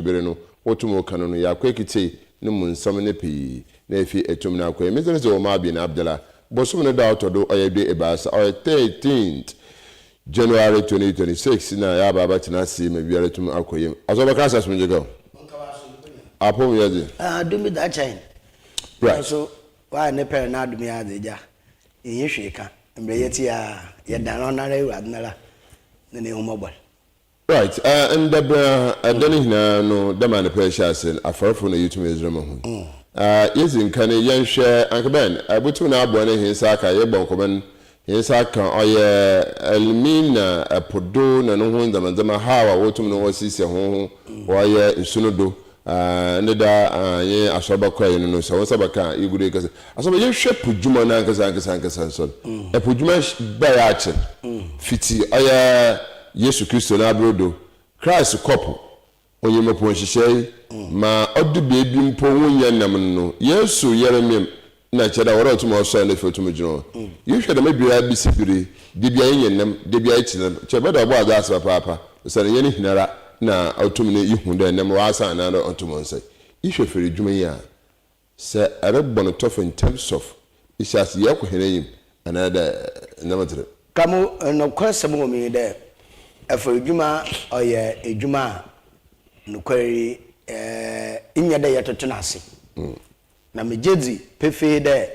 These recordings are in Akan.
Ber no, wotum ka no no, yɛakɔ ekitsie no mu nsɛm no pii na efi etum no akɔ. Emi dze medze Omar bin Abdallah, bosoom no da a ɔtɔ do ɔyɛ du-ebiasa, ɔyɛ thirteenth January 2026 na yɛaba abɛtsena ase ma biribiara etum akɔ yie. Asɔr bɛka ase asomdwee ka o. Apɔw mu yɛ dzen. Adom bi da kyɛn. Right. Naaso ɔayɛ ne pɛr n'adom yi ara dze egya, innyi hwee ka. Mbrɛ yɛtse yi ara, yɛdan ɔnoara Ewuradze noara na n'ehumbɔbɔr. Right, eh, ndɛ ber a ɛda no nyina no dɛm anapa yi hyɛ ase no, afarfo na yetum yɛdze rema hɔn. Ah, yedzi nkan yɛnhwɛ, anka bɛn, botum na aboa no hɛn nsa aka, yɛbɔ nkɔmbɔ no, hɛn nsa aka ɔyɛ Elmina po do na no ho ndzɛmba ndzɛmba, how a wotum no wɔsiesie hɔnho wɔyɛ nsu no do. Ah, ndɛ da a nye Asɔrba kɔe no no, sɛ wo nsa bɛka a, yegu do yɛkasa. Asɔrba, yɛnhwɛ po dwuma no ankasa ankasa ankasa so no. Po dwuma bae akyɛr, fitsi ɔyɛ Yesu Kristo n'aber do, Christ kɔ po, onyim po nhyehyɛe, ma ɔdu beebi mpo wonnya nam no, Yesu yeremem Nna kyerɛ dɛ ɔwɔ dɛ otum ɔsoɛr na afei otum gyina hɔ. Ihwɛ dɛm ber yi ara besi ber yi, da biara yenya nam, da biara yɛkye nam. Nkyɛ ebɛda ɔbɔɔ adze ase papaapa, osiandɛ nnyɛ ne hinara na otum no ihu dɛ nam ɔasan anaadɛ onntum ɔnnsɛe. Ihwɛ fer edwuma yi a, sɛ erobɔ no tɔfe in terms of ihyɛ ase yɛkɔ hɛn enyim anaadɛ ndzɛmba tse dɛm. Ka mo nokwasɛm wɔ mu nye dɛ, ɛfɔrdwuma ɔyɛ edwuma a nokwar yi nnyɛ dɛ yɛtoto no ase. Na megye dzi pefee dɛ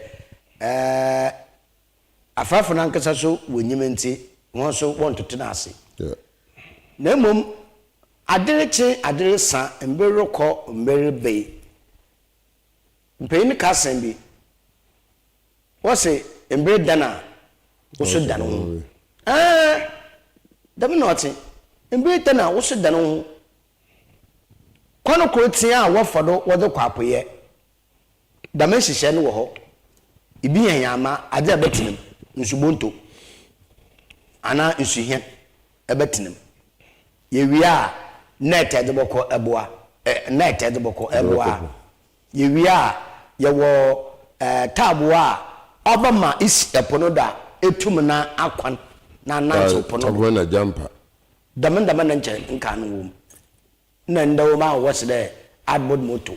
afarfo no ankasa so wonyim ntsi hɔn so wɔnntoto no ase. Na mbom adze rekye adze resa, mber rokɔ mber reba yi, mpanyin ka asɛm bi, wɔse mber dan a, wo so dan wo ho. Ɛɛ, dɛm na ɔtse, mber dan a, wo so dan wo ho. Kwan kortsee a wɔfa do wɔdze kɔ apoyɛ, dɛm nhyehyɛɛ no wɔ hɔ. Bi yɛ hɛnama, adze a ebɛtsena mu, nsubonto anaa nsuhɛn ebɛtsena mu. Yewie a, net a edze bɔkɔ boa, net a edze bɔkɔ boa. Yewie a, yɛwɔ taabow a ɔbɛma isi po no do a etum na akwan na anantsew po no do. Taboa na gyampa. Dɛm ndɛmba na nkyɛ nkaa no wɔ mu. Nna ndɛ wɔ mu a wɔse dɛ adbod moto.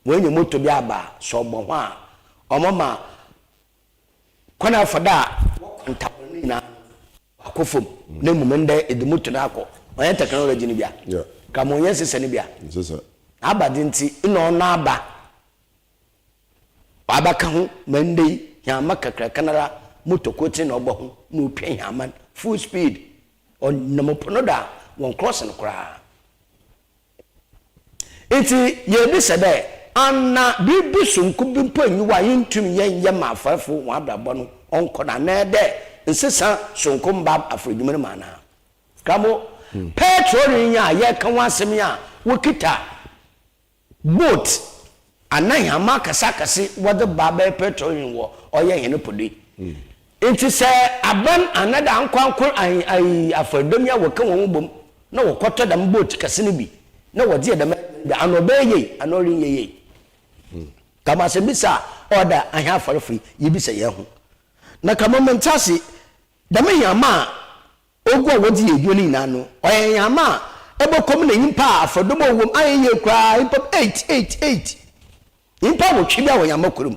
Woenya moto bi aba a, sɛ ɔbɔ ho a, ɔmama kwan a ɔfa do a wɔkɔ ntabor no nyina no ɔakɔ famu. Na mbom ndɛ edze moto no akɔ, ɔnnyɛ technology no bi a? Nka ma ɔnnyɛ nsesa no bi a? N'abadze ntsi nna ɔno aba. Ɔabɛka ho ma ndɛ yi hɛnba kakraka noara moto kortsee na ɔbɔ ho na opia hɛnba no full speed. Ɔnam po no do a, wɔnncross no koraa. Ntsi yebisa dɛ, ana biribi soronko bi mpo nnyi hɔ a yenntum yɛnnyɛ ma afarfo hɔn abrabɔ no ɔnnkɔ do anaadɛ nsesa soronko mmba afɔrdwuma no mu anaa? Kramo, pɛtrol yi a yɛreka ho asɛm yi a wokita Boat anaa nhɛmba akɛse akɛse wɔdze ba bɛyɛ petrol wɔ ɔyɛ hɛn po do yi. Ntsi sɛ aban anaa dɛ ankorankor ayi afɔrdɔm yi a wɔka hɔnho bɔ mu na wɔkɔtɔ dɛm boat kɛse no bi na wɔdze yɛ dɛm adwuma no bi a, ana ɔbɛyɛ yie anaa ɔrennyɛ yie? Dɛm asɛmbisa a ɔwɔ dɛ ahɛn afarfo yi yebisa hɛnho. Na ka ma menntse ase, dɛm nhɛmba a Ogu a wɔdze yɛ edwuma no nyina no, ɔyɛ nhama a ebɔkɔ mu na nyimpa a afɔrdɔm a ɔwɔ mu annyɛ yie koraa nyimpa eight, eight, eight, nyimpa awɔtwe bi a wɔ nhama kor mu.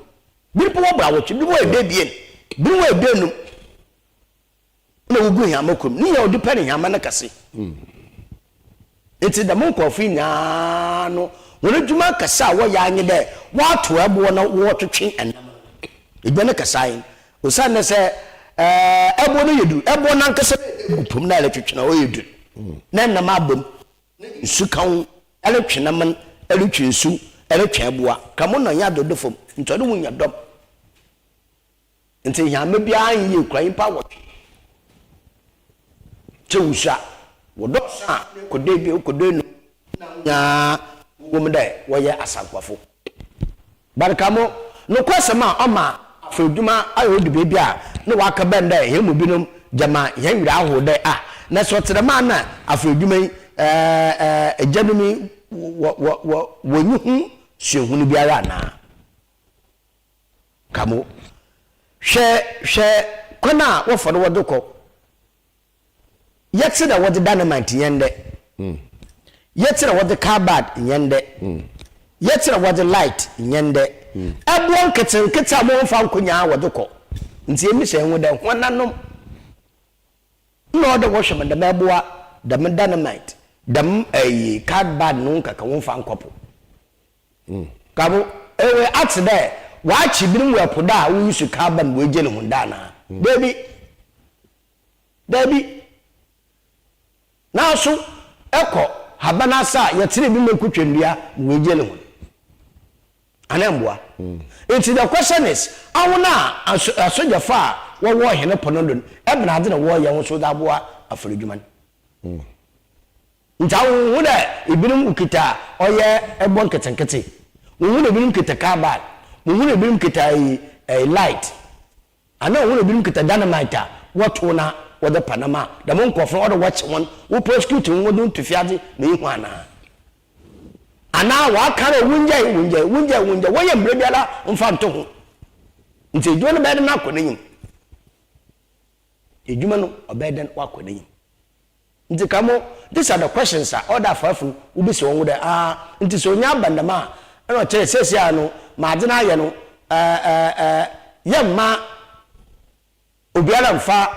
Bi mpo wɔbor awɔtwe, bi wɔ eduebien, bi wɔ eduonum na wogu nhama kor mu. Ne nyina ɔdze pɛ no nhama no kɛse. Ntsi dɛm nkorɔfo yi nyina no hɔn edwuma kɛse a wɔyɛ ara nye dɛ wɔatow ɛboɔ na wɔtwetwe nam no. Edwuma no kɛse ara nye no. Osiandɛ sɛ ɛboɔ no yɛ dur, ɛboɔ no ankasa no egu po mu na erotwetwe no a ɔyɛ dur, na nam aba mu, na nsu ka ho, erotwe nam no, erotwe nsu, erotwe ɛboa. Ka mo na ɔnnyɛ adze ɔda famu, ntsi ɔno ho nya dɔm. Ntsi nhɛmba biara nnyɛ yie koraa, nyimpa awɔtwe kyɛ wusu a, wɔdɔɔ sõ a nna ekɔ do ebien, ekɔ do enum na hɔn nyina wɔwɔ mu dɛ wɔyɛ asankuafo. Barikamo, nokwasɛm a ɔma afɔrdwuma ayɛ odu beebi a nna wɔakɛbɛn dɛ hɛn mu binom gyama hɛn werɛ ahow dɛ ah, na sɛ ɔtse dɛm a nna afɔrdwuma yi egyanom yi wɔ wɔ wɔ wonnyi ho suahun biara anaa? Ka mo. Hwɛ hwɛ kwan a wɔfa do wɔdze kɔ. Yɛtse dɛ wɔdze dynamite yɛ ndɛ. Yɛtse na wɔdze carbide nnyɛ ndɛ. Yɛtse na wɔdze light nnyɛ ndɛ. Ɛboɔ nketsenketse a wɔmmfa nnkɔ nyinaa wɔdze kɔ. Ntsi yɛmmisa hɛnho dɛ, hɔnanom nna ɔwɔ dɛ wɔhwɛ ma dɛm ɛboa, dɛm dynamite, dɛm ɛyi carbide no nkaka wɔmmfa nnkɔ po? Kabo, ewe atse dɛ wɔakye binom wɔ po do a worusu carbide ma woegyen hɔn do anaa? Dabi. Dabi. Naaso ekɔ haban ase a, yɛtser bi ma ekotwa ndua ma woegyen hɔn. Anaa mbowa. Ntsi the question is, ahɔn a asogyafo a wɔwɔ hɛn po no do no, ebɛnadze na wɔreyɛ ho so dze aboa afɔrdwuma no? Ntsi awo wohu dɛ binom wokitsa ɔyɛ bɔ nketsenketse, wohu dɛ binom kitsa carbide, wohu dɛ binom kitsa light. Ana hɔn binom kitsa dynamite a wɔtow na wɔdze pa nam a, dɛm nkorɔfo no ɔwɔ dɛ wɔkye hɔn, wo prosecute hɔn wɔdze hɔn to fiadze ma ihu anaa? Anaa wɔaka dɛ wongyae, wongyae, wongyae, wongyae, wɔnyɛ mbrɛ biara mfa nto ho. Ntsi edwuma no bɛyɛ dɛn akɔ n'enyim? Edwuma no ɔbɛyɛ dɛn ɔakɔ n'enyim? Ntsi ka mo, these are the questions a ɔwɔ dɛ afarfo no wobisa hɔnho dɛ, ah, ntsi sɛ onya aba no dɛm a, nna ɔkyerɛ dɛ seseiara no ma adze no ayɛ no, eh, eh, eh, yɛmma obiara mmfa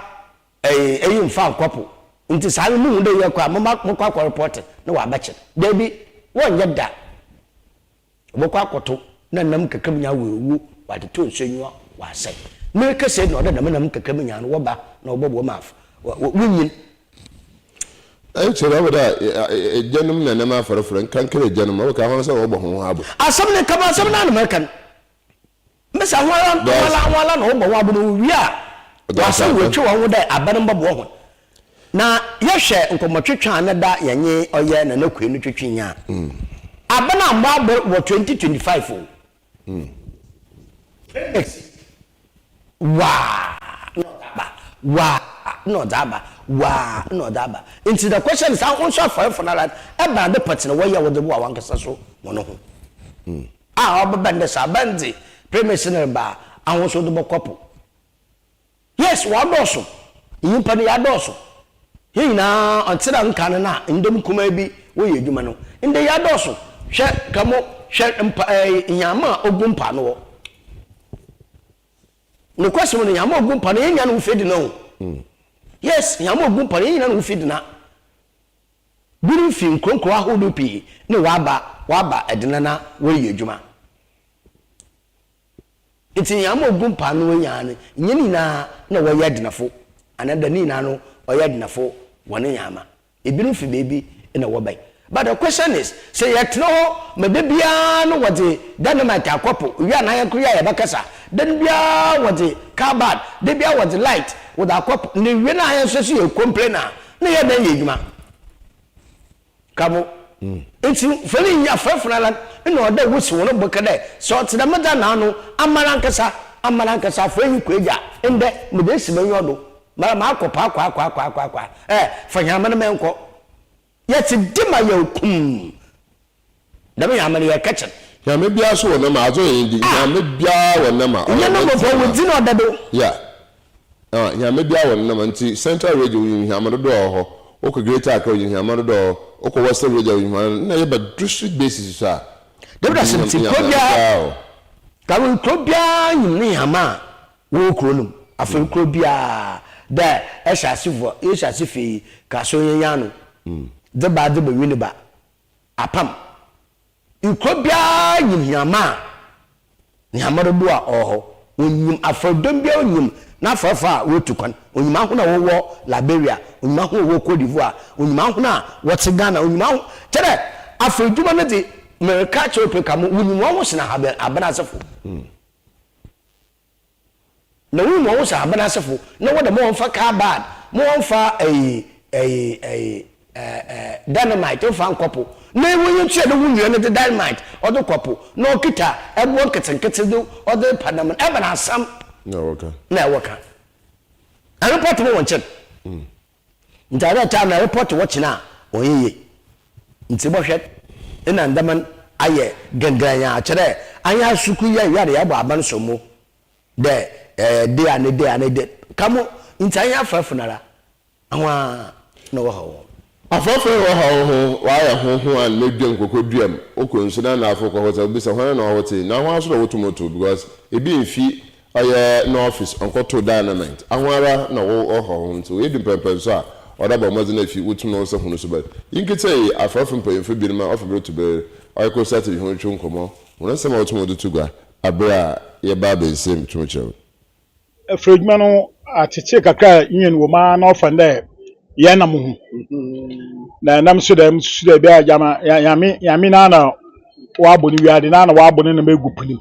eh, eyi mmfa nnkɔ po, ntsi saa no muhu dɛ yɛkɔ a, momma mokɔ akɔ report na wɔabɛkye no. Dabi, wɔnnyɛ da. Wɔbɔkɔ akɔto na nam kakra mu nyinaa woewu, wɔatotɔ nsu enyiwa, wɔasɛe. Merekasa yi na ɔdɛ dɛm nam kakra mu nyinaa no wɔba na wɔbɔboa ma wonyin. Nkyɛ dɛ ɔbɛ dɛ egyanom na nam aforafora, nkankara egyanom, ɔbɛka hɔn sɛ wɔbɔ hɔnho abo. Asɛm no, kama asɛm no ara na mereka no. Mesa ho ara ho ara ho ara na wɔbɔ ho abo na wowie a, wɔasan woetwa hɔn ho dɛ aber no mbɔboa hɔn. Na yɛhwɛ nkɔmbɔtwetwe a nna da yɛnye ɔyɛ Nana Kwei no twetwe yi a, aber no ammbɔ aber wɔ 2025 o. Remix waa na ɔdze aba, waa na ɔdze aba, waa na ɔdze aba. Ntsi the question is, ahɔn so afarfo no ara ebɛnadze pɔtsee na wɔyɛ a wɔdze boa wankasa so hɔn ho? A ɔbɛba ndɛ sɛ aban dze premix no reba a, ahɔn so wɔdze bɔkɔ po. Yes, wɔadɔɔso. Nyimpa no yɛadɔɔso. Hɛn nyina ɔnntse dɛ nkan no na ndɔm kumaa bi wɔyɛ edwuma no. Ndɛ yɛadɔɔso. Hwɛ ka mo hwɛ mpa ɛɛ nyeama a ogu mpoano hɔ. Nokwasɛm no, nyeama a ogu mpoano hɛn nyina na wofi edina o. Yes, nyeama a ogu mpoano hɛn nyina na wofi edina. Binom fi nkurow nkurow ahorow pii na wɔaba wɔaba edina na wɔreyɛ edwuma. Ntsi nyia ama ogu mpaano enyaa no, nnyɛ ne nyina na wɔyɛ adzenafo, anaadɛ ne nyina no ɔyɛ adzenafo hɔn nyaama. Binom fi beebi na wɔbae. But the question is, sɛ yɛtsena hɔ ma da biara no wɔdze dynamite akɔ po, wie a na hɛn kor yi a yɛbɛkasa, da no biara wɔdze carbide, da biara wɔdze light wɔdze akɔ po, na ewie no a hɛn so so yɛ complain a, nna yɛyɛ dɛn yɛ edwuma? Ka mo. Ntsi hɔn nyina frɛfrɛ ara nna ɔwɔ dɛ wosi hɔn bo ka dɛ, sɛ ɔtse dɛm dze a naano, amara ankasa, amara ankasa afora yi kɔ egya, ndɛ medze esi m'enyiwa do, mara makɔ paakwaakwaakwaakwaakwa, eh, fa hɛn no ma yɛnkɔ. Yɛtse de ma yɛw kumm. Dɛm hɛn no yɛrekɛkyer. Nyame biara so wɔ nam a adze ɔyɛ ndi Nyame biara wɔ nam a ɔyɛ Nyɛ no mbɔ wo dzin ɔda do. Yeah ah Nyame biara wɔ ne nam ntsi Central region wonyim hɛnba dodoɔ a ɔwɔ hɔ, wokɔ Greater Accra wonyim hɛnba dodoɔ a ɔwɔ hɔ, wokɔ Western region wonyim hɛnba dodoɔ nna yɛba district basis so a David asɛm nyim tse Nyame kuro biara biara wɔ hɔ. Kawe kuro biara nyim ne hɛnba a wɔwɔ kuro no mu afei kuro biara dɛ ɛhyɛ ase vɔ yɛhyɛ ase fii kaso yɛn ano dze ba dze ba Winneba apam Kuro biara nyim hɛnba a hɛnba dodow a ɔwɔ hɔ. Onyim afɔrdɔm biara onyim n'afarfo a woetu kwan. Onyim ahɔn a wɔwɔ Liberia, onyim ahɔn a wɔwɔ Cote d'Ivoire, onyim ahɔn a wɔtse Ghana, onyim ahɔn kyerɛ dɛ afɔrdwuma no dze, mereka akyerɛ wo peka mo, wonyim hɔnho sen ahaban aban asefo. Na woyi hɔn ho sɛ haban asefo, na wɔdɛ ma wɔmfa carbide, ma wɔmfa ɛyi ɛyi ɛyi ɛɛ ɛɛ dynamite mfa nkɔ po, na wonyi ntua dɛ wo nua no dze dynamite ɔdze kɔ po, na ɔkita ɛboɔ nketsenketse do ɔdze repa nam no, ebɛn asɛm Na wɔka. na ɛwɔ ka? Ɛrepɔt mo wɔ nkyɛn. Ntsi at that time na ɛrepɔt wɔ kyena a, ɔnnyɛ yie. Ntsi bɔhwɛ nna ndɛma no ayɛ gɛngɛnn a, kyerɛ dɛ annyɛ sukuu yi a yɛwia do yɛbɔ aban sombo dɛ ɛɛ de a ne de a ne de ka mo ntsi annyɛ afɛɛfo noara ho ara na wɔhaw hɔn. Afɔfɔr a wɔha wo ho, wɔayɛ ho ho a na dwam kɔkɔ duam, wokɔ nsu na anaafo kɔ hɔ sɛ wobisa hwan na ɔhotee na hwan so na wotum to because ebi mmfi ɔyɛ no office ɔnnkɔtow dynamite aho ara na wo ɔha wo ho ntsi oedu mpɛnpɛnso a ɔda bɔ mbɔdzen efi wo tum na wo nsa hu no so but yi nketsee yi afɔrfo mpanyimfo binom a ɔfa ber to ber ɔyɛ kɔ Saturday hɔn twetwe nkɔmbɔ hɔn nsɛm a wotum dze to gua aber a yɛba abɛnsiam tum kyerɛ wo. Efir edwuma no atsetsee kakra a nyen wɔ mu ara na ɔfa no dɛ yɛnam ho. Na nam so dɛ mususu dɛ bi a gyama Nyame Nyame noara na ɔabɔ no wiadze, noara na ɔabɔ ne nam egu po no mu.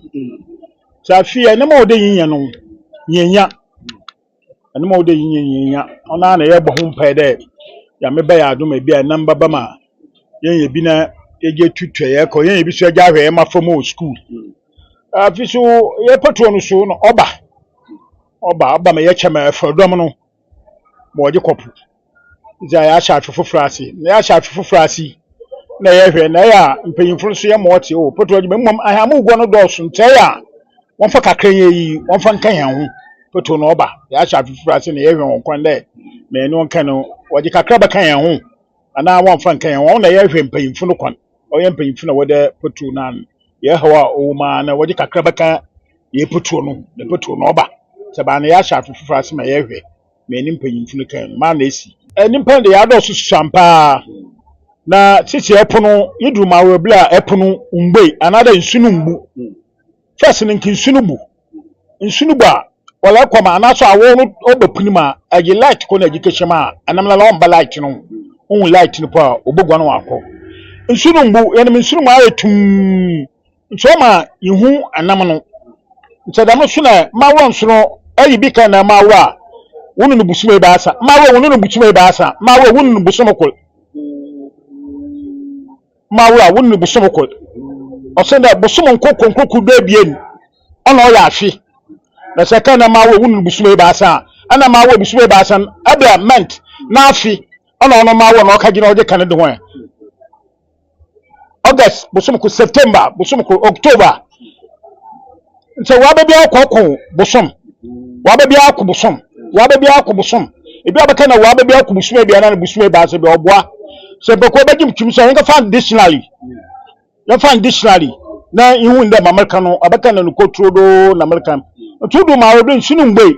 Ntsi afei nam a ɔwɔ dɛ yenya no yennya, nam a ɔwɔ dɛ yenya yennya. Ɔno ara na yɛbɔ ho mpae dɛ Nyame bɛyɛ adom a bi a nam bɛba ma yenya bi na yɛdze etutua hɛn kaw, yenya bi so yɛdze ahwɛ hɛn mbofra wɔ skuul. Afei so yɛ petrol no so no ɔba ɔba ɔba ma yɛkyɛ ma ɛfɛ dɔm no ma wɔgye kɔpo dza yɛahyɛ afe foforɔ ase na yɛahyɛ afe foforɔ ase yi na yɛhwɛ na ɛyɛ a mpanyinfo nso yɛ ma wɔte o petrol adwuma mmom ahamu gua no dɔɔso nti ɛyɛ a wɔmfa kakra yɛ yi wɔmfa nka yɛn ho petrol no ɔba yɛahyɛ afe foforɔ ase na yɛhwɛ wɔn kwan dɛ ma ɛne wɔn ka no wɔgye kakra bɛka yɛn ho anaa wɔmfa nka yɛn ho wɔn na yɛhwɛ mpanyinfo no kwan ɔyɛ mpanyinfo na wɔde petrol no ano. Yɛ haw a ɔwɔ mu ara na wɔde kakra bɛka yɛ petrol no na petrol no ɔba sɛ baa na yɛahyɛ afe foforɔ ase ma yɛhwɛ ma ɛne mpanyimfo no kan no maa na esi. Nnipa no de yɛadɔɔso susuam paa na sisi ɛpo no yɛduru ma awerɛbere a ɛpo no mbue anaadɛ nsu no mbu first no nka nsu no bu nsu no bu a wɔlɛ kɔ ma anaasɛ awɔ no ɔba pini mu a ɛgye light kɔ na ɛgye kɛhyɛ mu a ɛnam na ɔmba light no ohun light no po a ɔbɛguan wakɔ nsu no mbu yɛnam nsu no mu ayɛ tumm nti ɔma yehu ɛnam no nti dɛm so na mmaworɔ nso no ɛyɛ bi kan na mmaworɔ a wonu no bosom ebaasa mmaworɔ wonu no bosom ebaasa mmaworɔ wonu no bosom kor mmaworɔ a wonu no bosom kor ɔsɛ dɛ bosom nkoko nkoko do ebien ɔna ɔyɛ afe na sɛ kan na mmaworɔ wonu no bosom ebaasa a ɛna mmaworɔ bosom ebaasa no ɛbɛ ment na afe ɔna ɔno mmaworɔ na ɔka gyina ɔgye kan de ho ɛ August bosom ko September bosom ko October nti waba bi akɔko bosom waba bi akɔ bosom waba bi akɔ bosom ebi abɛka na waba bi akɔ bosom ebi ana bosom ebaasa bi ɔboa sɛ mpɛkɔ bɛgye mtum sɛ yɛnka fa dictionary yɛmfa dictionary na ihu ndɛ ma mɛka no abɛka na no kɔturo do na mɛka nti do ma ɔdo nsu no mgbei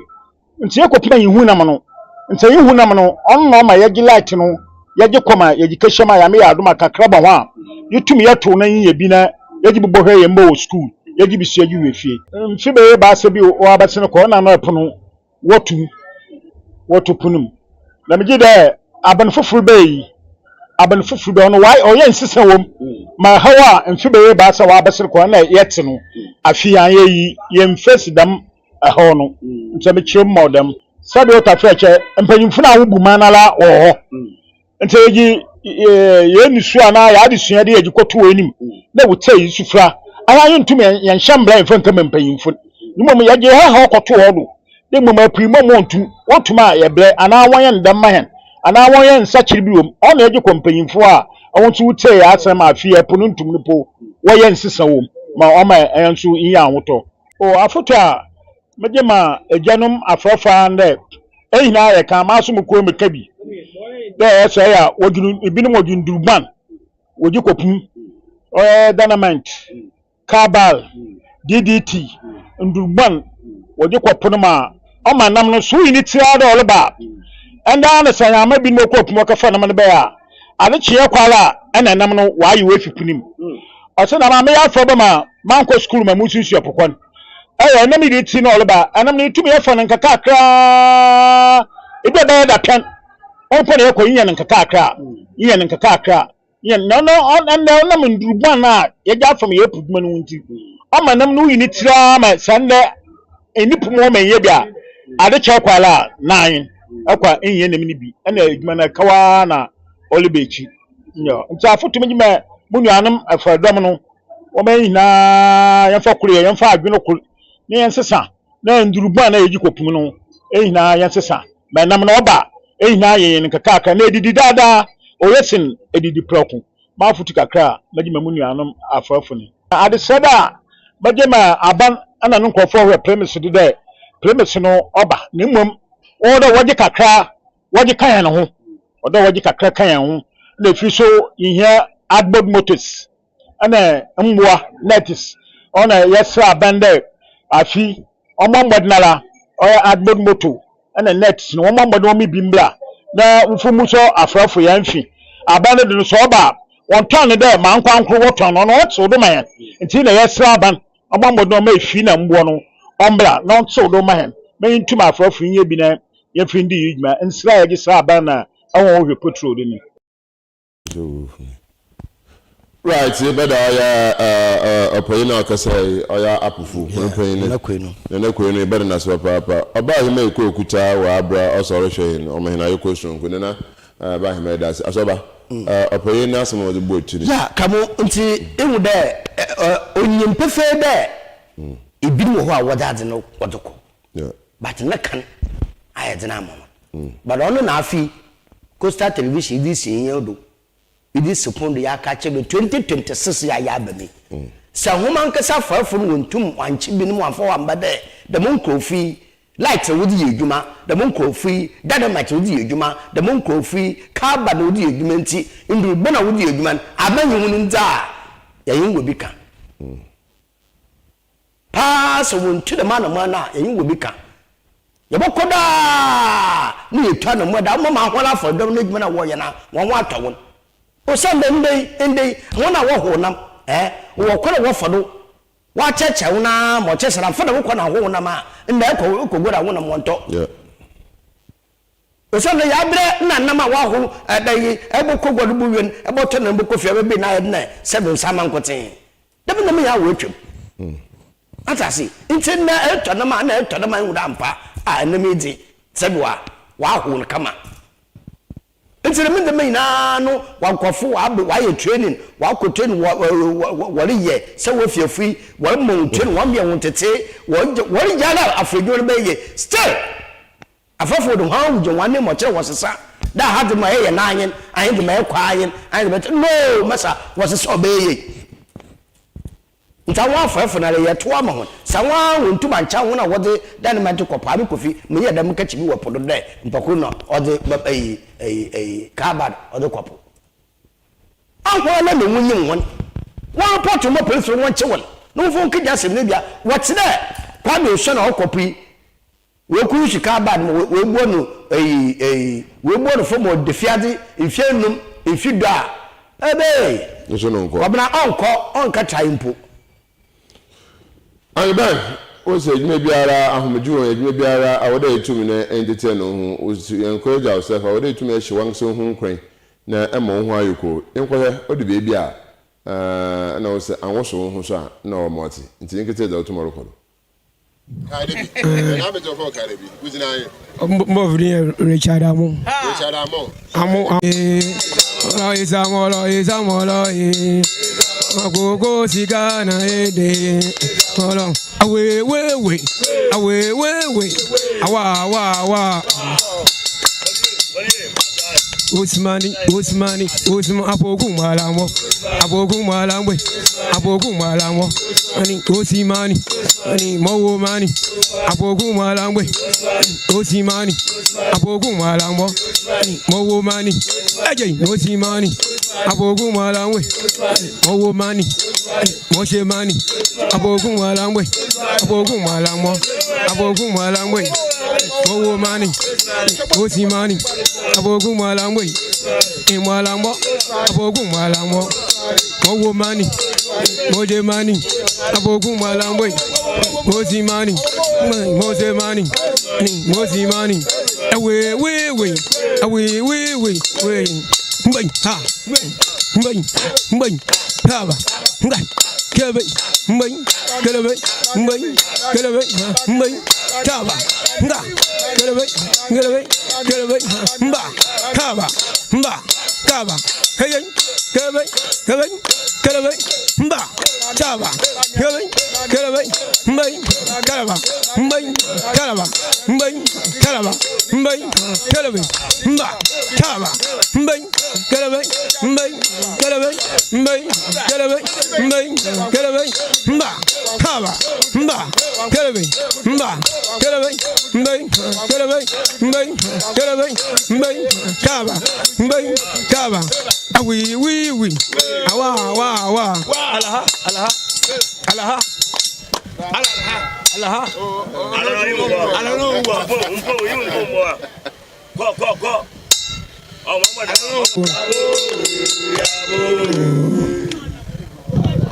Nti yɛkɔpem a yehu nam no. Nti yehu nam no, ɔno na ɔma yɛgye light no, yɛgye kɔm a yɛgye kɛhyɛm a Nyame yɛ adom a kakra ba ho a, yetum yɛtow na yenya bi na yɛgye bi bɔhwɛ yɛn mba wɔ skuul, yɛgye bi so yɛgye hwɛ fie. Mfe bɛyɛ ebiasa bi ɔabɛsen kɔ, nna no pon wɔto mu, wɔto pon mu. Na megye dɛ aban fofor bɛyɛ yi, aban fofor bi ɔno ɔayɛ ɔyɛ nsesa wɔ mu ma haw a mfe bɛyɛ ebiasa ɔabɛsen kɔ nna yɛtse no, afe yi annyɛ yi yɛmmface dɛm ɛhɔ no nti mekyerɛ mu ma ɔdɛm sɛdeɛ ɔtafrɛ kyɛ mpanyimfo no a wobu man no ara wɔ hɔ nti yɛgye yɛn nisuo anaa yɛn adesua de yɛgye kɔto wɔn anim na wɔtie yi sufra ara yɛntum yɛnhyɛ mmara yɛmfa nkama mpanyimfo no mmom yɛgye ha ha kɔto hɔ do de mmom apiri mmom wɔntum wɔtum a yɛbrɛ anaa wɔnyɛ no dɛm ma hɛn anaa wɔnyɛ nsakyere bi wɔ mu ɔno na yɛgye kɔ mpanyimfo a wɔn nso wotie yɛn asɛm a afei ɛpo no ntum no po wɔyɛ nsesa wɔ mu ma ɔma ɛyɛn nso nya ahotɔ. O afotu a medze ma egyanom afrɛfo ara nye dɛ, hɛn nyina yɛkã, maso mokɔ mekã bi, dɛ sɛ ɔyɛ a wɔdwen, binom wɔdwen ndurban, wɔdze kɔ pum, ɔyɛ dynamite, carbal, DDT, ndurban wɔdze kɔ po no ma ɔma nam no so oyi ne tsir ara dɛ ɔreba a, ndɛ ara na sɛ ama binom wɔkɔ po mu wɔkɛfa nam no bɛyɛ a, adze kyeɛ kɔ ara a nna nam no wɔayew efi po no mu. Ɔse na maame yɛ afɔrbɔ ma mankɔ skuul ma musuasua po kwan. Ɛyɛ ɛnam yi de ti na ɔreba ɛnam no etum yɛfa no nkakrakra ebi a bɛyɛ dapɛn ɔmpo na yɛkɔ yenya no nkakrakra yenya no nkakrakra yenya na ɔno ɛnɛ ɔnam ndurubɔn a yɛgye afam yɛ po dwuma no ho nti ɔma nam no woyi ne tiri ara ma sɛ ndɛ ɛni po mu ɔma nyɛ bi a ade kyɛ kɔ ara a naan ɛkɔ a ɛnyɛ nam no bi ɛna adwuma no ɛkaw ara na ɔreba akyi. Nyew, ntsi afotu medze ma mo nuanom afɔrdɔm no, wɔma hɛn nyina yɛmfa koryɛ, yɛmfa adwen kor na yɛnsesa na ndurbɔn a nna yɛdze kɔ po mu no, hɛn nyina yɛnsesa ma nam no ɔba a, hɛn nyina yɛyɛ no nkakrankra na edidi daadaa, oye sen edidi prɛko. M'afotu kakra a medze ma mo nuanom afɔrfo nye. Adesrɛ a medze ma aban na no nkorɔfo a wɔhwɛ premise do dɛ premise no ɔba na mbom ɔwɔ dɛ wɔgye kakra wɔdze ka hɛn ho, ɔwɔ dɛ wɔdze kakra ka hɛn ho. Na efi so yehia outboard motors na mbowa, nets. Ɔno na yɛserɛ aban dɛ afe wɔmbɔ mbɔdzen ara ɔyɛ outboard motor na nets no wɔmbɔ mbɔdzen wɔmma bi mbra na wɔmfa mmu sɔ afrɛfo hɛn fi. Aban no do no sɛ ɔba a wɔnntɔn no dɛ ma ankorankor wɔtɔn no, ɔno ɔtsew do ma hɛn. Ntsi na yɛserɛ aban ɔmbɔ mbɔdzen ɔmma efi na mbowa no ɔmbra na ɔntsew do mma hɛn ma yentum afrɛfo nyɛ bi na yɛmfa ndi hɛn dwuma. Nsera a yɛdze srɛ aban na hɔn wɔhwɛ petrol do no. Right, bɛda ɔyɛ ɔpanyin a ɔkasa yi ɔyɛ apofo hɔn panyin no Nana Kwei no bɛda n'ase papaapa. Ɔbaa ahema yi kɔ okuta wɔ abra ɔsɛ ɔrehwɛ hɛn ɔma hɛn ayɛkɔ soronko Nana ba ahema yɛda ase. Asɔba ɔpanyin n'asɛm a ɔdze bɔɔ tsir. Yeah, ka mo ntsi ehu dɛ onyim pefee dɛ binom wɔ hɔ a wɔdze adze no wɔdze kɔ but ne kan ayɛ dzen ama hɔn but ɔno na afei Coastal Television dze si hɛn do, dze si pon do yɛaka akyerɛ dɛ 2026 yi a yɛaba mu yi, sɛ hom ankasa afarfo no wonntum wɔannkye binom wɔammfa hɔn ammba dɛ dɛm nkorɔfo yi light na wɔdze yɛ edwuma, dɛm nkorɔfo yi dynamite na wɔdze yɛ edwuma, dɛm nkorɔfo yi carbide na wɔdze yɛ edwuma ntsi ndurba na wɔdze yɛ edwuma no, aban nye hɔn ndzi a, yɛnye hɔn wɔ bi ka. Paa sɛ wonntu dɛm anamɔn no a, yɛnye wɔ bi ka. Yɛbɔkɔ do ara na yeetu anamɔn dɛ ama hɔn afɔrdɔm no edwuma no a wɔreyɛ no hɔnho atɔ hɔn. Osiandɛ ndɛ yi, ndɛ yi, hɔn a wɔhow nam, eh, wɔwɔ kwan a wɔfa do wɔakyerɛkyerɛ hɔn ara ma ɔkyerɛ sɛ amfa dɛm kwan no ahow nam a, ndɛ ekɔ ekɔ guar a wo nam wɔnntɔ. Osiandɛ yɛaberɛ na nam a wɔahow dɛ yi, ebɔkɔ gua do bowie no, ebɔtɔ nam bɔkɔ fie ebɛbee na ayɛ dɛ sɛ nsa ama nkotsee. Dɛm nam yi a woetwa mu. Atse ase? Ntsi ndɛ erotɔ nam a, nna erotɔ nam a ehu dɛ ampa a nam yi dze, sɛbi wa wɔahow no kama. Ntsi dɛm ndzɛmba nyina no nkorɔfo wɔab wɔayɛ training, wɔakɔ training wɔ wɔ wɔreyɛ sɛ wofi efui, wɔrema hɔn training, wɔreyɛ hɔn ntsetsee, wɔreyɛ wɔreyɛ ara a afɔr edwuma no bɛyɛ yie. Still, Afɔfo de hɔn wogye hɔn ananmu ɔkyerɛ wɔsesa dɛ aha dze ma yɛyɛ n'anyen, ahen dze ma yɛkɔ ahen, ahen dze ma no masa wɔsesa ɔbɛyɛ yie. Ntsi hɔn afɔfo no ara yɛtow ama hɔn, sɛ hɔn ara wonntum annkyɛ hɔn a wɔdze dynamite kɔ po a, me Kofi meyɛɛ dɛm kɛkye bi wɔ po do dɛ nyimpa kor na ɔdze eyi eyi eyi carbide ɔdze kɔ po. Ahɔn na na wonyim hɔn, wɔrepɔtoo ma polisifo no wɔnkye hɔn na wɔmfa hɔn nkɛgye asɛmdibea. Wɔtse dɛ Kwame Osuan a ɔkɔ po yi Woeku sika aba no ma woebua no eyi eyi woebua no fɔ ma ɔda fiadze mfe enum, mfe du a, ebei! Nso no nkɔ. Kwabena ɔnnkɔ, ɔnnkɛtrae mpo. Anbɛn, wohu sɛ edwuma biara, ahomgye wɔ mu, edwuma biara a wɔdɛ etum na entsetsee no ho, wo encourage yourself, a wɔdɛ etum hyɛ wankasa woho nkuran na ema woho ayɛ kow. Ennkɔhwɛ, odu beebi a, nna wo sɛ annwosow woho so a, nna ɔwɔ ma ɔtse. Ntsi nketse dza otum ɔrokɔ do. Mbɔfri Richard Amo. Richard Amo. Amo. Olo isa molo isa molo e. Agogo sika na ede. Olo awe we we awe we we awa awa awa. Usmani Usmani Usman abogun malambo abogun malambo abogun malambo ani Osimani ani Mowo mani abogun malambo Osimani abogun malambo ani Mowo mani eje Osimani abogun malambo Mowo mani Moshe mani abogun malambo abogun malambo abogun malambo Mowo mani Osimani abogun malambo Imalambo abogun malambo Mowo mani Moshe mani abogun malambo Osimani Mose mani Mosimani ewe we we ewe we we we mbay ha mbay mbay haba nga kebe mbay kelebe mbay kelebe mbay taba nga kelebe kelebe kelebe mba kaba mba kaba hey kelebe kelebe kelebe mba taba kelebe kelebe mbay kalaba mbay kalaba mbay kalaba mbay kelebe mba taba mbay kelebe mbay kelebe mbay kelebe mbay kelebe mba kaba mba Kelebe, mba, kelebe, mbei, kelebe, mbei, kelebe, mbei, kaba, mbei, kaba. Awi, wi, wi. Awa, awa, awa. Alaha, alaha, alaha. Alaha, alaha.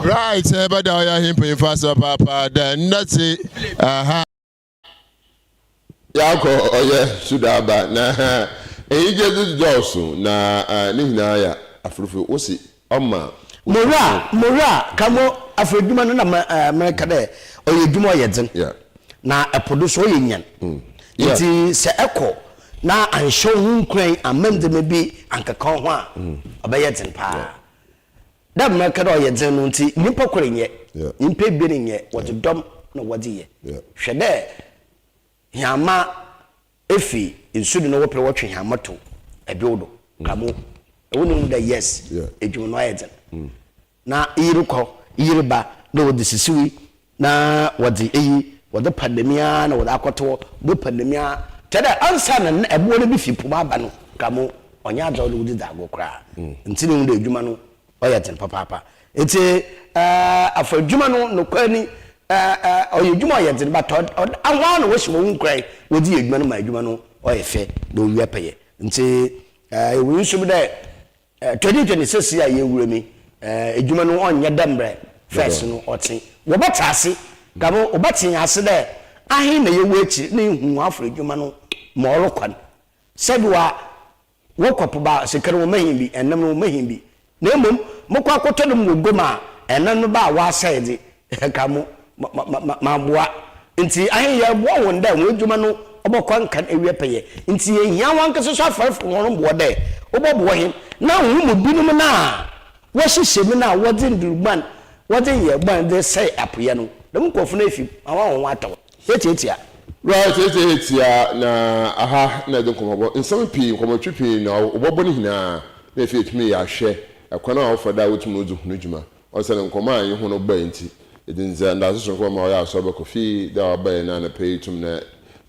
Right, ɛbɛda ɔyɛ ahe mpanyinfo ase papaapa dɛ nnɛte aha. Yɛakɔ ɔyɛ suda aba na enyigye dze dɔɔso na ne nyinaa yɛ aforofo wosi ɔma. Mowura mowura ka mo afro edwuma no na mereka dɛ ɔyɛ edwuma ɔyɛ dzen na ɛpo do so ɔyɛ nyan ntsi sɛ ɛkɔ na annhyɛ woho nkuran amma ndzɛmba bi annkeka woho a ɔbɛyɛ dzen paa. Dɛ mereka dɛ ɔyɛ dzen no ntsi nyimpa kor nnyɛ, nyimpa ebien nnyɛ, wɔdze dɔm na wɔdze yɛ. Hwɛ dɛ hɛnba efi nsu do na wɔpɛ dɛ wɔtwe hɛnba to ɛbew do ka mo ɛwo na ehu dɛ yes edwuma no ayɛ dzen na iyi rokɔ iyi reba na wɔdze sisiw yi na wɔdze eyi wɔdze pa dɛm yi ara na wɔdze akɔto hɔ wɔdze pa dɛm yi ara kyerɛ dɛ ansaana na ɛboɔ no bi fi po mu aba no ka mo ɔnnyɛ adze a ɔwɔ dɛ wɔdze dzi agor koraa ntsi na ehu dɛ edwuma no Ɔyɛ dzen papaapa. Ntsi afɔrdwuma no nokwar ni, ɔyɛ edwuma a ɔyɛ dzen but hɔn na wɔhyɛ hɔnho nkuran wɔdze yɛ edwuma no ma edwuma no ɔyɛ fɛ na owie pɛyɛ. Ntsi ewɔ nsu mu dɛ 2026 yi a yewura mu yi, edwuma no ɔnnyɛ dɛ mbrɛ first no ɔtse. Wɔbɛtse ase, dɛm wɔbɛtse hɛn ase dɛ ahen na yɛwɔ ekyir na ehu hɔn afɔrdwuma no ma ɔrokɔ no. Sɛdeɛ Wokɔ po ba a, sika no wɔma hin bi, ɛnam no wɔma hin bi. Na mmom mokɔ akɔtɔ no wɔ guam a, ɛnam no ba a wɔasɛe dze, nka mo, ma, ma, maboa. Ntsi ahe yɛroboa hɔn dɛ hɔn edwuma no ɔbɔkɔ nkan ewie pɛyɛ. Ntsi yehia hɔnankasa so afarfo hɔn mboa dɛ wɔbɔboa hɛn, na hɔn mu binom no a wɔhyehyɛ mu no a wɔdze ndurguan, wɔdze nyɛrguan dze sɛɛ apoyɛ no, dɛm nkorɔfo no efi mu, ama hɔnho atɔ hɔn. Yɛtsiatsia. Right, yɛtsiatsia na aha na yɛdze nkɔmbɔbɔ nsɛm pii, nkɔmbɔtwe pii na wɔbɔbɔ ne nyinaa na afei yetumi yɛahwɛ kwan a wɔfa do a wotum dze hɔn dwuma. Osian nkɔmbɔ a nye hɔn bɔe ntsi, yɛdze ndze ndaase soronko bɛma ɔyɛ asɔr bɛkɔ fie dɛ ɔbae na anapa yi tum na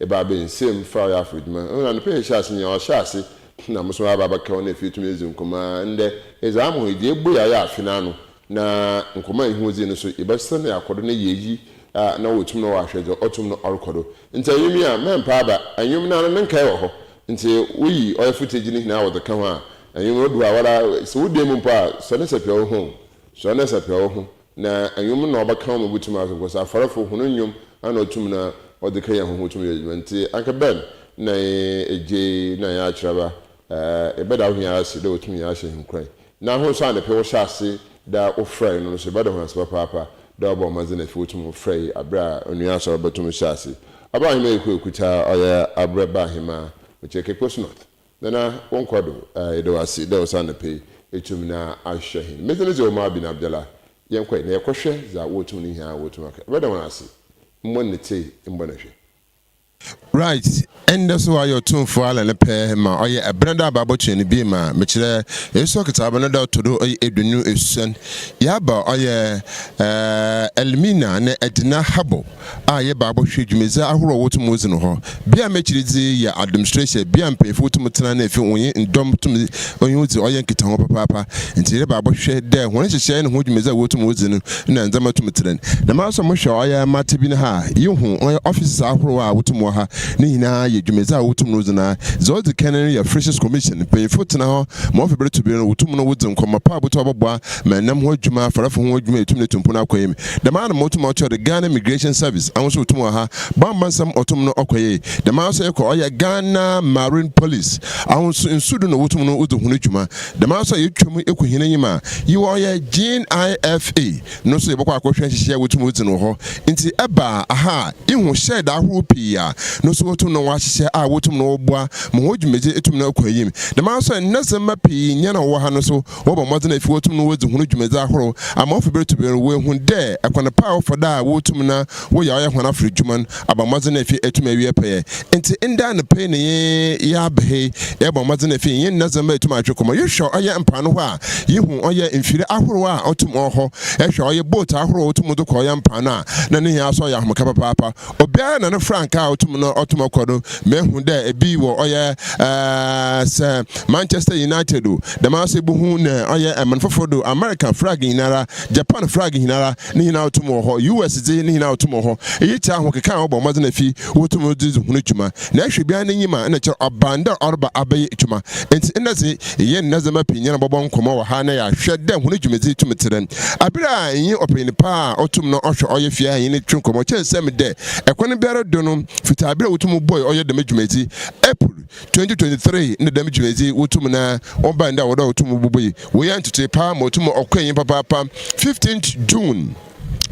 eba abɛnsiam fa ɔyɛ afɔrdwuma. Nna anapa yi yɛhyɛɛ ase nyia ɔhyɛɛ ase na mo so aba abɛka ho na afei yetum edzi nkɔmbɔ a ndɛ edze ama hɔn, edze ebue ayɛ afe n'ano Na nkɔmbɔ a hɛn dzi no so, yɛbɛsan akɔ do na yeeyi a na woetum na wɔahwɛ dza ɔtum no ɔrokɔ do. Ntsi ndwom yi a, mɛmmpa aba, ndwom no ano ne nkae wɔ hɔ. Ntsi woyi ɔyɛ footage no nyina wɔdze ka ho a, ndwom no odu hɔ a woara sɛ wo dan mu mpo a, sɔ ne sapia wo ho o, sɔ ne sapia wo ho na ndwom no na ɔbɛka wo ma ebotum aso because afarfo hɔn ndwom ana otum na ɔdze ka hɛn ho tum yɛ edwuma. Ntsi anka bɛn na egyei na hɛn akyerɛba ebɛda wo hɛn ase dɛ otum hɛn ahyɛ hɛn nkuran Na hɔn so a anapa wɔhyɛ ase da wɔfrɛe no no so ebɛda hɔn ase papaapa dɛ wɔbɔɔ mbɔdzen efi wotum frɛe aber a Onua Asɔr bɔtum hyɛɛ ase. Ɔbaa Ahemmaa Ekuo Ekuta ɔyɛ abrɛ ba Ahemmaa, mekyerɛ Cape Coast North. Nana, wo nkwa do, yɛda wo ase dɛ ɔsan anapa yi etum na ahwɛ hɛn. Medze me dze Omar bin Abdallah, yɛnkɔe na yɛkɔhwɛ dza wotum no hia a wotum aka. Ebɛda hɔn ase, mbɔ ne tse, mbɔ no hwɛ. Right, ɛndɛ so wayɛ ɔtumfoɔ ala ne pɛ ma ɔyɛ ɛbena da aba abɔtua no bi ma mekyerɛ esɔ kitaaba no da ɔtɔ do ɔyɛ eduonu esuon yaba ɔyɛ ɛɛ Elmina ne Edina Habo a yɛba abɔhwɛ dwumadzi ahorow a wotum wodzi no hɔ bea m'ekyir dzi yɛ administration bea mpanyimfo wotum tsena na efi wonye ndɔm tum onye wodzi ɔyɛ nkitaho papaapa Ntsi yɛreba abɔhwɛ dɛ hɔn nhyehyɛɛ na hɔn dwumadzi a wotum wodzi no na ndzɛmba tum tsen. Dɛmara so mohwɛ ɔyɛ mate bi no ha a, yehu ɔyɛ offices ahorow a wotum wɔ ha. Ne nyina yɛ dwumadzi a wotum no wodzi no ara. Dza odzi kan no yɛ Fisheries Commission. Mpanyimfo tsena hɔ ma ɔfa ber to ber no wotum no wodzi nkɔmbɔ pa a obotum abɔboa ma nam ho edwuma, afarfo ho edwuma etum no etu mpon akɔ enyim. Dɛmara na ma otum ɔtoa do Ghana Immigration Service ahosu otum wɔ ha, bambɔ nsɛm ɔtum no ɔkɔ yie. Dɛmara so ekɔ ɔyɛ Ghana Marine Police ahosu nsu do na wotum no wodzi hɔn dwuma. Dɛm ara so a yetwa mu kɔ hɛn enyim a, yewɔ ɔyɛ GNIFA no so yɛbɔkɔ akɔhwɛ nhyehyɛɛ a wotum wodzi no wɔ hɔ. Ntsi ɛba aha a, ihu hyɛɛd ahorow pii a. no so wotum na wɔahyehyɛ a wotum na wɔboa ma hɔn dwumadzi tum na ɔkɔ enyim. Dɛmara so na ndzɛmba pii nyɛn a wɔwɔ ha no so wɔbɔ mbɔdzen efi wotum na wodzi hɔn dwumadzi ahorow ama ofi ber to ber no woehu dɛ kwan pa a wɔfa do a wotum na woyɛ ɔyɛ hɔn afordwuma no abɔ mbɔdzen efi etum ewie pɛyɛ. Ntsi ndɛ anapa yi na yɛaba ha yi, yɛbɔ mbɔdzen efi nye ndzɛmba etum atwe kɔ. Ma yɛhwɛ ɔyɛ mpoano hɔ a, yehu ɔyɛ mfir ahorow a otum wɔ hɔ, ehwɛ ɔyɛ boat ahorow a otum dze kɔ ɔyɛ mpoano a, nna ne hia so ɔyɛ ahomka papaapa. Obiara na no frankaa a otum no ɔtum kɔ do. Mehu dɛ bi wɔ ɔyɛ sɛ Manchester United o, dɛmara so ibohu na ɔyɛ aman fofor do, America flag nyinara, Japan flag nyinara, ne nyinara otum wɔ hɔ, US dze ne nyinara otum wɔ hɔ. Iyi kyerɛ ahokeka a wɔbɔ mbɔdzen efi wotum dze dzi hɔn dwuma. Na ehwɛ obiara n'enyim a, nna kyerɛ ɔba ndɛ ɔreba abɛyɛ edwuma. Ntsi ndɛ dze, yɛnye ndzɛmba pii nyina bɔbɔ nkɔmbɔ wɔ ha na yɛahwɛ dɛ hɔn dwumadzi tum tse dɛn. Aber a enye ɔpanyin pa a otum na ɔhwɛ ɔyɛ fie ha nye no twe nkɔmbɔ, kyerɛ nsɛm dɛ kwan biara do no, fitsi aber a wotum bɔe ɔyɛ dɛm dwumadzi, April 2023 nna dɛm dwumadzi wotum na ɔbae ndɛ a wɔdɛ wotum bobɔ yi, wei yɛ ntotoe paa ma otum ɔkɔ enyim papaapa. 15th June.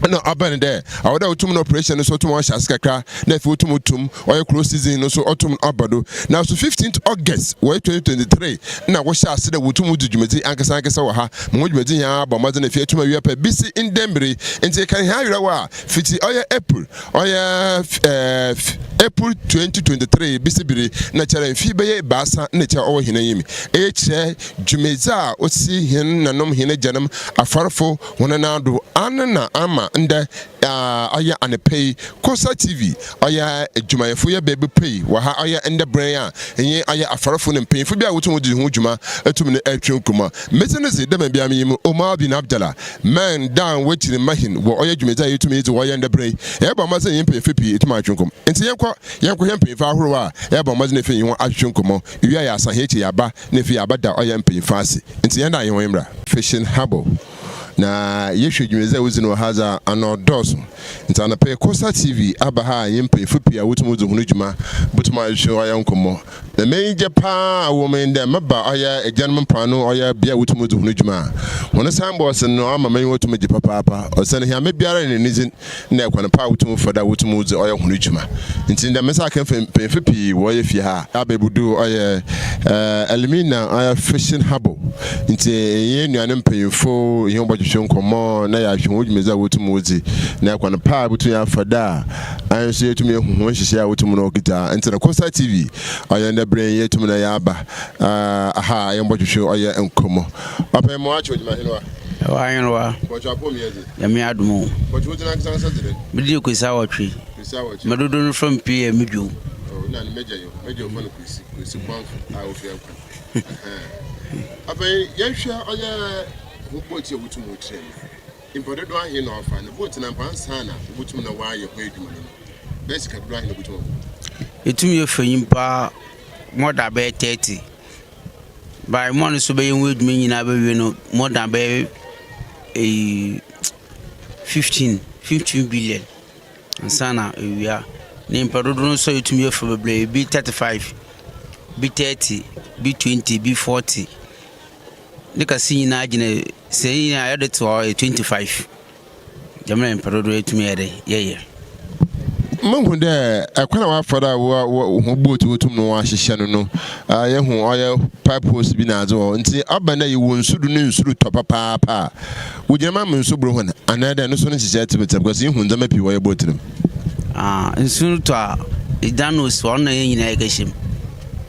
Nna ɔba no dɛ ɔwɔ dɛ wotum no operation no so ɔtum ɔhyɛ ase kakra na afei wotum tum ɔyɛ close season no so ɔtum ɔba do. Naaso 15th August wɔ 2023 nna wɔhyɛ ase dɛ wotum dzi dwumadzi ankasa ankasa wɔ ha ma hɔn dwumadzi nyinaa abɔ mbɔdzen afei etum awia pɛ besi ndɛ mber yi. Ntsi ekan hɛn awerɛhow a fitsi ɔyɛ April ɔyɛ April 2023 besi ber yi na kyerɛ mfe bɛyɛ ebiasa na kyerɛ ɔwɔ hɛn enyim. Iyi kyerɛ dwumadzi a osi hɛn nanom hɛn egyanom afarfo Hɔn nan do ano na ama ndɛ ɔyɛ anapa yi Kosa TV ɔyɛ edwumayɛfo yɛ beebi pii wɔ ha ɔyɛ ndɛ berɛ yi a nye ɔyɛ afarfo ne mpanyimfo bi a wotum dzi ho dwuma tum ne retwe nkɔmbɔ. Medze no dze dɛ ma bia minyim Omar bin Abdallah man dan w'ekyir mahin wɔ ɔyɛ dwumadzi a yetum dzi wɔ ɔyɛ ndɛ berɛ yi yɛbɔ mbɔdzen nye mpanyimfo pii etum atwe nkɔmbɔ ntsi yɛnkɔ yɛnkɔhwɛ mpanyimfo ahorow a yɛbɔ mbɔdzen efi nye hɔn atwetwe nkɔmbɔ ewia yɛasan hɛn ekyir yɛaba na afei yɛabɛda ɔyɛ mpanyimfo ase ntsi yɛnda nye hɔn mbra. Fishing Harbour, na yɛhwɛ dwumadzi a wodzi no wɔ ha dze a, ana ɔdɔɔ so. Ntsi anapa yi, Kosa TV aba ha a nye mpanyimfo pii a wotum dzi hɔn dwuma botum ahwehwɛ ɔyɛ nkɔmbɔ. Na m'enyigye paa a ɔwɔ mu nye dɛ meba ɔyɛ egyanom mpoano ɔyɛ bea a wotum dzi hɔn dwuma a, hɔn signboards no ama m'enyiwa tum gye papaapa osiandɛ hɛn biara na ne dzin na kwan pa a wotum fa do a wotum dze ɔyɛ hɔn edwuma. Ntsi ndɛ me nsa aka mpanyimfo pii wɔ ɔyɛ fie ha a. Abebudu ɔyɛ Elmina ɔyɛ fishing harbour ntsi hɛn enuanom mpanyimfo hɛn bɔtwetwe nkɔmbɔ na yɛahwɛ hɔn dwumadzi a wotum wodzi na kwan pa a botum afa do a hɛn so yetum ehu hɔn nhyehyɛɛ a wotum na wokitsa. Ntsi no Kosa TV ɔyɛ ndɛ ber yi yetum na yɛaba ha a yɛbɔtwetwe ɔyɛ nkɔmbɔ. Papa yi mo akyɛ ogyima henewa? Ɛwɔ ahenewa. Bɔtwe apɔw mu yɛ dze. Nyame adom o. Bɔtwe wo dzin ankasa ankasa dze dɛn? Me din Kwesi Awɔtwe. Kwesi Awɔtwe. Me dodo no frɛ me pii yɛ me dwom. Oh, na ne m'agya yi, m'agya wɔfrɛ no Kwesi, Kwesi Kwanfo a ofi Ɛkwan. Afei yɛnhwɛ ɔyɛ ho boat a wotum wokyerɛ no. Nyimpa dodow ahe na ɔfa na boat no ampa ansaana wobotum na wɔayɛ ho edwuma no no, bɛyɛ sika dodow ahe na obotum ɔkɔ? Etum yɛ fa nyimpa more than bɛyɛ 30. By mo no so bɛyɛ ho adwuma nyinaa bɛwie no more than bɛyɛ eyi 15 15 billion ansa na ewia. Ne nyimpa dodow no so a yɛtumi yɛ fa bebree bi 35 bi 30 bi 20 bi 40 ne kɛse nyinaa gyina sɛ nyinaa yɛde to hɔ yɛ 25. Dɛm na nyimpa dodow yɛtumi yɛ dɛ yɛyɛ. Muhu dɛ kwan a wɔafa do a hɔn boat wotum no wɔahyehyɛ no no, yehu ɔyɛ pipe hose bi na adze wɔ hɔ. Ntsi ɔba no dɛ yɛwɔ nsu do na nsu rotɔ papaapa a, wogyina mu ama nsu bor hɔn anaa dɛ no so no nhyehyɛɛ tse betsɛm because yehu ndzɛmba pii wɔ ɔyɛ boat no mu. Nsu no tɔ a, dan no osi hɔ, ɔno na hɛn nyina yɛkɛhyɛ mu.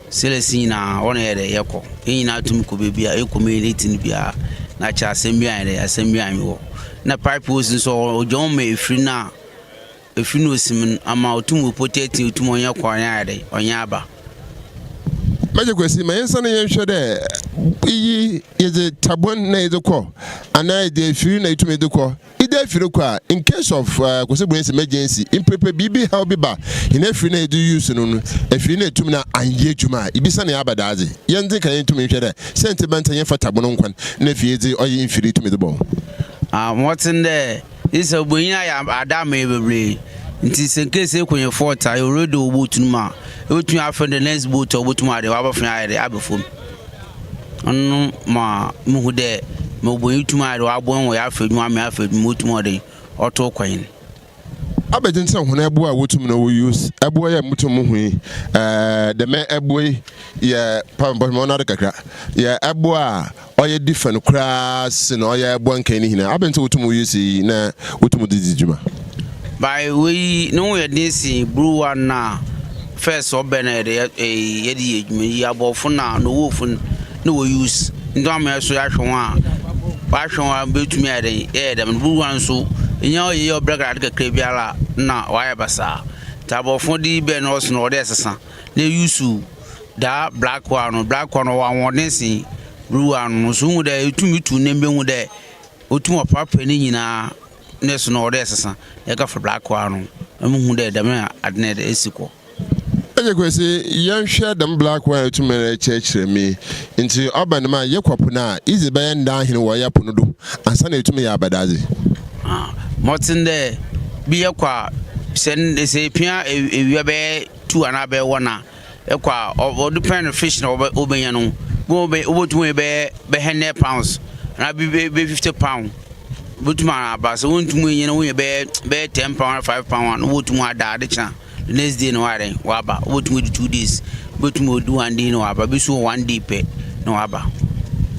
Sailors nyina hɔ na yɛyɛ dɛ yɛkɔ. Hɛn nyina tum kɔ beebi a yɛkɔ main meeting biara na kyerɛ asɛm bi anyɛ dɛ asɛm bi annye hɔ. Na pipe hose no so ɔgya hɔ ma efir no a efir no osim no ama otum oprotect otum ɔnnyɛ kɔ ɔnnyɛ ayɛ dɛ ɔnnyɛ aba. Major Kwesi, ma yɛnsan na yɛnhwɛ dɛ iyi yɛdze tabon na yɛdze kɔ anaa yɛdze efir na yetum dze kɔ. Ida efir kɔ a, in case of Kwesi Bonsu emergency, mprepre biribi haw bi ba hɛn efir no a yɛdze use no no, efir no etum na annyɛ edwuma a, ibisa na yɛaba daadze. Yɛndze kan yenntum nnhwɛ dɛ siantsir bɛn ntsi na yɛmmfa tabon nkwan na efir yɛdze ɔyɛ mfir yi tum dze bɔ ho. Wɔtsen dɛ sɛ obanyin ayɛ ada ama yɛ beberee ntsi sɛ in case ekɔ yɛ fault a yɛwɔ radio wɔ boat no mu a, ebotumi afrɛ the next boat a obotum ayɛ dɛ ɔabɛfa ayɛ dɛ aba famu. Ɔno ma muhu dɛ ma obanyin tum ayɛ dɛ ɔaboa hɛn wɔ yɛn afa edwuma ama yɛn afa edwuma otum ɔdɛn ɔtow kɔ hɛn. Abɛgye ntsi na hɔn ɛboa a wotum na wo use ɛboa yi a mutum muhu yi ɛɛ dɛm ɛboa yi yɛ pa mpɔhwɛ ɔno ade kakra yɛ ɛboa a ɔyɛ different koraa sen ɔyɛ ɛboa nkae ne nyinaa. Abɛn ntsi wotum wo use yi na wotum dze dzi dwuma? By wei no ho yɛ den sen blue one no a first ɔbɛ na yɛde yɛde yɛ adwuma yi abɔfo na no wolf no na wɔ use nti ama yɛ so yɛahwɛ ho a wahwɛ ho a bɛtumi ayɛ den yɛyɛ dɛm no blue one nso ɛnya ɔyɛ yɛ ɔbrɛ ade kakra biara na wayɛ basaa nti abɔfo de bɛn no ɔso no ɔde ɛsesa na use daa black one no. Black one no ɔwɔ ahoɔden sen blue one no so. Hu dɛ ɛtumi tu ne mbɛhu dɛ ɔtumi ɔprapra ne nyinaa ne so no ɔde ɛsesa na ɛka fa black one no na muhu dɛ dɛm ade no yɛde esi kɔ. Ɛgye Kwesi, yɛnhwɛ dɛm black one a etum rekyerɛkyerɛ mi. Ntsi ɔba no mu a, yɛkɔ po no a, idzi bɛyɛ nda ahen wɔ ɔyɛ po no do ansa na etum yɛ abɛdadze? Mɔtsen dɛ bi yɛkɔ a, sɛ epia ewia bɛyɛ 2 anaa bɛyɛ 1 a, ɛkɔ a, ɔ depend fish na wobɛnya no. Bi wobɛtum ayɛ bɛyɛ £100 anaa bi bɛyɛ £50 wobɛtum aba. Sɛ wontum nyɛ no wonya bɛyɛ £10 anaa £5 a, na wobɛtum ada ade kyena the next day na wayɛ dɛn waba. Wobɛtum adi 2 days, wobɛtum adi one day na waba. Bi so wɔ one day pɛ na waba,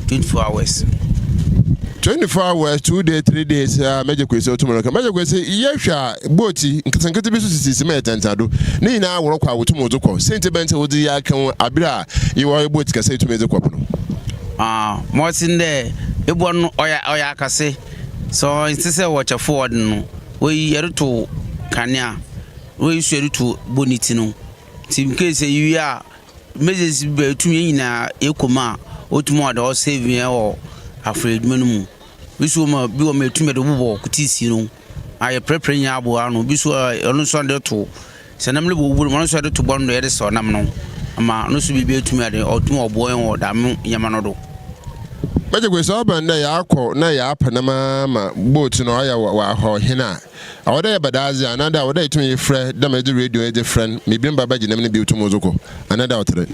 24 hours. 24 hours, 2 day, 3 days a Mɛgye Kwesi otum no ka. Mɛgye Kwesi, yɛhwɛ a boat nketenkete bi so sisisi ma yɛtɛntɛn do ne nyinaa wɔrɔkɔ a wotum wodze kɔ sɛnti bɛn sɛ wodze yɛ aka ho abere a yɛwɔ boat kɛse etumi dze kɔ po no? Ah, mɔten dɛ eboa no ɔyɛ akɛse sɛ ɔnte sɛ wɔkyɛfo wɔde no. Wɔyi yɛde to kanea, wɔyi so yɛde to bɔ ne ti no. Nti in case yɛwie a, emergency bi ba, yɛtum yɛn nyinaa yɛkɔ mu a, ɔtum ɔde ɔsave yɛn wɔ afɔre adwuma no mu. Bi so ma bi wɔ ma yɛtum yɛde bobɔ kutisi no a yɛprɛprɛ nyinaa aboa ano. Bi so ɔno nso ɔde to sɛ nam no bɔ wuram, ɔno nso yɛde to bɔ no do, yɛde sɛ ɔnam no ama ɔno nso biribi atumi ade ɔtum ɔboa yɛn wɔ dame nneɛma no do. Mɛgye Kwesi, ɔbɛn dɛ yɛakɔ na yɛapɛ nam ama boat no ɔyɛ wɔ ahɔhen a ɔwɔ dɛ yɛba daadze anaa dɛ ɔwɔ dɛ yɛtum yɛfrɛ dɛ ma yɛdze radio yɛdze frɛ no ma ebinom ba bɛgye nam no bi tum dze kɔ anaa dɛ ɔtse dɛn?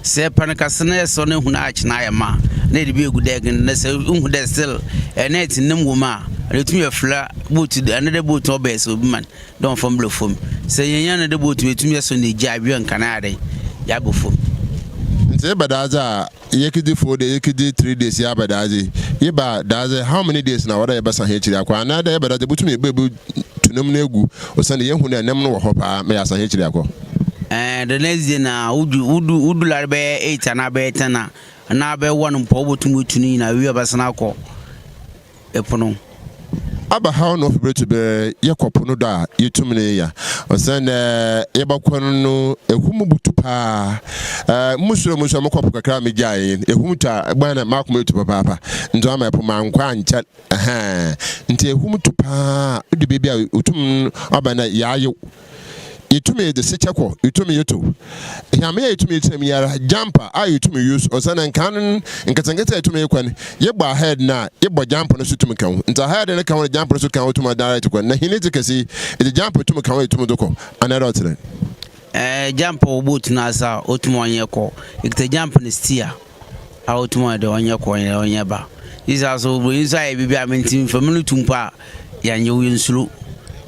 Sɛ ɛpɛ no kɛse na ɛsɔ no ehunu akyena ayɛ ma na yɛde bi egu dɛg no, na sɛ ehu dɛ still ɛna ɛte nam wɔ mu a, ɛna etum yɛ fla boat ɛna dɛ boat no ɔbɛyɛ sɛ obi man dɛ ɔmfa mbra fam. Sɛ yɛnya no dɛ boat no etum yɛ so na egya awia nkane ayɛ dɛn yɛabɔ fam. Nti eba daadze a yɛkedzi 4 days, yɛkedzi 3 days, yɛaba daadze, yeba daadze, how many days na ɔwɔ dɛ yɛbɛsa hɛn ekyir akɔ, anaa dɛ yɛba daadze botum yɛbɛbu tu nam no egu osiandɛ yehu dɛ nam no wɔ hɔ paa ma yɛasa hɛn ekyir akɔ? Ɛɛ, the next day na wodu lare bɛyɛ 8 anaa bɛyɛ 10 a anaa bɛyɛ 1 mpo a, wobɛtum etu no nyinaa wie a bɛsan akɔ ɛpo no. Aba haw na ɔfi to berɛ yɛkɔ po no do a yɛtum ne ya ɔsɛn dɛ yɛbɛkɔ no ehum butu paa. Musuro mu nso mokɔ po kakra a megyae ehum tu a gbana na makoma etu papaapa, nti ama ɛpo mankɔ ankyɛ. Ɛhɛn, nti ehum tu paa du baabi a otum ɔba na yɛayew, yɛtumi de sekyɛ kɔ, yɛtumi yɛto hwame a yɛtumi yɛtena mu yara jumper a yɛtumi use ɔsɛ na nkan no nketenkete a yɛtumi yɛkɔ no yɛbɔ ahead no a yɛbɔ jumper no so tumi ka ho, nti ahead no ka ho no jumper no so ka ho tumi direct kɔ na hene dze kɛse ɛde jumper tumi ka ho yɛtumi de kɔ anaa dɛ ɔtene? Ɛɛ, jumper wɔ boat no ase a otumi ɔnyɛ kɔ. Ekita jumper no steer a otumi ɔyɛ dɛ ɔnyɛ kɔ ɔnyɛ ba. Isa so obroni nso ayɛ biribi a mentimi mfa mu no tu mpo a yɛanyɛ wo yɛnsuro.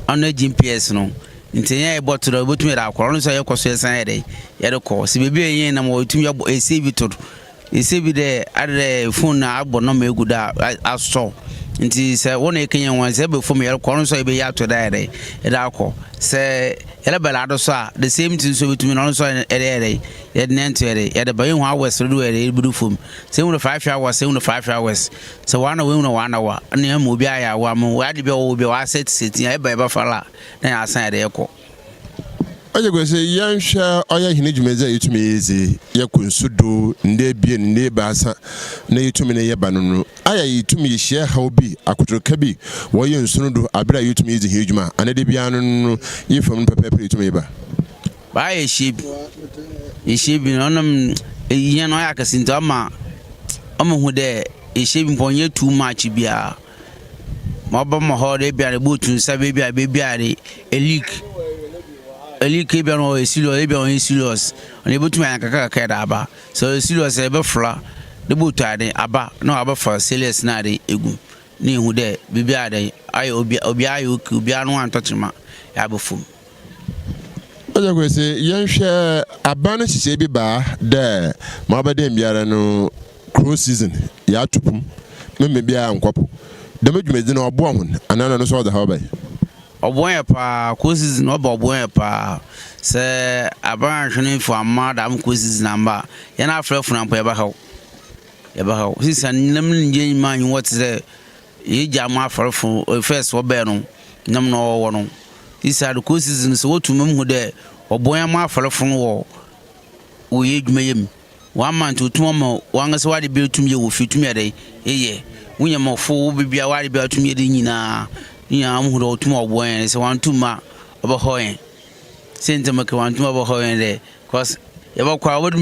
Ɔno GPS no nti ɛnyɛ yɛbɔ to dɛ wobɛtumi yɛde akɔ, ɔno nso a yɛkɔ so yɛsan yɛ dɛ yɛde kɔ. Sɛ baabi a yɛn nam wɔ yɛtumi yɛbɔ ɛsɛ bi to do. Ɛsɛ bi dɛ ade dɛ phone na abɔ nɔma egu do a asɔ. Nti sɛ wɔn na yɛkɛnyɛ wɔn sɛ ɛbɛ fam yɛrekɔ, ɔno nso a yɛbɛyi ato dɛ ayɛ dɛ yɛde akɔ. Sɛ yɛrebɛ lado so a the same thing nso bɛtumi na ɔno nso yɛde yɛ dɛ yɛde nɛnto yɛde yɛde ba yɛhu hours dodo yɛde yɛde fam. Sɛ ehunu 5 hours, ehunu 5 hours, sɛ 1 hour, ehunu 1 hour ɛna ɛma obi ayɛ awa mu wɔade bi a wɔwɔ bi a wɔasɛte sɛti a ɛba yɛbɛfa la na yɛasan yɛde yɛkɔ. Ɔgye Kwesi, yɛnhwɛ ɔyɛ hene dwumadzi a yɛtumi yɛdzi yɛkɔ nsu do nda 2, nda 3 na yɛtumi ne yɛba no ayɛ yɛtumi yɛhyia haw bi akotoroka bi wɔyɛ nsu no do abere a yɛtumi yɛdzi hene dwuma anaa de biara no yɛfam no pɛpɛɛpɛ yɛtumi yɛba? Baayɛ yɛhyia bi, yɛhyia bi no ɔnam yɛn no ɔyɛ akɛse nti ɔma hu dɛ yɛhyia bi mpo ɔnyɛ too much biara ma ɔba ma hɔ dɛ ebia de boat nsa beebi a beebi a de eleak eleak, ebia no ɔyɛ serious, ebia ɔnyɛ serious, ɔno ebɛtumi ayɛ kakra kakra de aba. Sɛ ɔyɛ serious a yɛbɛfra de boat ade aba na wabɛfa sailors na ade egu na ehu dɛ biribi a dɛ ayɛ obi obiara ayɛ okay, obiara no antɔ kyema. Aba famu. Agya Kwesi, yɛnhwɛ aban no nhyehyɛɛ bi baa dɛ ma ɔbɛdɛn biara no kurow season yɛato pum, mema biara nnkɔ po. Dɛm dwumadzi no ɔboa hɔn anaa na no so ɔdze haw bae? Ɔboa hɛn paa, kurow season no ɔba ɔboa hɛn paa. Sɛ aban annhwɛ no mfo amma dɛm kurow season ammba a, hɛn afrɛfo no mpo yɛbɛhaw, yɛbɛhaw. Sesei nam no nnyɛ nyima nnyi hɔ tse dɛ Yegya mo afarfo first wɔbɛɛ no nam na ɔwɔ no isa do cold season sɛ wotu mu hu dɛ ɔboa mo afarfo no wɔ wɔ yɛ edwuma yɛ mu one month otum ɔma wankasa w'ade bi otum yɛ wɔ fie tum yɛ dɛ eyɛ wonya ma ɔfo wo bibia w'ade bi otum yɛ de nyinaa nyinaa mo hu dɛ otum ɔboa yɛn sɛ wantum a ɔbɛhɔ yɛn sɛ ntɛm kɛ wantum ɔbɛhɔ yɛn dɛ Cause yɛbɛkɔ a wɔbɛdu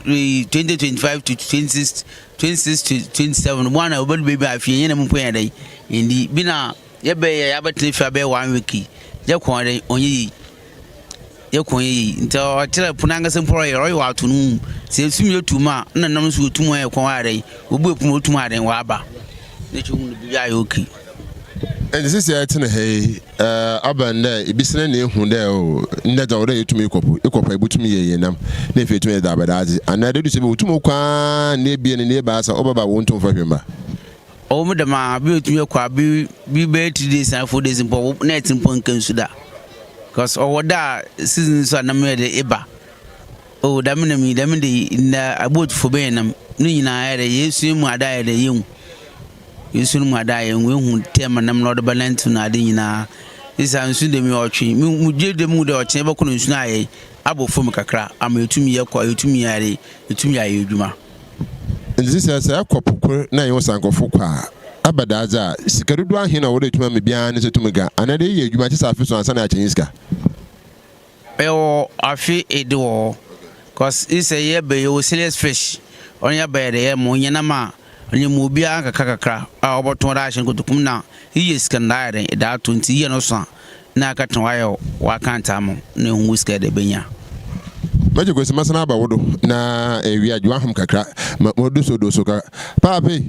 baabi 2025 to 26 26 to 27 mu ana wɔbɛdu baabi a afei yɛn na mu mpo yɛn dɛ ndi bi na yɛbɛyɛ yɛabɛtena fie abɛyɛ one week yi yɛkɔ dɛ ɔnyɛ yie yɛkɔ ɔnyɛ yie nti ɔkyerɛ pono ankasa mpo ɔyɛ ɔyɛ wɔ ato no mu sɛ esum yɛ tum a na nam nso otum ayɛ kɔn ayɛ dɛ obu ekum otum ayɛ dɛ waba ne kyɛ hu no biribi ayɛ okay. Ntsi sesei a yɛtse ha yi, aber ndɛ ibisana na ehu dɛ oh, ndɛ dza ɔwɔ dɛ yetum ekɔ po, ekɔ po a ibotum yɛ yie nam na efei etum edze aba daadze. Anaa dɛ edu sɛ bi wotum kɔ ara nda ebien, nda ebiasa, ɔbɛba a wonntum mmfa hwee mmba. Ɔwɔ mu dɛm a, bi otumi kɔ a bi bi bɛyɛ 3 days anaa 4 days mpo na ɛtse mpo nka nsu da. Because ɔwɔ da a season so a nam yɛ dɛ eba. Oh dɛm nam yi, dɛm de yi, ndɛ abootfo bɛyɛ nam ne nyinaa yɛ dɛ yesua mu ade a yɛ dɛ yehu. Nsu no mu ada a yɛnhu ehu tɛm nam na ɔde bɛnantsew na ade nyina. Ntsi a nsu dɛm yi ɔtwe. Me mugye dɛ muhu dɛ ɔkyena ebɔkɔ no nsu no ayɛ abɔ famu kakra ama etum yɛkɔ etum yɛ ade etum yɛ ayɛ edwuma. Ntsi sɛ sɛ ɛkɔ po kor na enye wo sankɔfo kɔ a, aba daadze a, sika dodow ahen na ɔwɔ dɛ etum ama biara ne nsa tum ka? Anaa dɛ eyɛ edwuma kyesɛ afe so ansaana akyɛ nye sika? Yɛwɔ afe ede wɔ hɔ cos isɛ yɛ bɛ yɛwɔ serious fish ɔno yɛ bɛ yɛ dɛ yɛ mo nyɛ nam a ɔno mu obiara kakra kakra a ɔbɔtɔn ɔde ahyɛ nkotoku mu na eyɛ sika no daa yɛ dɛn eda ato nti yɛ no so a na aka tena wayɛ w'account ama na ehu wo sika de benya. Mɛgye kwesi mɛsan aba wo do na ewia gye w'ahom kakra ma mo doso doso kakra paape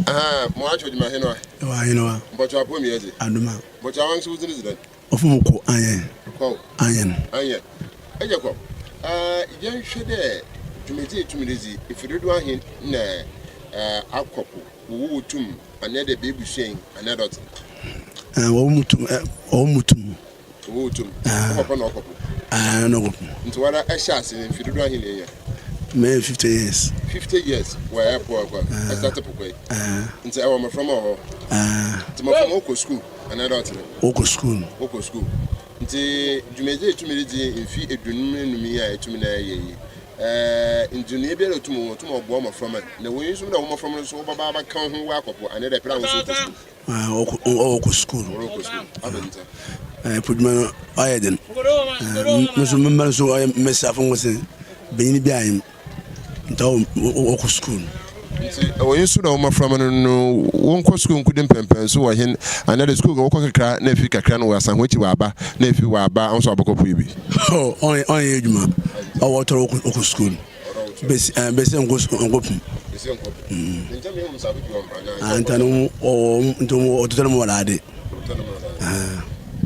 ahaa mo akyɛ ogyima henoa Ɛwɔ ahenoa. mpɔkyɛ apɔ mi yɛ dze Adoma. mpɔkyɛ awanso wo dzin dze dɛn. Ɔfom kɔ anyɛn. Kɔw. Anyɛn. Anyɛn. Agya Kwaw, ah, yɛnhwɛ dɛ dwumadzi a etum ridzi, mfe dodow ahen na akɔ po wɔ wo tum anaa dɛ b'ebusua yi anaa dɛ ɔtse? Eh, wɔwɔ mu tum, eh, wɔwɔ mu tum. Wɔwɔ wo tum. Wo papa na ɔkɔ po? Ah, na ɔkɔ po. Ntsi woara ɛhyɛ ase no mfe dodow ahen na enya? Mɛyɛ 50 years. 50 years wɔ ɛpo akɔ, ɛsate po kɔ yi. Ah. Ntsi ɛwɔ mboframba wɔ hɔ? Ah. Ntsi mboframba wɔkɔ skuul? Anaa dɛ ɔtse dɛn? Wokɔ skuul no. Wokɔ skuul. Ntsi dwumadzi a etum ridzi mfe eduonum enum yi a etum na eyɛ yi, ndzinoa biara a otum wɔ, otum ɔboa mboframba no. Na wonnyi so dɛ wo mboframba no so wɔbɛba abɛka wo ho wɔakɔ po, anaa dɛ epɛ dɛ hɔn so wɔkɔ skuul? Wɔkɔ skuul. Wɔrokɔ skuul. Abɛn ntsi a? Po dwuma no ɔayɛ dzen. Me so me mba no so ɔyɛ mbasiafo nkotsee, banyin biara nnyi mu. Nti wɔkɔ sukuu no. Nti wɔ yi so na wo mmɔframma no no wɔnkɔ sukuu nkɔdi mpɛmpɛnso wɔ hen anaa de sukuu wɔkɔ kakra na efi kakra no wɔasan wɔn akyi wɔaba na efi wɔaba nso abɛkɔ pue bi. Ɔnyɛ ɔnyɛ adwuma ɔwɔ tɔrɔ wɔkɔ sukuu no besi ɛɛ besi nkɔ nkɔ pum. Besi nkɔ pum. Nti mi ehum sa bi wɔ mpa na. Nti no ɔwɔ nti ɔtotɔ no mu wɔ ade.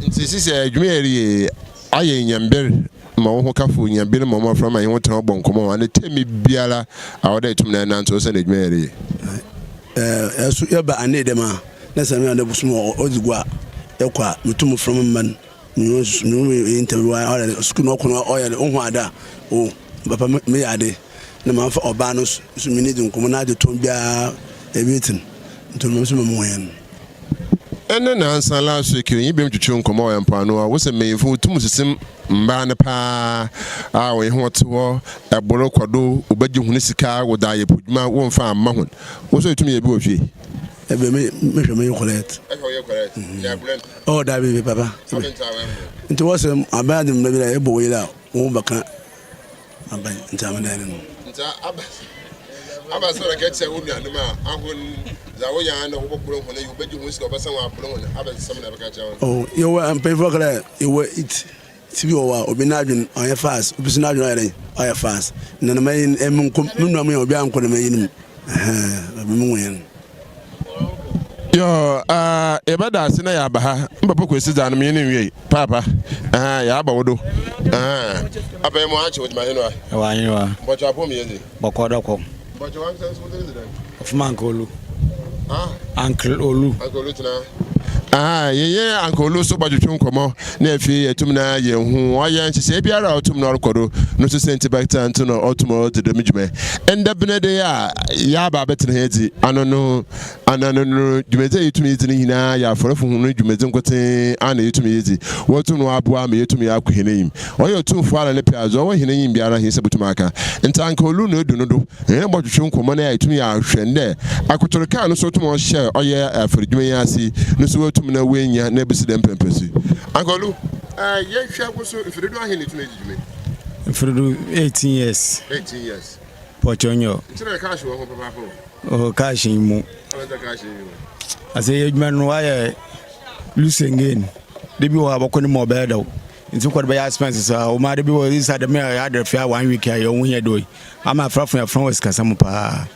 Nti sisi adwuma yɛ yɛ Ayɛ nyamber ma woho kafo, nyamber ma mbofra ma nye hɔn tsena bɔ nkɔmbɔ hɔn tɛm biara a ɔwɔ dɛ etum na enantsew osiandɛ edwuma yɛ ereyɛ. Ɛso yɛba anee dɛm a, na sɛ me na bosom ɔdze gu a, yɛkɔ a, metum frɛ me mba no, menye hɔn susu, menye hɔn yɛ interview, ɔyɛ sukuu no ɔkɔ no ɔyɛ dɛ, ohu ade a, oh, papa meyɛ ade, na mafa ɔbaa no so menye no dzi nkɔmbɔ, n'adzetɔn biara everything, ntsi ɔno so ma muhu hɛn. Ɛnɛ nansa last week nye binom twetwe nkɔmbɔ wɔ mpoano a wose mbanyimfo wotum sisi mbaa no paa a wɔnye hɔn tse hɔ bor kɔ do wɔbɛgye hɔn sika wɔdze ayɛ podwuma wɔmmfa amma hɔn. Wo so etum yɛ bi wɔ fie? Ebe me mehwɛ me correct. Ehwɛ wo yɛ correct. Na ɛbrɛ no? Oh dabi bi papa. Abɛn ntsi a wɔmmbrɛ? Nti wɔsɛ aban adze mbra bi a ebɔ wo yer a wo ho bɛka. Aban nti amedan no mu. Nti aba aba sɛ ɔreka kyerɛ wo nuanom a ahon dza woyɛ ara na wɔbɔboro hɔn ayi wɔbɛgye hɔn sika wɔbɛsan wɔn aboro hɔn aba nsɛm na ɛbɛka kyerɛ hɔn. Oh yɛwɔ mpanyinfoɔ kra yɛwɔ it ti bi wɔ hɔ a obi n'adwene ɔnyɛ fast obi so n'adwene ɔyɛ dɛn ɔyɛ fast na na mayi ɛmu nko me nua mu yɛ obi ankɔ na mayi no mu ɛhɛn obi mu yɛn. Yo, ah, yɛbɛda ase na yɛaba ha. Mpapa Kwesi dza no menye no nwiei. Paapa, ah, yɛaba wo do. Ah, abɛn mu akye wogyima henoa. Ɛwɔ ahenewa. Mpɔkyɛ apɔw mu yɛ dze. Bɔkɔ dɔkɔ. Mpɔkyɛ wankasa nso wo dzin dze dɛn? Ɔfom Uncle Olu. Ah. Uncle Olu. Uncle Olu tena. Ah, yɛnyɛ Uncle Olu so bɔtwetwe nkɔmmɔ na afei yɛtum na yɛhu ɔyɛ nhyehyɛe biara a ɔtum na ɔrekɔ do no so sɛ nti bɛtena nti na ɔtum ɔdze dɛm dwuma ndɛ bene de a yɛaba abɛtena ha dzi ano no Ana no no dwumadzi a yetum dzi no nyina yɛ afɔrfo hɔn dwumadzi nkotsee ana yetum dzi? Wɔtum na wɔaboa ama yetum akɔ hɛn enyim. Ɔyɛ Otumfoɔ ara ne pɛ a, dza ɔwɔ hɛn enyim biara hɛn nsa botum aka. Ntsi anka olu na odu no do, hɛn bɔtwetwe nkɔmbɔ na yeetum ahwɛ ndɛ akotorkaa no so otum ɔhyɛ ɔyɛ afɔrdwuma yi ase yi no so otum na oenya na ebesi dɛm pɛmpɛso yi. Anka olu, yɛnhwɛ wo so mfe dodow ahen na etum edzi dwuma yi? Mfe dodow 18 years. 18 years. Pɔkyɛ nyɛ. Nkyerɛ cash wɔ ho papaapa o. Oh, cash yi mu. Ase yɛ adwuma no ayɛ loose again. De bi wɔ hɔ a bɔkɔ ne mu ɔbɛyɛ dɛw. Nti kɔ de bɛyɛ expenses a wɔn ade bi wɔ isa dɛm yɛ adrɛ fia one week a yɛ wɔn hia do yi. Ama afrafo yɛ afrɛ wɔ sikasɛm paa.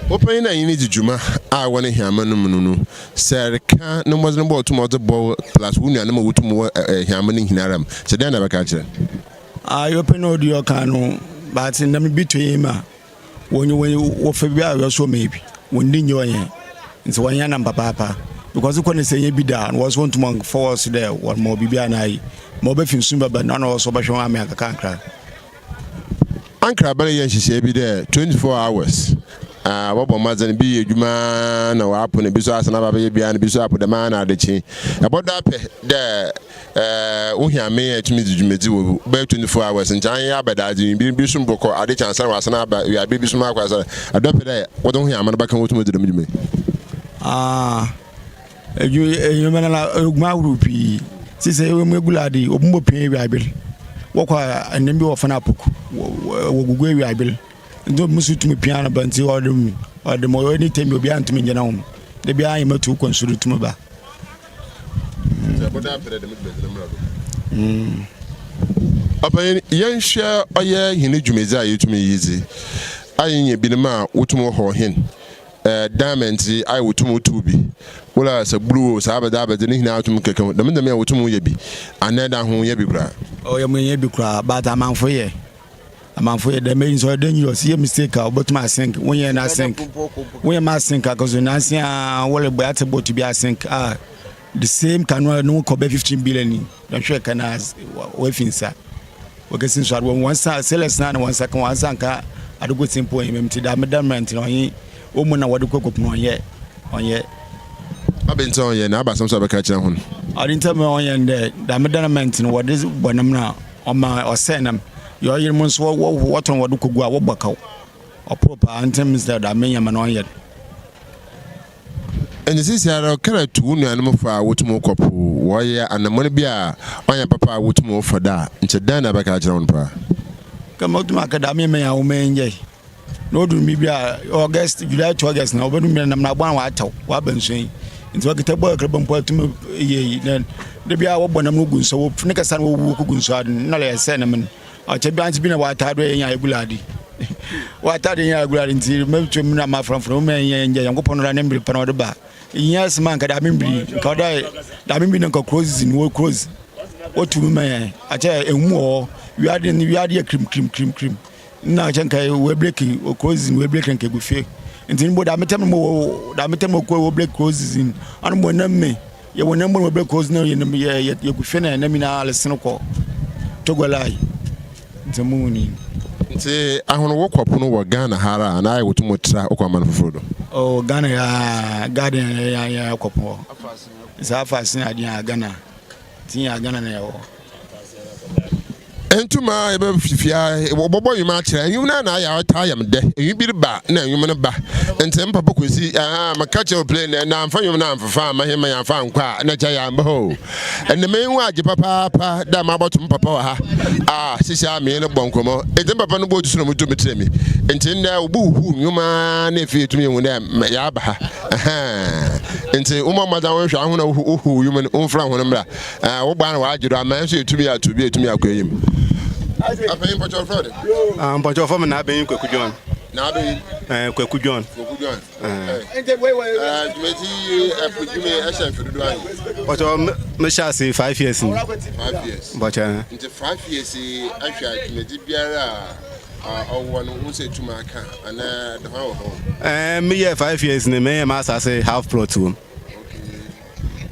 Wo panyin a enye no dzi dwuma a ewɔ ne hɛnba no mu no no, sɛ ereka no mbɔdzen bɔ a otum ɔdze bɔ wo plus wo nuanom a wotum wɔ hɛnba no nyinara mu, sɛ dɛn na ebɛka akyerɛ no? Ah, yɛ panyin a ɔdi ɔkan no, but ndɛm bi to yi ma. Wɔnye wɔn wɔfa bi a wɔsɔ mɛ bi wɔn di nyɛ ɔyɛ nti wɔn yɛ nam papaapa because kɔ ne sɛ yɛ bi da na wɔsɔ ntoma fɔ wɔ so dɛ wɔn ma obi bi anayi ma ɔbɛ fi nsu bɛbɛ na ɔna wɔsɔ bɛhwɛ wɔn amɛ akaka ankra. Ankra bɛrɛ yɛ nhyehyɛɛ bi dɛ 24 hours a wɔbɔ mbɔdzen bi yɛ edwuma na wɔapo na bi so asan aba abɛyɛ bi a na bi so apo dɛm ara na adekye ɛbɔdɔ apɛ dɛ Eh, wo hia me a etumi dzi dwumadzi wɔ bɛyɛ 24 hours nkyɛ annyɛ abɛdaadze yi bi bi so mpo kɔ ade kye ansa na wɔasan aba ewiaber bi so makɔ ansa na ɛdɔ pɛ dɛ wɔdze ho hia ama no bɛka wotum dzi dɛm dwuma yi. Ah, edwuma no na eguma ahorow pii. Sisi emu egula ade, obi mbɔ pii ewiaber. Wɔkɔ a ndɛm bi wɔfa no apok, wɔgugu ewiaber. Nti obi nso tumi pia no ba nti ɔde mu ɔde mu ɔyɛ ne tɛm bi obiara ntumi ngyina ho. Da biara yɛ matu kɔ nsu do tumi ba. Ɔpanyin, yɛnhwɛ ɔyɛ hɛn dwumadzi a yetumi yi dzi a yenya binom a wotum hɔ hɛn diamond dze ayɛ wotum wotow bi, wola sɛ blue o, saa abɛdze abɛdze ne nyinaa tum kɛkɛ ho, dɛm ndzɛmba yi a wotum yɛ bi anaa da ho yɛ bi koraa? Oh, yɛ mo yɛ bi koraa, but amanfo yɛ. Amanfo yɛ dɛm eyi nso ɔyɛ dangerous, yɛ mistake a wobɛtum asink, wonyɛ na asink, wonyɛ ma asink akɔso nanse a wɔle bɔ ate bɔto bi asink a the same canoe no kɔ bɛ 15 billion ni na hwɛ ka na wafi nsa wɔkɛsi nso ade wɔn nsa sailors na wɔn nsa ka wɔn nsa nka ade kɔ simple yɛ mɛm ti da meda mmerɛ nti na ɔnye wɔn mu na wɔde kɔ kɔpem ɔnyɛ ɔnyɛ. Abɛn nti ɔnyɛ na abasɛm so abɛka kyerɛ ho no. Ɔde nti ɔnyɛ ndɛ da meda mmerɛ nti na wɔde bɔ nam na Ɔma ɔsɛɛ nam. Yɛ ɔyer mo nso wɔtɔn wɔde kogu a wɔbɔ kaw. Ɔpor paa ntsi na mese dɛ menya ma na ɔnyɛ no. Ntsi seseiara kra tu wo nuanom fo a wotum kɔ po, wɔyɛ anamɔn bi a ɔnnyɛ papa a wotum fa do a, nkyɛ dɛn na ebɛka akyerɛ hɔn paa? Nka motum aka dɛ ame menya hom engyɛe. Na odur mber bi a, August, July to August na obodu mber no nam na aboa no ɔatɛw, ɔaba nsu enyi. Ntsi ɔkita bɔɔl kakraba mpo a tum yɛ iyi. Na da biara wɔbɔ nam no gu nsu, wɔ ne kasa no wɔwu kɔ gu nsu ado no, nna ɔyɛ sɛ nam no. Ɔkyɛ bi antse bi na wɔataa do yɛ nya egula ade. Wɔataa do yɛ egula ade ntsi mɛtwa mu na maframfram mu yɛ nyɛ Nyankopɔn no ne mber pa na ɔde ba. Nyɛ asɛm a nka dame mbiri, nka ɔda dame mbiri na nka close no wɔ close. Wɔtu mu ma yɛn. Akyɛ ehu wɔ hɔ. Wiade no wiade yɛ krim krim krim krim. Nna ɔkyɛ nka wɔ breki wɔ close wɔ breki nka egu fie. Nti mbo dame tɛm mo wɔ dame tɛm wɔ wɔ breki close ɔno mo nam me. Yɛ wɔ nam wɔ breki close no yɛ nam yɛ yɛ gu fie na nam nyinaa alesen kɔ Togolai. Nti mo ni. Nti ahono wo kɔ pono wɔ Ghana ha ara anaa ayɛ wotum tra wokɔ aman foforɔ do? Oh Ghana ya garden ya ya kɔ pono. Saa fa sin adeɛ a Ghana. Nti yɛ Ghana na yɛwɔ. Ntoma a yɛbɛfifi a wɔbɔbɔ nnwom akyerɛ nnwom no na ayɛ ɔtaa yam dɛ nnwom bi ba na nnwom no ba nti mpapa kwesi aha maka kyerɛ plane na na amfa nnwom no amfafa amma hema yɛamfa ankɔ a na kyɛ yɛamba hɔ ɛnna me ho agye papaapa dɛ mabɔto m papa wɔ ha a sisi a me no bɔ nkɔmmɔ nti papa no bɔ otu so na mutu me kyerɛ me nti nnɛ wobu huhu nnwom a na efi etumi ehu dɛ yɛaba ha nti woma mmɔdza wo nhwɛ aho na wohu nnwom no womfra ho no mmra Ɛɛ, wo baa na w'agye do ama nso yɛtumi ato bi yɛtumi akɔ enyim. Afei mpɔkyɛ ɔfrɛ de. Ah, mpɔkyɛ ɔfrɛ me na abɛnyin Kwaku John. Na abɛyi. Ɛɛ Kwaku John. Kwaku John. Ɛɛ dwumadzi yi ɛpo dwuma yi ɛhyɛ mfe dodoɔ ahe? Bɔtɔ mehyɛ ase 5 years ni. 5 years. Bɔtɔ. Nti 5 years yi ahwɛ a dwumadzi biara a ɔwɔ no ho sɛ etum aka anaa ɛda hɔ wɔ hɔ? Ɛɛ meyɛ 5 years ni, meyɛ m'asase half plot wɔ mu.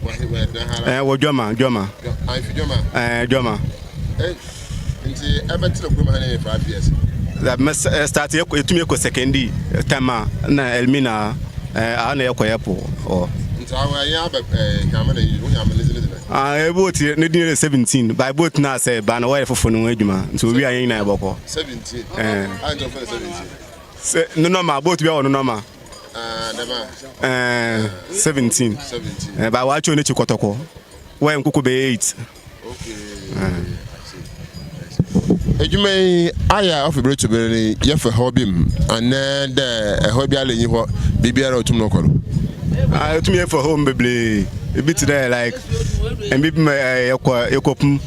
Ɛɛ wɔ Dwama, Dwama. Ahemfi Dwama. Ɛɛ Dwama. Nti ɛbɛtena kurom ha ne yɛ 5 years? Mɛ start yɛ etumi ekɔ Sekondi tɛm a na Elmina, ɛɛ aha na yɛkɔ yɛ po ɔ. Nti awo ɛyɛ abɛ ɛɛ hwama na yi wo hwama ne dzi ne dzi na. Ah, boat ne din yɛ 17 by boat na sɛ ba na wɔyɛ foforɔ no ho adwuma, nti owi a yɛn nyinaa yɛbɔkɔ. 17. Ɛɛ. A nti ɔfɛ no 17. Sɛ ne nɔma boat bi a wɔ no nɔma. Ah, dɛm a. Ɛɛ 17. 17. Ɛɛ ba wɔatwerɛ n'akyi kɔtɔkɔ wɔyɛ nkoko bɛyɛ 8. Okay. Edwuma yi ayɛ a ɔfa bere to bere no yɛfa haw bi mu anaa dɛ ɛhaw biara nnyi hɔ, biribiara otum no kɔ do? Ah, otumi yɛfa haw mu bebree. Ebi te dɛ like mbi bi ma yɛkɔ yɛkɔpum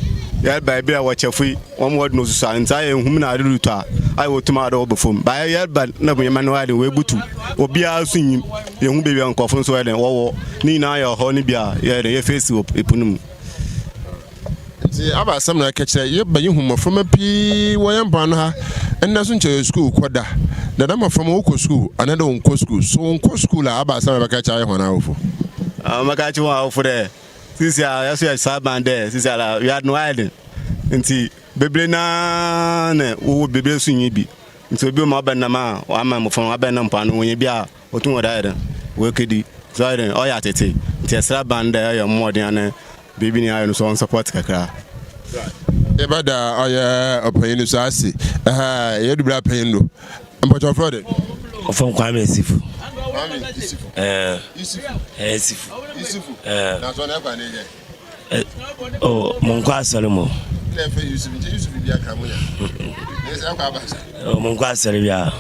yɛba ebi a wɔkyɛfo yi wɔn wɔde no susua, nti ayɛ nhum na ade retɔ a ayɛ wɔtum ade wɔbɔ fam ba yɛba na nyɛma no ayɛ de wɔabutu, obiara nso nyim yɛhu baabi a nkurɔfo nso yɛ dɛ wɔwɔ ne nyinaa yɛ ɔhaw no bi a yɛyɛ dɛ yɛfeesi wɔ epo no mu. Nti aba asɛm na ɛka kyerɛ yɛba yehu mmɔframma pii wɔ yɛn mpoano ha ndɛ so nkyɛ yɛ sukuu kɔ da na dɛm mmɔframma wɔkɔ sukuu anaa dɛ wɔnkɔ sukuu so wɔnkɔ sukuu a, aba asɛm na ɛbɛka kyerɛ ayɛ hɔn awofo? Mɛka kyerɛ wɔn awofo dɛ sisi a yɛso yɛ saa ban dɛ sisi a wiade no ayɛ den, nti bebree naa na wɔwɔ bebree nso nyi bi, nti obi ma ɔbɛnam a wama mmɔfra no abɛnam mpoano wɔnyɛ bi a wɔtum wɔde ayɛ den wɔakɛdi so ayɛ den ɔyɛ atete, nti ɛsrɛ ban dɛ ɔyɛ mmɔden ane biribi ne ayɛ no so ɔnsupport kakra. Yɛbɛda ɔyɛ ɔpanyin no so ase. Yɛdu bere apanyin do. Mpɔkyɛ ɔfrɛ de? Ɔfam Kwame Isifu. Kwame Isifu. Ɛɛ. Isifu. Ɛɛ Isifu. Isifu. Ɛɛ. Na so na ɛkwa ne yɛ. Oh, mo nkɔ asɔre mo. Na ɛfɛ Yusuf nkyɛ Yusuf bi aka mo nya. Ne sɛ ɛkɔ aba sa. Oh, mo nkɔ asɔre bia.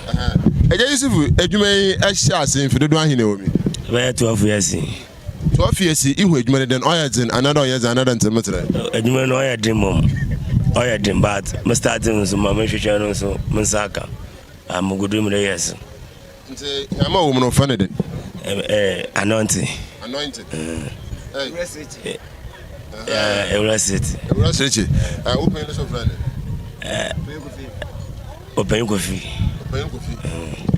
Ɛgya Yusuf, adwuma yi ɛhyɛ ase mfe dodoɔ ahe na ɛwɔ mi? Ɛbɛyɛ 12 years. 12 years, ihu adwuma no dɛn, ɔyɛ dzen anaadɛ ɔnyɛ dzen anaadɛ ntɛm kyerɛ? Adwuma no ɔyɛ den mmom. Ɔyɛ den, but me start nso ma mehwehwɛ no nso me nsa aka. Ah, mo gudu mu de yes. Nti nyama wɔ mu no ɔfɛ ne den? Ɛɛ, anointing. Anointing. Ɛɛ, Ewura City. Ewura City. Ɛɛ, wo panyin no so frɛ ne? Ɛɛ, Ɔpanyin Kofi. Ɔpanyin Kofi.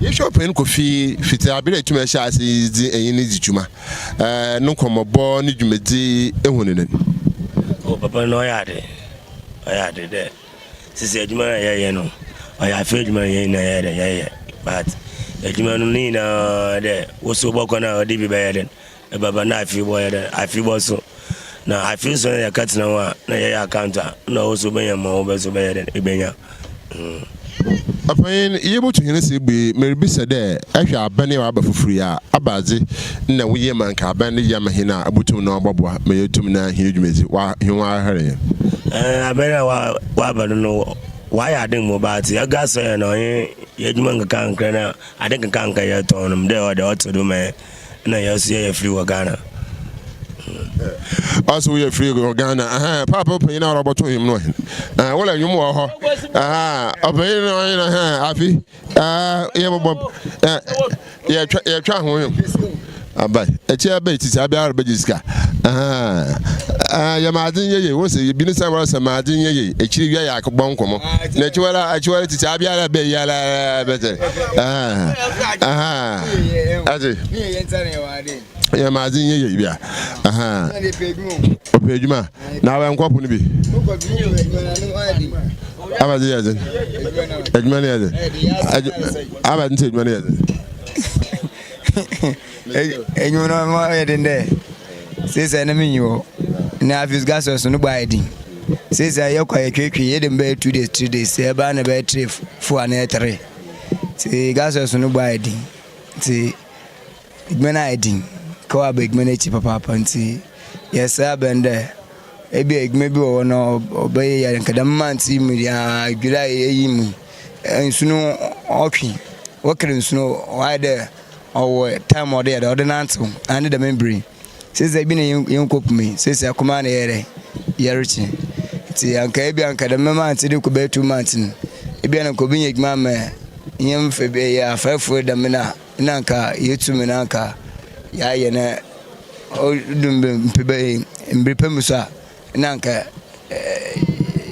Yɛhwɛ Ɔpanyin Kofi fiti abere a etumi ɛhyɛ ase dzi ɛyin ne dzi dwuma. Ɛɛ, no nkɔmmɔbɔ ne dwumadzi ehu ne den? O, papa no ɔyɛ ade. Ɔyɛ ade dɛ sisi adwuma na yɛyɛ no ɔyɛ afei adwuma no yɛn nyinaa yɛyɛ dɛ yɛyɛ, but adwuma no ne nyinaa dɛ woso bɔkɔ no a ɔde bi bɛyɛ dɛ ɛbɛba na afei bɔ yɛ dɛ afei bɔ so na afei so na yɛka tena ho a na yɛyɛ account a na ɔwɔ so bɛnya ma wɔbɛ so bɛyɛ dɛ ebɛnya. Ɔpanyin, yebotu hɛn ase ebue, meribisa dɛ, ehwɛ aban yi a ɔaba fofor yi a, abadze na woyɛ ma nka aban no yɛ ama hɛn a obotum na ɔbɔboa ma yeetum na hɛn dwumadzi wa hɛn ho ahar hɛn? Ɛɛ, aban a wa waba no no wayɛ ade mbɔ, but yɛga sɛ yɛn na ɔnye yɛ adwuma nkakrankra na ade nkakrankra yɛtɔn no dɛ ɔde ɔte do ma yɛn na yɛn nso yɛyɛ free wɔ Ghana. Ɔsɛ woyɛ free wɔ Ghana. Paapa ɔpanyin a ɔrɔbɔto him no ɔhen. Wɔlɛ nnwom wɔ hɔ. Ɔpanyin no ɔhen afi yɛ bɔbɔ yɛtwa yɛtwa ho him. Aba akyi aba titi abia ɔrebɛgye sika. Yɛ ma adze nyɛ yie. Wɔsɛ ebi ne sɛ wɔsɛ ma adze nyɛ yie. Akyiri wia yɛ akobɔ nkɔmɔ. Na akyiwara akyiwara titi abia ɔrebɛ yi ara bɛtɛ. Ase. Yɛ ma adze nyɛ yie bia. Ɔpɛ adwuma. Na awɛ nkɔpo no bi. Aba dze yɛ dze. Adwuma no yɛ dze. Aba nti adwuma no yɛ dze. Edwuma no ma ɔyɛ den dɛ seesei na menyi hɔ na afei gas no bɔ ayɛ den. Seesei yɛkɔ a yɛtwetwe yɛde bɛyɛ 2 days, 3 days, sɛ ɛbaa na bɛyɛ 3, 4 anaa 3, nti gas no bɔ ayɛ den, nti edwuma no ayɛ den ka waba edwuma no akyi papaapa, nti yɛsrɛ abɛn dɛ ebi a edwuma bi wɔ hɔ na ɔbɛyɛ yɛ nka dɛm month yi mu deɛ, July eyi mu nsu no ɔtwe wɔkere nsu no ɔayɛ dɛ ɔwɔ time a ɔde yɛ dɛ ɔde nantew ane dɛm mbere sɛsɛ bi na yɛnkɔ pumi sɛsɛ akoma na yɛyɛ dɛ yɛrekye, nti anka ebi anka dɛm month de kɔ bɛyɛ 2 months no ebi a na nka obi nya adwuma ama. Nnyɛ mfe bi yɛ afɛɛfo dɛm na nna anka yetum na anka yɛayɛ na odu mfe bɛyɛ mber pa mu so a nna anka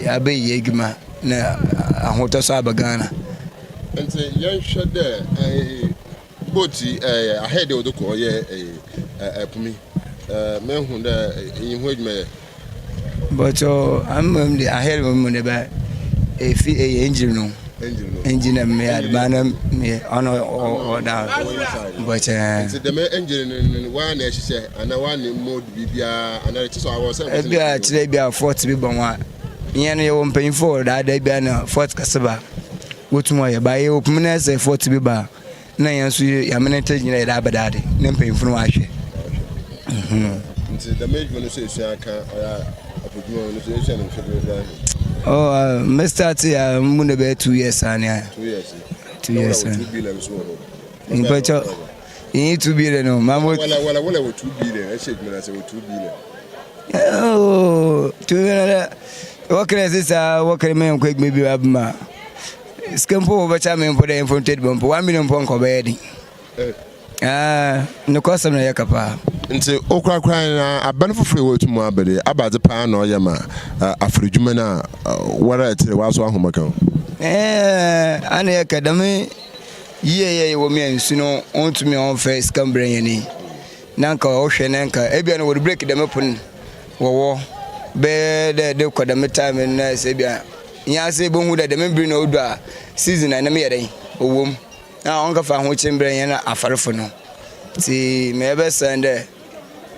yɛabɛyɛ hɛn edwuma na ahotɔ so aba Ghana. Ntsi yɛnhwɛ dɛ boat yi ahɛn dɛ wɔdze kɔ ɔyɛ po mu yi, mehu dɛ iyi ho edwuma yɛ. Bɔtɔ ama mu de ahɛn mu de bɛ efi ɛyɛ engine no. Engine na me adeba na me ɔno ɔda bɔtɔ. Nti dɛm engine no wa na ɛhyehyɛ ana wa na mode biribiara ana ɛkyɛ sɛ awɔ sɛ. Ebi a kyerɛ bi a fort bi bɔ ho a yɛn no yɛwɔ mpanyinfo wɔ daadaa bi a na fort kɛse ba wotum ɔyɛ ba yɛ opum na ɛsɛ fort bi ba. Na yɛn nso yɛamene nkyɛ nyina yɛde abɛda ade na mpanyimfo no wɔahwɛ. Nti dɛm edwuma no so esua aka ɔyɛ apɔdwuma no so esua no mfe dodoɔ ahe? Oh, me start ya mu na bɛyɛ 2 years ani a. 2 years. 2 years. 2 billion so wɔ hɔ. Mpɛkyɛ yɛn 2 billion no ma mo. Wala wala wala wɔ 2 billion ɛhyɛ edwuma no ase wɔ 2 billion. Oh, 2 billion dɛ wɔkɛrɛ sisan wɔkɛrɛ mɛ nkɔ edwuma bi abema. Sika mpo wɔbɛkyɛ me mpo dɛ mfo ntɔ ediban mpo 1 million mpo nka ɔbɛyɛ den. Ah, nokwasɛm na yɛka paa. Ntsi wokorakora na aban fofor a woetum aba de, abadze paa na ɔyɛ ma afordwuma no a woara etse dɛ wɔaso ahoma ka ho? Ɛɛ, ana yɛka dɛm yie yɛ yɛwɔ mu a nsu no ɔnntumi ɔmmfa sika mbrɛ hɛn yi na nka ɔhwɛ na nka ebia no wɔde break dɛm pon wɔwɔ bɛyɛ dɛ de kɔ dɛm time no na sɛ ebia Nyia ase ebohu dɛ dɛm mber no odu a, season a no mu yɛ dɛn, ɔwɔ mu, na ɔnnkɛfa ahokyer mbrɛ hɛn afarfo no. Ntsi ma yɛbɛserɛ nye dɛ,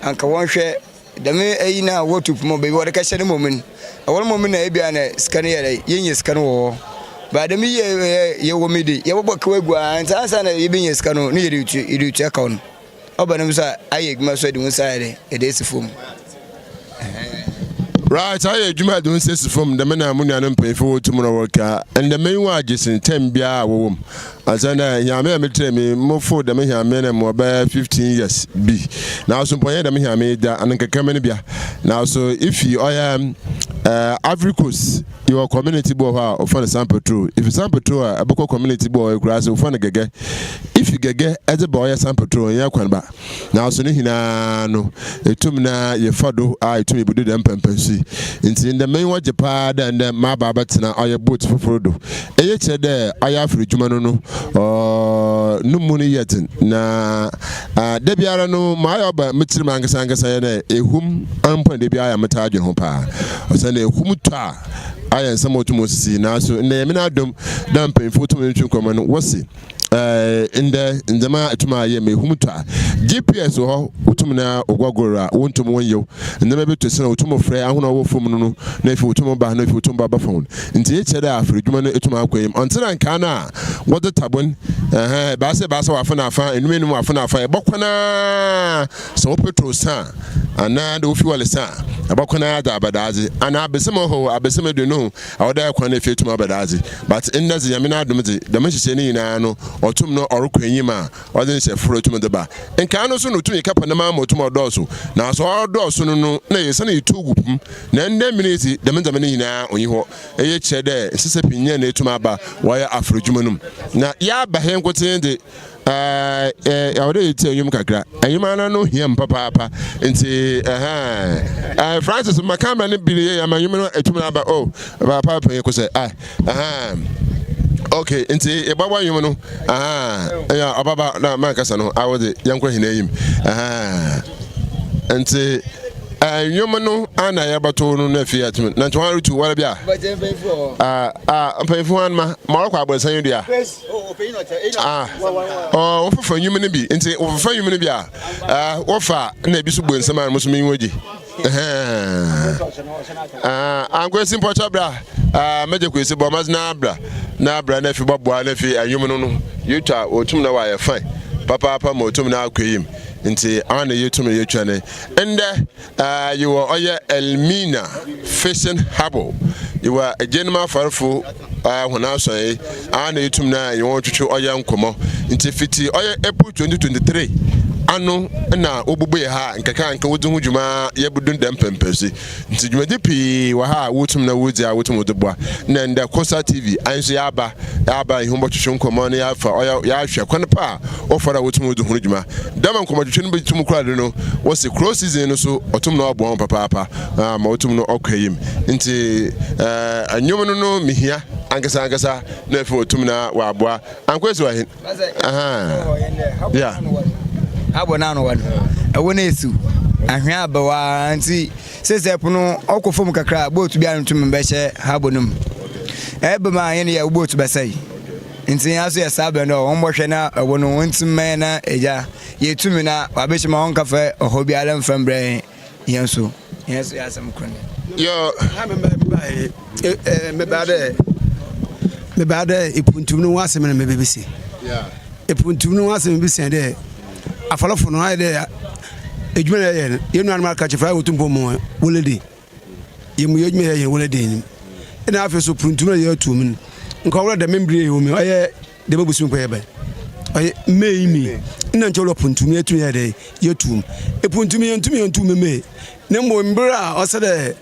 anka wɔnhwɛ dɛm ayi no a wɔto pon mu beebi wɔdze kɛhyɛ no mbom no, hɔ no mbom na bi a na sika no yɛ dɛn, yenya sika no wɔ hɔ. But dɛm yi a yɛwɔ mu yi de, yɛbɔbɔ kaw egu ara ntsi ansaana yebenya sika no, nna yɛdze tua kaw no. Ɔba no nso a, ayɛ adwuma so de wo nsa ayɛ dɛ, ɛde asi fam. Right, ayɛ adwuma de wo nsa asi fam dɛm na mo nuanom mpanyinfo wɔ tum na wɔka ndɛ m'enyiwa agye sen tɛm biara a wɔwɔ mu. Ansa na hiame a metrɛ mi mofo dɛm hiame no mo ɔbɛyɛ 15 years bi. Naaso mpo ɔnyɛ dɛm hiame yi da ano nkekame no bia. Naaso ifi ɔyɛ eh, Ivory Coast yɛwɔ community bi wɔ hɔ a wɔfrɛ no San Petro. Ifi San Petro a ɛbɛkɔ community bi wɔ hɔ ekuraase wɔfrɛ no Gɛgɛ. Ifi Gɛgɛ dze ba ɔyɛ San Petro nnyɛ kwan ba. Naaso ne nyina no etum na yɛfa do a etum ebodu dɛm mpɛnpɛnso yi. Ntsi ndɛ m'enyiwa gye paa dɛ ndɛ maba abɛtsena ɔyɛ boat fofor do. Iyi kyerɛ dɛ ɔyɛ aferdwuma no no no mu no yɛ dzen na da biara no ma ɔyɛ ɔba me tsirmu ankasa ankasa nye dɛ ehum mpo na da biara ɔyɛ a metaa dwen ho paa. Osiandɛ ehum tɔ a ayɛ nsɛm a otum osisi naaso ndɛ Nyame n'adom dɛ mpanyimfo tum ntwe nkɔmbɔ no wɔse ndɛ ndzɛmba etum ayɛ ma ehum tɔ a GPS wɔ hɔ wotum na woguagor a wonntum wonnyew ndzɛmba bi to sin a wotum frɛ ahɔn a wɔwɔ famu no no na efi wotum ba na efi wotum ba bɛfa hɔn ntsi iyi kyerɛ dɛ afɔrdwuma no etum akɔ enyim ɔnntse dɛ nkaa no a wɔdze tabon ɛhɛn ebiasa ebiasa wɔ afa na afa enum enum wɔ afa na afa ebɔkɔ no ara sɛ wo petrol sa a anaa dɛ wo fuel sa a ebɔkɔ no ara dze aba daadze anaa abesam ɔha o abesam eduonu o ɔwɔ dɛ kwan no efi etum aba daadze but ndɛ dze Nyame n'adom dze dɛm nhyehyɛɛ no nyinaa no ɔtum no ɔrokɔ enyim a ɔdze nhyɛ fofor etum dze ba. Nkaa no so no otum kɛpɛ ne man ma otum ɔdɔɔ so naaso ɔrodɔɔ so no no nna yesian yetuw gu po mu na ndɛ mber yi dze dɛm ndzɛmba no nyinaa onnyi hɔ. Iyi kyerɛ dɛ nsesa pii nnyɛɛ na etum aba wɔyɛ afordwuma no mu. Na yɛaba ha yi nkotsee dze, ɛɛ, ɔwɔ dɛ yetsie ndwom kakra. Ndwom ara no hia mu papaapa. Ntsi, ɛhɛn. Ɛɛ, Francis, ma camera no bi yie ama ndwom no etum aba. Oh, papa panyin kosɛ. Ai, ɛhɛn. Okay, ntsi yɛbɔbɔ ndwom no. Ɛhɛn. Ɛyɛ ɔbaba na mankasa no, awo dze, yɛnkɔ hɛn enyim. Ɛhɛn. Ntsi. Nnwom no ana yɛbɛto no na afei atumi na nti wɔn retu wɔn bi a mpanyinfo wɔn ma ma ɔrekɔ abɔnsan yi dua ɔ wɔfefa nnwom no bi nti wɔfefa nnwom no bi a wɔfa na ebi so bu nsɛm a mo so mi nwo gye ankwesi mpɔkyɛ bra mɛgye kwesi bɔ ɔma na abra na abra na afi bɔboa na afi nnwom no no yɛtwa wɔtum na wɔayɛ fine papaapa ma wɔtum na akɔ yim nti ana yɛtum yɛtwa ne Ndɛ yewɔ ɔyɛ Elmina Fishing Harbour, yewɔ egyennom afarfo hɔn asɔɛe a na yetum na yɛnye hɔn twetwe ɔyɛ nkɔmbɔ. Ntsi fitsi ɔyɛ April 2023 Ano na wobubuee ha a nkakraanka wodzi ho dwuma yɛbodu dɛm pɛmpɛso yi. Ntsi dwumadzi pii wɔ ha a wotum na wodzi a wotum wɔdze boa. Na ndɛ Kosa TV an so yɛaba, yɛaba hɛn bɔtwetwe nkɔmbɔ na yɛafa ɔyɛ yɛahwɛ kwan pa a wɔfa do a wotum wodzi ho dwuma. Dɛm nkɔmbɔtwetwe no botum koraa do no wɔse crow season no so ɔtum na ɔboa hɔn papaapa ma wotum no ɔkɔ enyim. Ntsi ndwom no no mihia ankasa ankasa na afei wotum na wɔaboa. Ankoesi wɔ hen? Abɔ no ano wɔ no ɛwɔ no esu ahwea abɛw ara nti sɛsɛ ɛpo no ɔkɔ fam kakra a bootu biara ntumi mbɛhyɛ habɔ no mu ɛbɛ mu a yɛn yɛ bootu bɛsɛe nti yɛn aso yɛ saa bɛn dɛ wɔn bɔhwɛ na ɛwɔ no wɔn nti mmɛn na agya yɛtumi na wabɛhyɛ ma wɔn kafa ɔhɔ biara mfa mbrɛ yɛn so yɛn so yɛ asɛm koro ne. Yo. Mebaa dɛ mebaa dɛ epuntum no ho asɛm na mebebisa. Epuntum no ho asɛm mebisa dɛ afɔlɔfo no ayɛ dɛ edwuma na yɛyɛ no yɛn nuanom akrakyefo ayɛ wotum pɔ mu wɔlɛ de yɛn mu yɛ edwuma yɛyɛ wɔlɛ de no ɛna afei so puntum na yɛatu mu no nka wɔlɛ dɛm mbre yɛ wɔ mu ɔyɛ Dɛm bosoom kɔ yɛ bɛn? Ɔyɛ May mi. Nna nkyɛ ɔlɔ puntum yɛtum yɛ dɛ yɛtum. Epuntum yɛntum yɛntum me May. Na mbom mber a ɔsɛ dɛ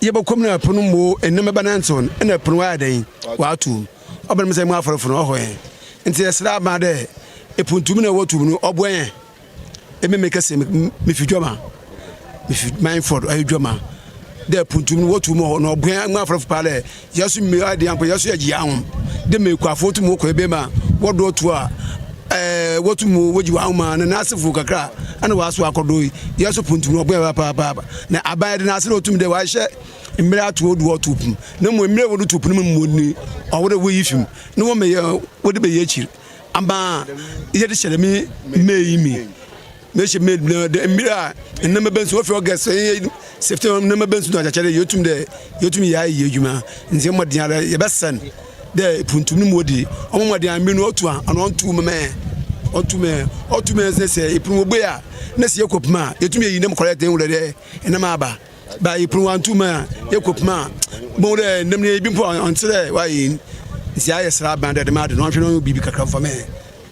yɛbɔkɔ mu na pon mbo enam bɛnantsew no, nna pon ɔayɛ dɛn? Ɔato mu. Ɔba no sɛ mu aforfo no ɔhɔ hɛn. Ntsi yɛserɛ aban dɛ epuntum na wɔto mu no ɔboa hɛn. Emi mekɛse mifi Dwama, mifi Manford ɔyɛ Dwama dɛ puntum no wɔtu mu hɔ na ɔboa mu afrɛfo paa dɛ yɛso mmea ade ampa yɛso yɛgye yɛn ahom dɛ mekuafo tum wɔkɔ ebe ma wɔdɔ tu a ɛɛ wɔtum wɔgye wɔn ahom a na n'asefo kakra ɛna wɔaso akɔdɔ yi yɛso puntum no ɔboa papaapa na aban de n'ase na ɔtum dɛ wɔahyɛ mmerɛ ato odu ɔto pum na mmom mmerɛ wɔde to pum no mu ni ɔwɔ dɛ wɔyi fim na wɔmɛyɛ wɔde bɛyɛ akyiri Ama yɛde hyɛ dɛm May yi mi. Mehyɛ May na dɛ mber a ndzɛmba bɛnsu ofi August ɛyɛ September ndzɛmba bɛnsu do akyɛkyɛ dɛ yetum dɛ yetum yɛ ayɛ yɛ edwuma. Ntsi mbɔdzen ara yɛbɛsɛn dɛ puntum no mu odi. Ɔmo mbɔdzen a mber no otu a ɔno ɔnntu mɛmɛ ɔnntu mɛ ɔtu mɛ sɛ sɛ epun obue a na sɛ yɛkɔ pum a yetum yɛyi nam kɔrɛt ehu dɛ nam aba. Ba epun wɔanntu mɛ a yɛkɔ pum a bohu dɛ nam no ebi mpo a ɔnntse dɛ wɔayɛ yi. Ntsi ayɛ sera aban dɛ dɛm ade no ɔnhwɛ na ɔnyɛ biribi kakra mfa mɛ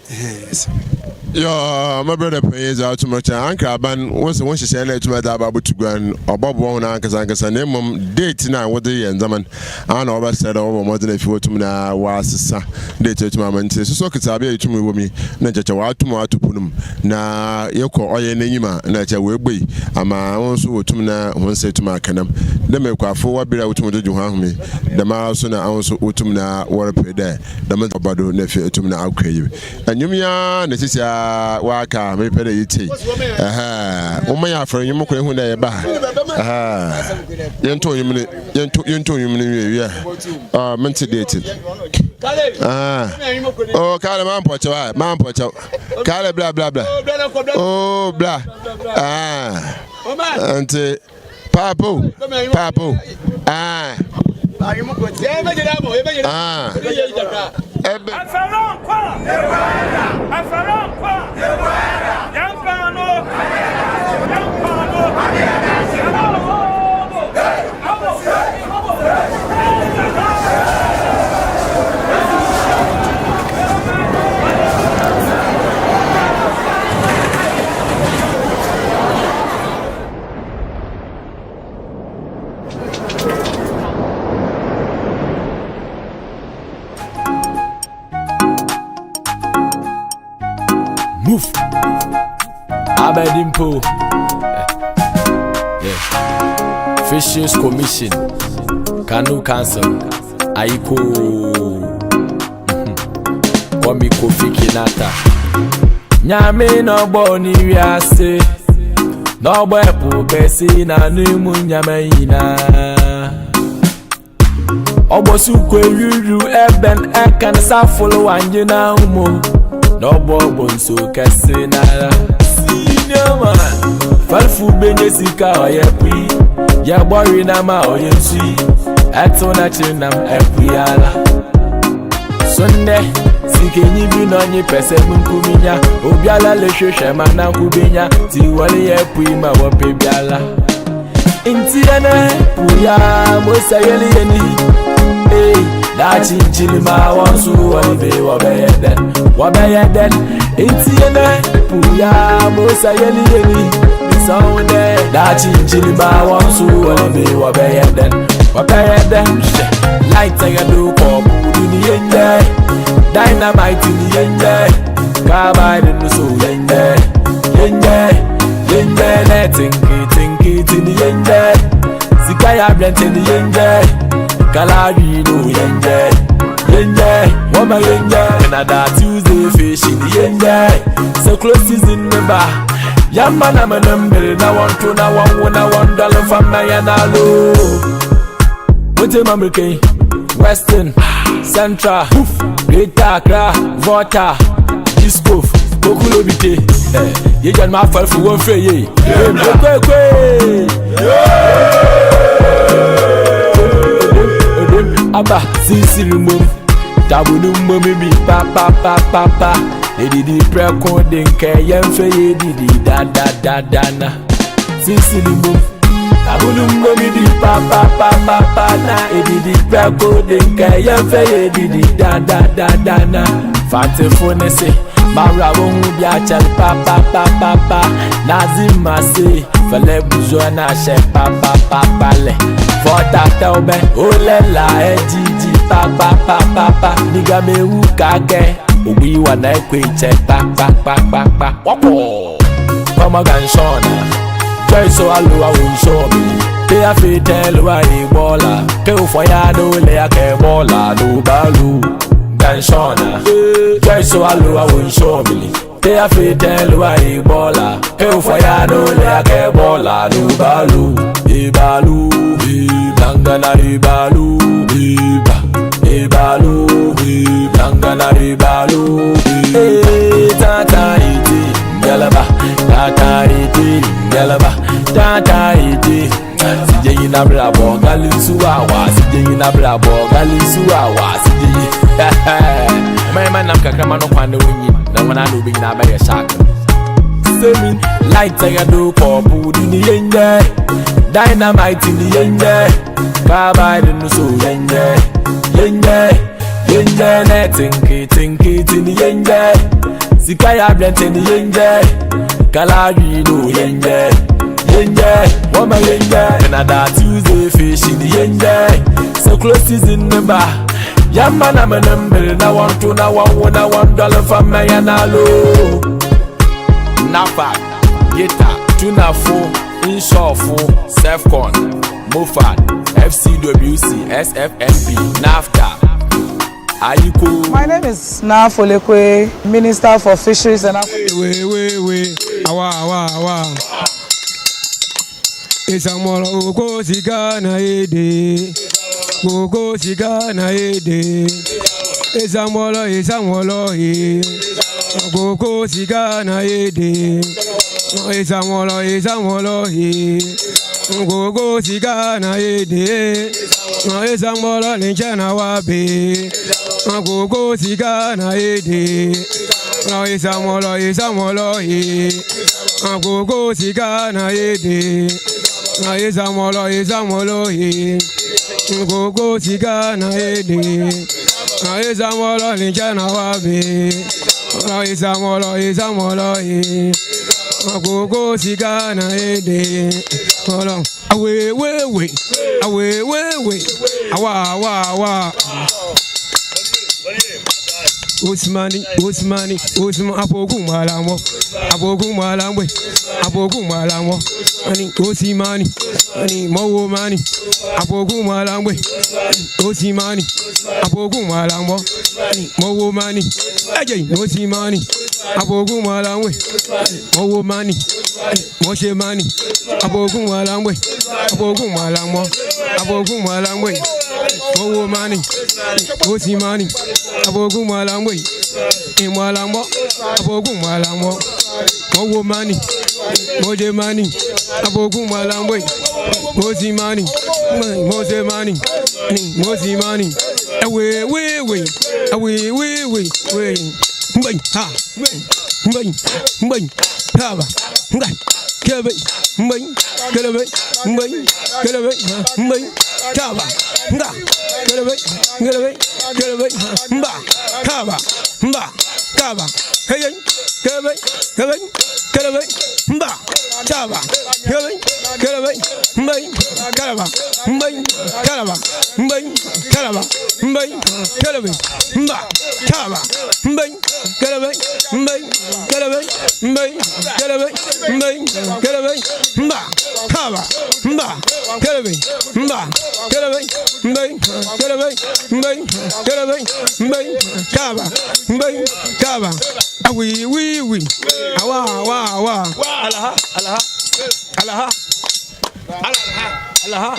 hɛn. Yoo, me brɛda panyin dza atum rekyɛ anka aban wo se wo nhyehyɛɛ na etum dze aba abotu gua no ɔbɔboa hɔn ankasa ankasa na mbom date no a wɔdze yɛ ndzɛmba no ana wɔbɛsrɛ dɛ wɔbɔ mbɔdzen efi hɔ tum na wɔasesa date etum ama ntsi sosɔ ketseabe a etum wɔ mu yi na nkyɛkyɛ wɔatum ato pon mu na yɛkɔ ɔyɛ n'enyim a na kyɛ woebue ama hɔn so wotum na hɔn nsa etum aka nam dɛ ma ekuafo wɔ ber a wotum dze gye hɔn ahom yi dɛm ara so na hɔn so wotum na wɔreper dɛ dɛm dze ɔba do na afei etum na akɔ enyim. Ndwom yi ara na sisi a wɔaka a mepɛ dɛ yetsie. Ɛhɛɛ, momma yɛn afɔr ndwom kor ehu dɛ yɛba ha. Ɛhɛɛ, yɛnto ndwom no, yɛnto yɛnto ndwom no nwie wie. Oh, mente date. Ɛhɛɛ. Oh, Kale mampɔkyɛw a, mampɔkyɛw. Kale bla bla bla. Oh, bla. Ɛhɛɛ. Nti. Paapo, paapo. Ah. Ah. Ebe. Move. Abedimpo. Yeah. Fisheries Commission. Canoe Council. Aiko. Kwame Kofi Kinata. Nyame na ɔbɔ ne wiase. Na ɔbɔ ɛpo kɛse na ne mu nyama nyinaa. Ɔbɔ sukuu ewiriw ɛbɛn ɛka ne safolo wanyina mu. Na ɔbɔ ɔbɔ nsuo kɛse nara. Senior man, fɛlfo benye sika ɔyɛ pui. Yɛbɔ we nam a ɔyɛ nsu yi. Ɛto n'akyiri nam ɛpui ara. So nnɛ, sikenyi bi na ɔnye pɛ sɛ munkuminya. Obiara le hwehwɛ ma nanko benya. Ti wɔle yɛ pui ma wɔpɛ biara. Nti ɛnɛ puya mosa yɛli yɛni. Ee, daakye nkyiri ma wɔn so wɔle be wɔbɛyɛ dɛn. Wɔbɛyɛ dɛn. Nti yɛnɛ puya musa yɛni yɛni bisɔn dɛ daakye nkyiri ba wɔn so wɔn bi wɔbɛyɛ dɛn wɔbɛyɛ dɛn hwɛ light a yɛde kɔ budu ni yɛnyɛ dynamite ni yɛnyɛ carbide no so yɛnyɛ yɛnyɛ yɛnyɛ nɛ tinki tinki ni yɛnyɛ sika yɛ abrɛnte ni yɛnyɛ kalari no yɛnyɛ yɛnyɛ wɔma yɛnyɛ Canada Tuesday fish ni yɛnyɛ sɛ close season ne ba yamma na mene mbere na wɔnto na wɔnwo na wɔndɔle mfa mma yɛ n'alo wote mamreken Western Central Greater Accra Volta East Coast Kokulobite yɛgya no afɔrefo wɔmfrɛ ye kwekwe aba sisiri mmom tabunu mmom bi pa pa pa pa pa edidi prɛko de nkɛ yɛmfɛ yɛ didi da da da da na sisiri mmom tabunu mmom bi pa pa pa pa pa na edidi prɛko de nkɛ yɛmfɛ yɛ didi da da da da na fatefo ne se mawura wo ho bi akyɛre pa pa pa pa pa nazima se fɛlɛ buzo na hyɛ pa pa pa pa lɛ fɔta tɛw bɛ olɛ la ɛdzidzi pa pa pa pa pa nigamewu kakɛ ogbi wa na ekwe tsɛ pa pa pa pa pa wɔkɔ kɔmɔgansɔna jɔyiso alo awo nsɔmi te afi tɛ lo ayi bɔla ke ofɔ ya do le ya kɛ bɔla do balu gansɔna jɔyiso alo awo nsɔmi te afi tɛ lo ayi bɔla ke ofɔ ya do le ya kɛ bɔla do balu ibalu ibangana ibalu iba ibalu ibangana ibalu ee tata iti ngalaba tata iti ngalaba tata iti sije yi na brabɔ gali nsu awa sije yi na brabɔ gali nsu awa sije yi ɔmɛɛma nam kakrama no kwan na wonyi na wɔn ano obi nyinaa bɛyɛ shark semi light a yɛde kɔ budu ni yɛnyɛ dynamite ni yɛnyɛ carbide no so yɛnyɛ yɛnyɛ yɛnyɛ nɛ tinki tinki ni yɛnyɛ sika yɛ abrɛnte ni yɛnyɛ kalari no yɛnyɛ yɛnyɛ wɔma yɛnyɛ Canada Tuesday fish ni yɛnyɛ sɛ close season ne ba yamma na mene mbere na wɔnto na wɔnwo na wɔndɔle mfa mma yɛ n'alo NAFAD, GITA, Tunafo, Nsɔfo, Sefcon, MOFAD, FCWC, SFNP, NAFTA, Ayiko. My name is Naa Folekwe, Minister for Fisheries and Aquaculture. We we we awa awa awa. Isamolo oko sika na ede. Oko sika na ede. Isamolo isamolo e. Oko sika na ede. Isamolo isamolo e. Oko sika na ede. Isamolo lincha na wabe. Oko sika na ede. Isamolo isamolo e. Oko sika na ede. Isamolo isamolo e. Oko sika na ede. Isamolo lincha na wabe. Isamolo isamolo e. Oko sika na ede. Awe we we. Awe we we. Awa awa awa. Usmani, Usmani, Usman, abogun malamo, abogun malamwe, abogun malamo, ani Osimani, ani Mowo mani, abogun malamwe, Osimani, abogun malamo, ani Mowo mani, eje Osimani, abogun malamwe, Mowo mani, Moshe mani, abogun malamwe, abogun malamo, abogun malamwe, Mowo mani, Osimani, abogun malamwe, Imwalambo, abogun malambo, Mowo mani, Moje mani, abogun malamwe, Mosi mani, Mose mani, Mosi mani, Awe we we, awe we we we, Mbay ha, mbay, mbay, haba, mbay, kebe, mbay, kelebe, mbay, kelebe, mbay, kaba, nga, kelebe, kelebe, kelebe, mba, kaba, mba, kaba, hey, Kelebe, kelebe, kelebe, mba, chaba, kelebe, kelebe, mbai, kalaba, mbai, kalaba, mbai, kalaba, mbai, kelebe, mba, chaba, mbai, kelebe, mbai, kelebe, mbai, kelebe, mbai, kelebe, mba, chaba, mba, kelebe, mba, kelebe, mbai, kelebe, mbai, kelebe, mbai, chaba, mbai, chaba. Awi, wi, wi, awa, awa, awa. Alaha, alaha, alaha. Alaha, alaha.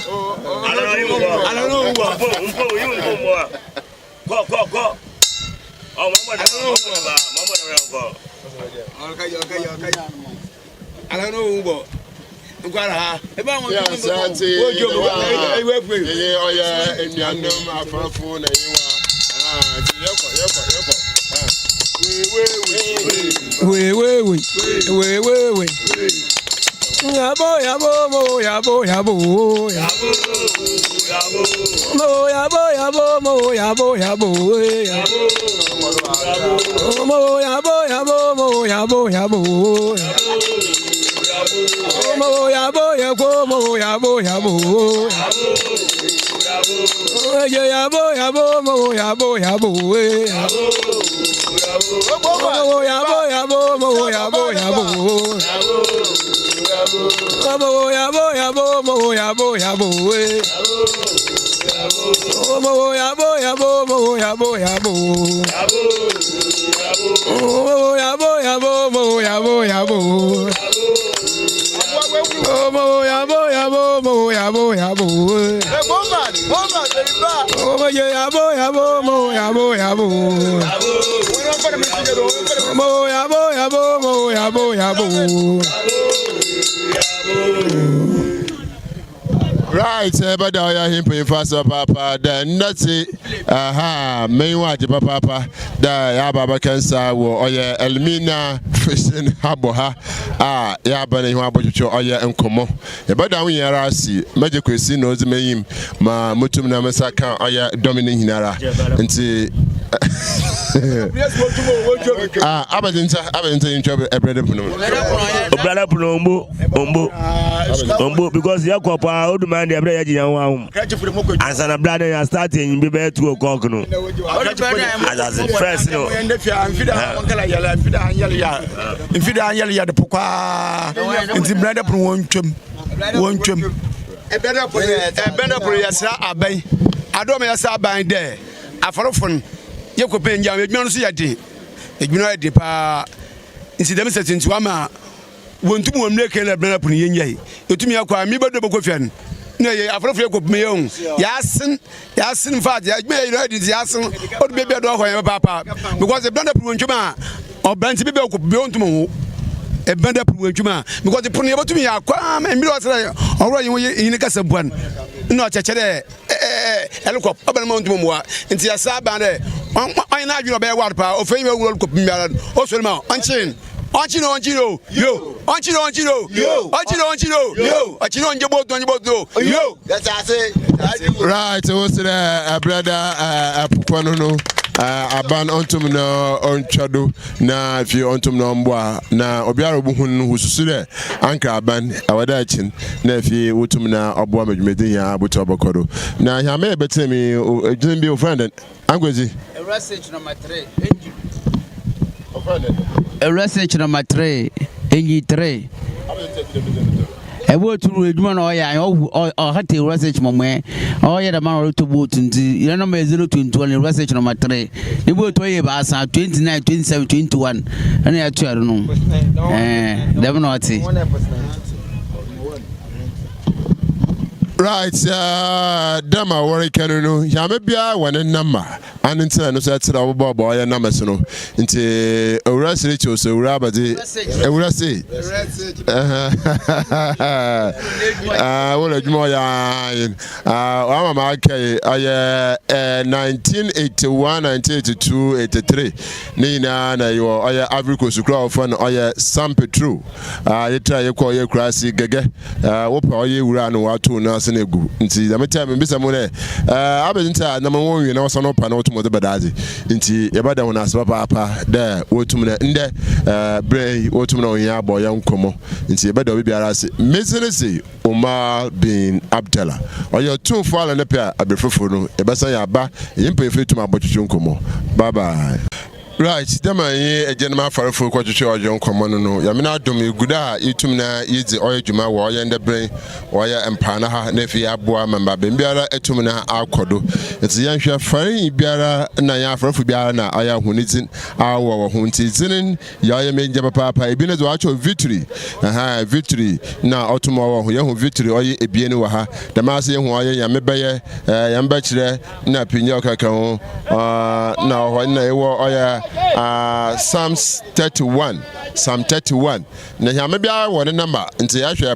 Ɔyɛ nnuanom afafo na yewa nti yɛkɔ yɛkɔ yɛkɔ. Wewewe, wewewe. Yabo, yabo, mo, yabo, yabo, yabo. Mo, yabo, yabo, mo, yabo, yabo, yabo. Mo, yabo, yabo, mo, yabo, yabo. Mo, yabo, yabo, mo, yabo, yabo. Yabo, yabo, mo, yabo, yabo, Mo, yabo, yabo, mo, yabo, yabo. Mo, yabo, yabo, mo, yabo, yabo, Mo, yabo, yabo, mo, yabo, yabo. Mo, yabo, yabo, mo, yabo, yabo. Mo, yabo, yabo, mo, yabo, yabo. Mo, yabo, yabo, mo, yabo, yabo. Mo, yabo, yabo, mo, yabo, yabo. Right, ɛbɛda ɔyɛ ahempanyimfo ase papaapa dɛ nnɛte aha menyiwa agye papaapa dɛ yɛaba abɛka nsa wɔ ɔyɛ Elmina Fishing Harbour ha a yɛaba no ho abɔtwetwe ɔyɛ nkɔmmɔ. Yɛbɛda wo nyinara ase, Mɛgye Kwesi na ɔdzi m'enyim ma mutum na me nsa ka ɔyɛ dɔm no nyinara nti ah abɛdze nsa abɛdze nsa yɛntwa ɛbrɛ de pono mu. Obrada pono ombo ombo ombo because yɛ kɔ paa o duma deɛ ɛbrɛ yɛ gye yɛn ho ahom ansa na bra no yɛ start yɛn bi bɛyɛ 2 o'clock no asase first no. Mfida anyɛle yɛ de po kwaa nti brada pono wɔn twam wɔn twam ɛbɛda pono yɛsra aban adɔm yɛsra aban dɛ afarofo no yɛ kɔpɛ ngya adwuma no so yɛ den adwuma yɛ den paa nti dɛm sɛ nti wama wɔntum wɔn mmerɛ na brada pono yɛnyɛ yi ɛtumi akɔ a mebɛdɔ bɛkɔ fia no na yɛ afarofo yɛ kɔpɛ yɛ ho yɛasen yɛasen in fact adwuma yɛ yɛrɛ di nti yɛasen ɔde baabi a dɔɔ hɔ yɛn papaapa because ebɛn dɛ pono ntwom a ɔbɛn ti baabi a ɔkɔ bi ɔntum ho ebɛn dɛ pono ntwom a because pono yɛ bɛtum yɛ akɔ ama mmiri ɔsrɛ ɔwura yi ho yɛ yi ne kasa buan na ɔkyɛkyɛ dɛ ɛɛ ɛlekɔp ɔbɛn ma ɔntum mmoa nti yɛsa aban dɛ ɔnyɛ n'adwene ɔbɛyɛ ward paa ɔfɛ yi bɛ wura ɔlekɔp mmiara ɔsɔre ma ɔnkyen. Ɔnkye no, ɔnkye no, yo. Ɔnkye no, ɔnkye no, yo. Ɔnkye no, ɔnkye no, yo. Ɔnkye no, ɔnkye botu, ɔnkye botu, yo. Right, wo srɛ ɛbrɛ da ɛpokɔ no no aban ɔntum na ɔntwa do na afei ɔntum na ɔmboa na obiara obohu no hususu dɛ anka aban ɛwɔ dɛ akyin na afei wotum na ɔboa ma dwumadzi hia abotu ɔbɔkɔ do na hia mɛyɛ bɛtena mi edwin bi ofrɛ dɛn Ankwesi. Ewura Sage number 3, engine. Ewura Sage number 3, engine 3. Ɛbɔ turu edwuma na ɔyɛ ayɛ ɔhu ɔhata Ewura Sage mɔmɔɛ ɔyɛ dɛm na ɔretɔ boat nti yɛn number yɛ 021 Ewura Sage number 3 ne boat ɔyɛ baasa 29 27 21 ɛna yɛato ɛno no ɛɛ dɛm na ɔte. Right, dɛm a wɔreka no no nyame biara wɔ ne nama ane ntina no so ɛkyerɛ ɔbɛbɔ ɔbɔ ɔyɛ nama so no nti owura sere kyew so owura abadze owura se wɔrɛ adwuma ɔyɛ ayin wama ma aka yi ɔyɛ 1981 1982 83 ne nyinaa na yɛwɔ ɔyɛ Ivory Coast kura ɔfɔ no ɔyɛ San Petro yɛtra yɛkɔ ɔyɛ kurase gɛgɛ wopɛ ɔyɛ wura no wato no. wɔsan egu. Ntsi dɛm ntsi a mibisa mu dɛ, eh, abɛn ntsi a nam wonnwie na wɔsan ɔpa na wɔtum wɔdze ba daadze? Ntsi yɛbɛda hɔn ase papaapa dɛ wotum na ndɛ, eh, ber yi wotum na wɔnye hɛn abɔ hɛn nkɔmbɔ. Ntsi yɛbɛda obibiara ase. Me dzin dze Umar bin Abdallah. Ɔyɛ Otumfoɔ Allah ne pɛ a aber fofor no yɛbɛsan yɛaba, yɛnye mpanyimfo etum abɔtwetwe nkɔmbɔ. Bye bye. Right, dɛ ma nye egyanom afarfo kɔtwetwe ɔdwe nkɔmbɔ no no, Nyame n'adom yegu do a yetum na yedzi ɔyɛ dwuma wɔ ɔyɛ ndɛ ber yi, ɔyɛ mpaano ha na afei yɛaboa ma mbrɛ biara etum na akɔ do. Ntsi yɛnhwɛ, farnyi biara na hɛn afarfo biara na ɔyɛ hɔn dzin a ɔwɔ wɔ ho, ntsi dzin yɛ ɔyɛ me ngyɛ papaapa. Bi no dze wɔakyerɛw Victory, ahaa, Victory na ɔtum ɔwɔ ho, yehu Victory ɔyɛ ebien wɔ ha, dɛm ara so yehu ɔyɛ Nyame bɛyɛ, eh, Nyame bɛkyerɛ, Nna pinyi ɔkɛkɛ ho na ɔwɔ hɔ nna ewɔ ɔyɛ Psalms 31 Psalm 31 na hɛmba biara wɔ ne number ntsi ehwɛ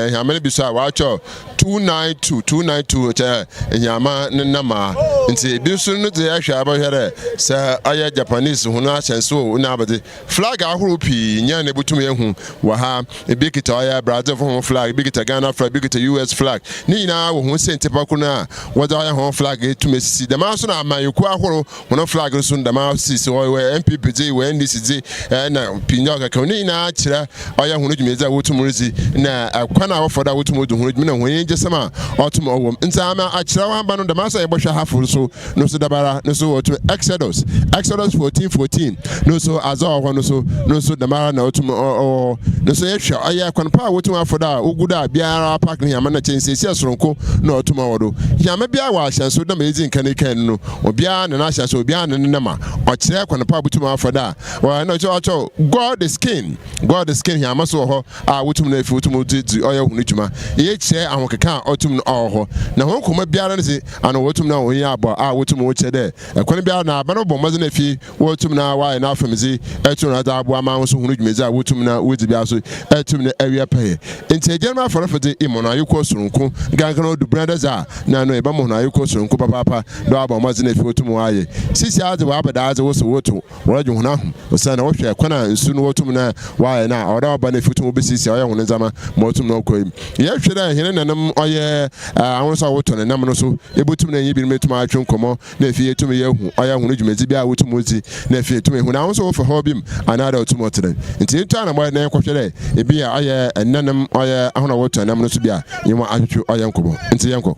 hɛmba no bi so a wɔakyerɛw 292 292 kyerɛ hɛmba ne number ntsi bi so no dze ehwɛ a ebɔhwɛ dɛ sɛ ɔyɛ Japanese hɔn ahyɛnse o na abɛdze. Flag ahorow pii nyɛ na ebotum ehu wɔ ha. Bi kitsa ɔyɛ Brazilfo hɔn flag, bi kitsa Ghana flag, bi kitsa US flag. Ne nyina wɔ hɔn siantsir pa kor no a wɔdze ayɛ hɔn flag etum esisi. Dɛm ara so na amanyɛkuw ahorow hɔn flag no so dɛm ara sisi hɔ. Ewɔ NPP dze, ewɔ NDC dze, na pii na ɔkeka ho. Ne nyina kyerɛ ɔyɛ hɔn dwumadzi a wotum ridzi na kwan a wɔfa do a wotum dzi hɔn dwuma na hɔn enyigyesɛm a ɔtum ɔwɔ mu. Ntsi ama akyerɛw aba no, dɛm ara so na yɛbɔhwɛ hafo so. no so dabara no so wɔtum Exodus Exodus 14 14 no so adze ɔwɔ hɔ no so no so dɛmara na ɔtum ɔwɔ hɔ no so yɛhwɛ ɔyɛ kwan pa a wotum afɔ do a wogu do a biara park no hiama na kyɛ nsiesie soronko na ɔtum ɔwɔ do hiama biara wɔ ahyɛnso dɛ ma yedzi nkan kan no obiara na n'ahyɛnso obiara na ne nama ɔkyerɛ kwan pa a wotum afɔ do a wɔ na ɔkyerɛ ɔkyerɛ God is king God is king hiama so wɔ hɔ a wotum na efi wotum dze dzi ɔyɛ hɔn dwuma yɛ kyerɛ ahokeka a ɔtum no ɔwɔ hɔ na hɔn nkɔmbɔ biara no dze Ana wotum na hɔn enyi abɔ a wotum kyerɛ dɛ kwan biara na aban bɔ mbɔdzen efi wotum na wɔayɛ n'afamdze etum na dze aboa ma ahosu hɔn dwumadzi a wotum na wodzi biara so etum na ewie pɛyɛ. Ntsi egyanom afarfo dze imɔ no ayekɔ soronko nkanka na odu bena dze a na no ebɛma hɔn ayekɔ soronko papaapa dɛ wɔabɔ mbɔdzen efi wotum wɔayɛ. Seseiara dze wɔaba daadze woso woto Wɔdwe hɔn ahom osiandɛ wɔhwɛ kwan a nsu no wɔ tum na wɔayɛ no a, ɔwɔ dɛ ɔba no efi tum wobesiesie ɔyɛ hɔn ndzɛmba ma otum na ɔkɔ yi. Yɛhwɛ dɛ hɛn nananom ɔyɛ ahorow a wɔtɔ no nam no so, yebotum na nye binom etum atwe nkɔmbɔ na afei yeetum yeehu ɔyɛ hɔn dwumadzi bi a wotum dzi na afei yeetum ehu n'ahosu a wɔfa haw bi mu anaadɛ otum ɔtse dɛn. Ntsi yentu anamɔn na yɛnkɔhwɛ dɛ bi a ɔyɛ nananom ɔyɛ ahɔn a wɔtɔ nam no so bi a nye hɔn atwetwe ɔyɛ nkɔmbɔ. Ntsi yɛnkɔ.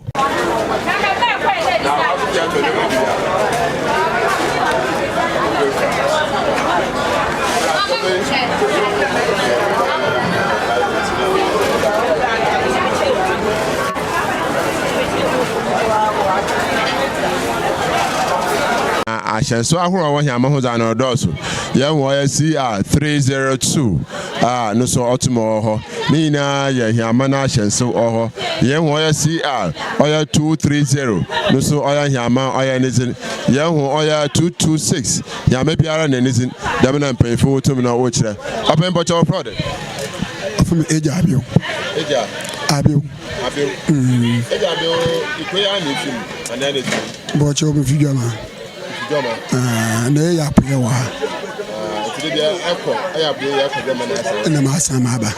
Ahyɛnso ahorow a ɔwɔ hɛn ama ho dze ano dɔɔso. Yɛhu ɔyɛ CR 302 a no so ɔtum ɔwɔ hɔ. Ne nyinaa yɛ hɛn n'ahyɛnso ɔwɔ hɔ. Yɛhu ɔyɛ CR ɔyɛ 230 no so ɔyɛ hɛn ɔyɛ ne dzin. Yɛhu ɔyɛ 226 hɛn biara na ne dzin. Dɛm na mpanyimfo tum na wɔkyerɛ. Ɔpɛ mpɔkyɛ wɔfrɛ wo dɛn? Wɔfrɛ me Agya Abew. Agya? Abew. Abew. Agya Abew, ikuo yi ara na efi mu anaa na efi mu? Bɔkyɛ wo mefi Dwama. Efi Dwama. Ah, na ɛyɛ apoyɛ wɔ ha. Ah, nti de deɛ ɛkɔ ɛyɛ apoyɛ yɛ ɛkɔ Dwama na asan. Ɛna ma asan ma aba.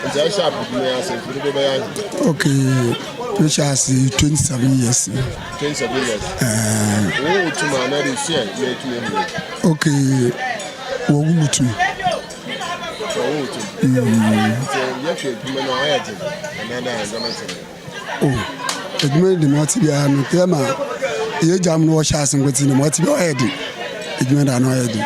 Nti ɛhyɛ apodwuma yi ase nti de bɛyɛ ahe? Okay, mehyɛ ase 27 years. 27 years. Uh, wo wo tum anaa de sua na etu ehu. Okay, wɔ wo mu tum. Wɔ wo tum. Nti yɛhwɛ adwuma no ayɛ den anaa dɛ adwuma no Oh, adwuma no de ma ɔte biara no kɛ ma yɛ gya no wɔhyɛ ase nkote no ma ɔte biara ɔyɛ den adwuma da no ɔyɛ den.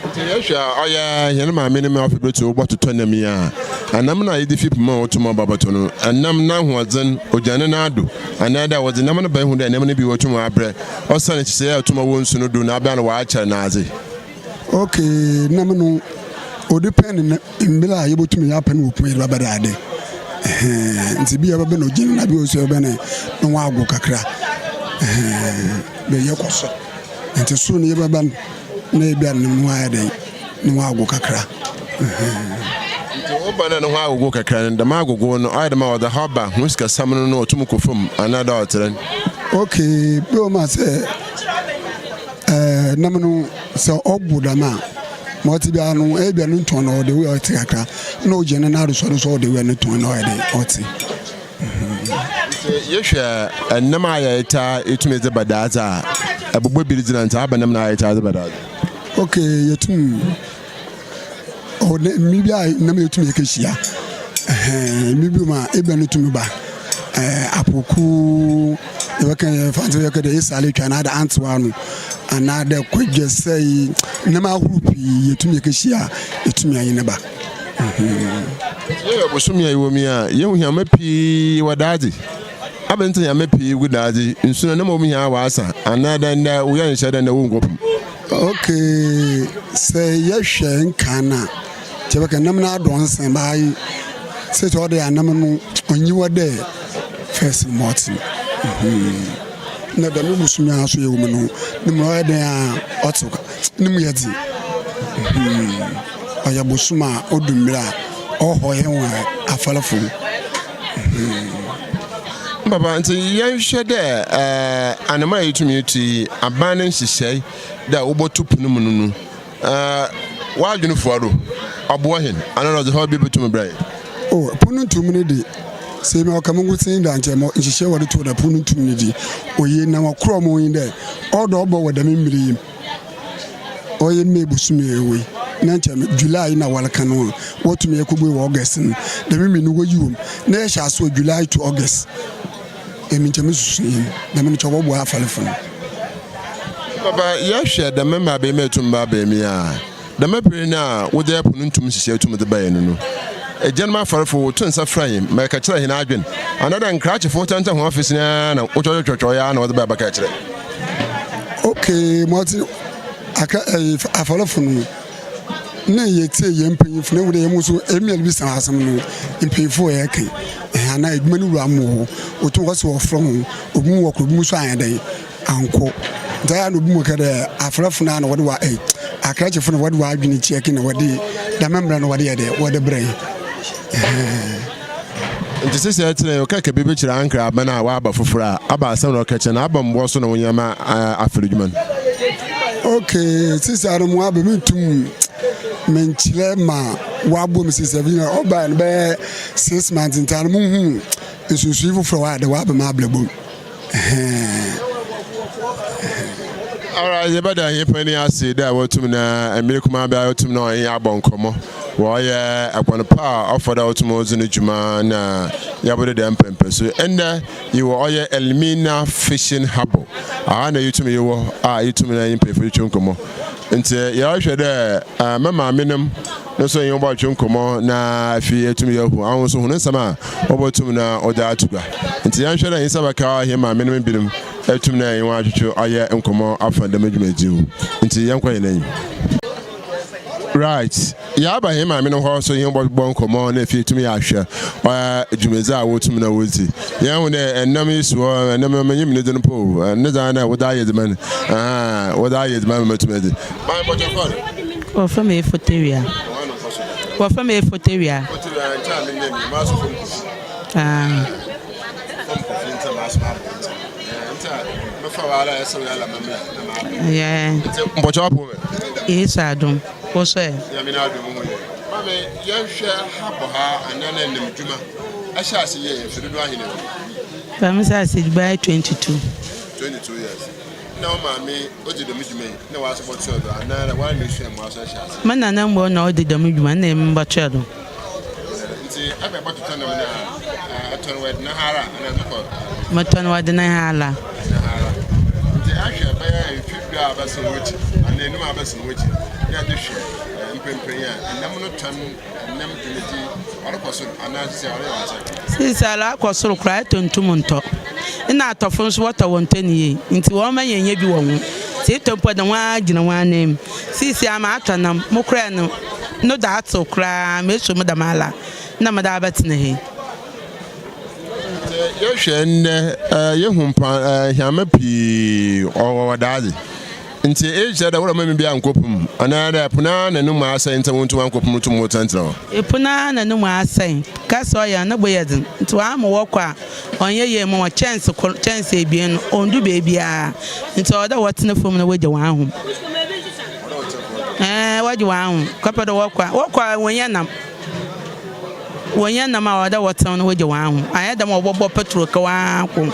Nti yɛhwɛ a ɔyɛ hɛn maame no ma ɔpɛ bɛtu wobɔtotɔ nam yi a anam no a yɛde fi poma a wɔtum aba bɔtɔ no ɛnam n'ahoɔdzen ogyane n'ado anaa dɛ wɔdze nam no ba ehu dɛ nam no bi wɔtum abrɛ ɔsan nhyehyɛe a ɔtum wɔ nsu no do na abɛn no wɔakyɛr n'adze. Okay, nam no ɔde pɛn ne mber a yebotum yɛapɛ no wɔ pon yɛde bɛba dɛ ade ɛhɛn ntsi bi a yɛbɛbɛ no ogyen na bi wɔ so yɛbɛbɛ no no ho agow kakra ɛhɛn bɛ yɛkɔ sor ntsi sor no yɛbɛba no na ebi a no ho ayɛ dɛn no ho agow kakra ɛhɛn. Ntsi wo ba no a no ho agogow kakra no dɛm agogow no ɔyɛ dɛm a ɔdze haw ba ho sikasɛm no no otum kɔ famu anaa dɛ ɔtse dɛn? Okay, bi wɔ hɔ ma sɛ ɛɛ nam no sɛ ɔgow dɛm a. Ma ɔtse biara no, ebia no ntɔn na ɔwɔ dɛ ɔtse kakra, nna ogyina no nan do so ɔno so ɔwɔ dɛ no tɔn na ɔyɛ dɛ ɔtse. Sɛ yɛhwɛ nam a yɛtaa yɛtumi dze ba daadze a, ɛbobɔ bi ridzi na ntsi aba nam na yɛtaa dze ba daadze. Okay, yɛtum ɔwɔ dɛ mmiri bi a nam yɛtum yɛkɛhyia ɛhɛn mmiri bi mu a ebia no tumi ba ɛɛ apoku yɛbɛka yɛ fanti yɛka dɛ esale twa anaa dɛ antewa ano anaa dɛ kwadwasɛe nam ahorow pii yɛtum yɛkɛhyia a yɛtum anyi ne ba. Yɛyɛ bosome a yɛwɔ mu yi a, yehu hɛmba pii wɔ daadze. Abɛn ntsi na hɛmba pii gu daadze? Nsu no, nna mbom hɛn awaasa anaa dɛn ndɛ woyɛ nhyehyɛɛ dɛ ndɛ wonnkɔ po mu? Okay, sɛ yɛhwɛ nkan no a, nkyɛ yɛbɛka nam no adɔ nsen baa yi sɛ ɔde anam no onnyi hɔ dɛ first no ma ɔtse no. Na dɛm bosoom yi ara so yɛwɔ mu no, no mu ɔyɛ dɛn a ɔtsew no mu yɛ dzen. Ɔyɛ bosoom a odu mber a ɔhɔ hɛn wɔ afarfo mu. Papa, ntsi yɛnhwɛ dɛ anamɔn a yetum etu yi, aban ne nhyehyɛɛ dɛ wobotu po no mu no no, w'adwen fua do, ɔboa hɛn anaa ɔdze haw bi botum brɛ hɛn? Oh, po no ntum no de, sɛ emi ɔka mo nkotsee dɛ ankyɛ mo nhyehyɛɛ wɔdze too dɛ po no ntum no dze, oye na wɔkorɔ mo nye dɛ ɔwɔ dɛ ɔbɔ wɔ dɛm mber yi mu. Ɔyɛ May bosoom yi a yɛwɔ yi, na nkyɛ July yi na wɔreka no a, wɔtum yɛkɔbue wɔ August no, dɛm mber no woyi wɔ mu na yɛhyɛ ase wɔ July to August. Emi nkyɛ mususu yi no, dɛm no nkyɛ ɔbɔboa afarfo no. Papa, yɛhwɛ dɛm mbabae yi ma etum ba abɛn mu yi a, dɛm ber no a wodze po no ntum nhyehyɛɛ tum dze bae no no, egyanom afarfo woto nsa frɛ hɛn ma yɛkɛkyerɛ hɛn adwen, anaadɛ nkrakyefo tsenatsenaa hɔn afese no ara na wotwɔtwɔtwɔtwɔe ara na wɔdze bae bɛkaa kyerɛ? Okay, mɔtse aka ɛyi afarfo no na yɛtsie yɛn mpanyimfo na ehu dɛ hɛn so emi a mibisa asɛm no mpanyimfo wɔ yɛka ɛhɛn anaa edwuma no wura mo wɔ hɔ otum hɔ sɛ wɔfrɛ ho obi mu wɔkɔ obi mu so anyɛ dɛn ankɔ nti ayɛ na obi mu ka dɛ afarfo no a na wɔde wa ɛyi akrakyefo na wɔde w'adwene kyɛke na wɔde dɛm mbrɛ no wɔde yɛ dɛ wɔde brɛ ɛhɛn. Ntsi sesei tse dɛ ɔkɛkɛ biribi kyerɛ ankrɛ aban a ɔaba fofor a, aba asɛm na ɔkɛkyerɛ na aba mboa so na wonyɛ ma afer edwuma no. Okay, sesei no mo aba menntum mennkyerɛ ma wɔaboa me sesei bi na ɔbae no bɛyɛ 6 months ntsi ano munnhu nsunsuii fofor a ɔayɛ dɛ ɔaba m'abrabɔ mu. Alright, yɛbɛda hɛn panyin ase dɛ wotum na mber kumaa bi a otum na ɔnye hɛn abɔ nkɔmbɔ. Wɔyɛ ɛkwan pa a ɔfa do a otum dzi no dwuma na yɛabɔdo dɛm mpɛmpɛso. Ndɛ yewɔ ɔyɛ Elmina Fishing Harbour. Aha na yetum yewɔ a yetum na nye mpanyimfo twetwe nkɔmbɔ. Ntsi yɛrohwɛ dɛ me maamenom no so nye hɔn bɔtwe nkɔmbɔ na afei yeetum yeehu hɔn so hɔn nsɛm a wobotum na wɔdze ato gua. Ntsi yɛnhwɛ dɛ hɛn nsa bɛka hɛn maamenom binom etum na yɛnye hɔn atwetwe ɔyɛ nkɔmbɔ afa dɛm dwumadzi yi ho. Ntsi yɛnkɔ hɛn enyim. Right, yɛaba hɛn maame no hɔ so nye hɔn bɔbɔ nkɔmbɔ na afei yeetum yɛahwɛ ɔyɛ dwumadzi a wotum na wodzi. Yɛhu dɛ nam yi si hɔ, nam no minyim ne dzin mpo o, ne dze ara na wɔdze ayɛ edziban, ahaa, wɔdze ayɛ edziban ma metum edzi. Maame bɔtɔ kɔr. Wɔfrɛ me Efotewia. Wɔfrɛ me Efotewia. Efotewia nkyɛn a menyɛ mi, maa so fam kofi. Ah. Fam kofi nti maa so abo nti. Nti a mefa wa ala ɛsɛ wa ala mamla na maa abo. Yeah. Nti mpɔkyɛ wapo me. Yesu adom. Wo so ɛ? Nyame n'adom ho yɛ. Maame yɛnhwɛ ha bɔ ha anaa na ɛnam dwuma ɛhyɛ ase yɛ mfe dodoɔ ahe na ɛwɔ? Maame sɛ ase bɛyɛ 22. 22 years. Na wo maame odzi dɛm dwuma yi na w'aso bɔtoa do anaa na woara na esua mu aso ahyɛ ase? Me nana mbom na ɔdzi dɛm dwuma na emi mobɔtoa do. Ntsi ebɛ bɔtotɔ nam na etɔn wɔ Edena ha ara anaa edze kɔ? Motɔn wɔ Edena ha ara. Edena ha ara. Ntsi ahwɛ bɛyɛ mfe du a abɛsen w'ekyir anaa enum a abɛsen w'ekyir na edze hwɛ mprempren yi a nam no tɔn Nam dwumadzi ɔrokɔ sor anaa sesei ɔreyɛ ɔasɛɛ? Sesei ɔakɔ sor koraa, etɔ nntum nntɔ. Nna atɔfo so wɔtɔ wɔnntɔ no yie, ntsi wɔmma yɛnnyɛ bi wɔ ho. Sɛ etɔ mpo a, dɛ hɔn ara gyina hɔn ananmu. Sesei a matɔ nam, mokorae no, no do atsew koraa, mesuo mu dɛmara na medze abɛtsena ha yi. Sɛ yɛhwɛ ndɛ, yehu mpa hɛmba pii ɔwɔ daadze. Ntsi iyi kyerɛ dɛ worema me bi annkɔ po mu, anaadɛ po no ara na no mu asɛe ntsi wonntum annkɔ po mu tum wotsenatsena hɔ? Po no ara na no mu asɛe. Kasa ɔyɛ a, no bo yɛ dzen. Ntsi wɔama wɔkɔ a, ɔnnyɛ yie mma hɔn. Kyɛnse kor, kyɛnse ebien no, onndu beebiara. Ntsi ɔwɔ dɛ wɔtsena famu na wogye hɔn ahom. Ɛɛn, wɔgye hɔn ahom. Kɔpɛ dɛ wɔkɔ a, wɔkɔ a wonnya nam. Wɔnnyɛ nam a ɔwɔ dɛ wɔtsew na wogye hɔn ahom, annyɛ dɛm a wɔbɔbɔ petrol kaw ara nko.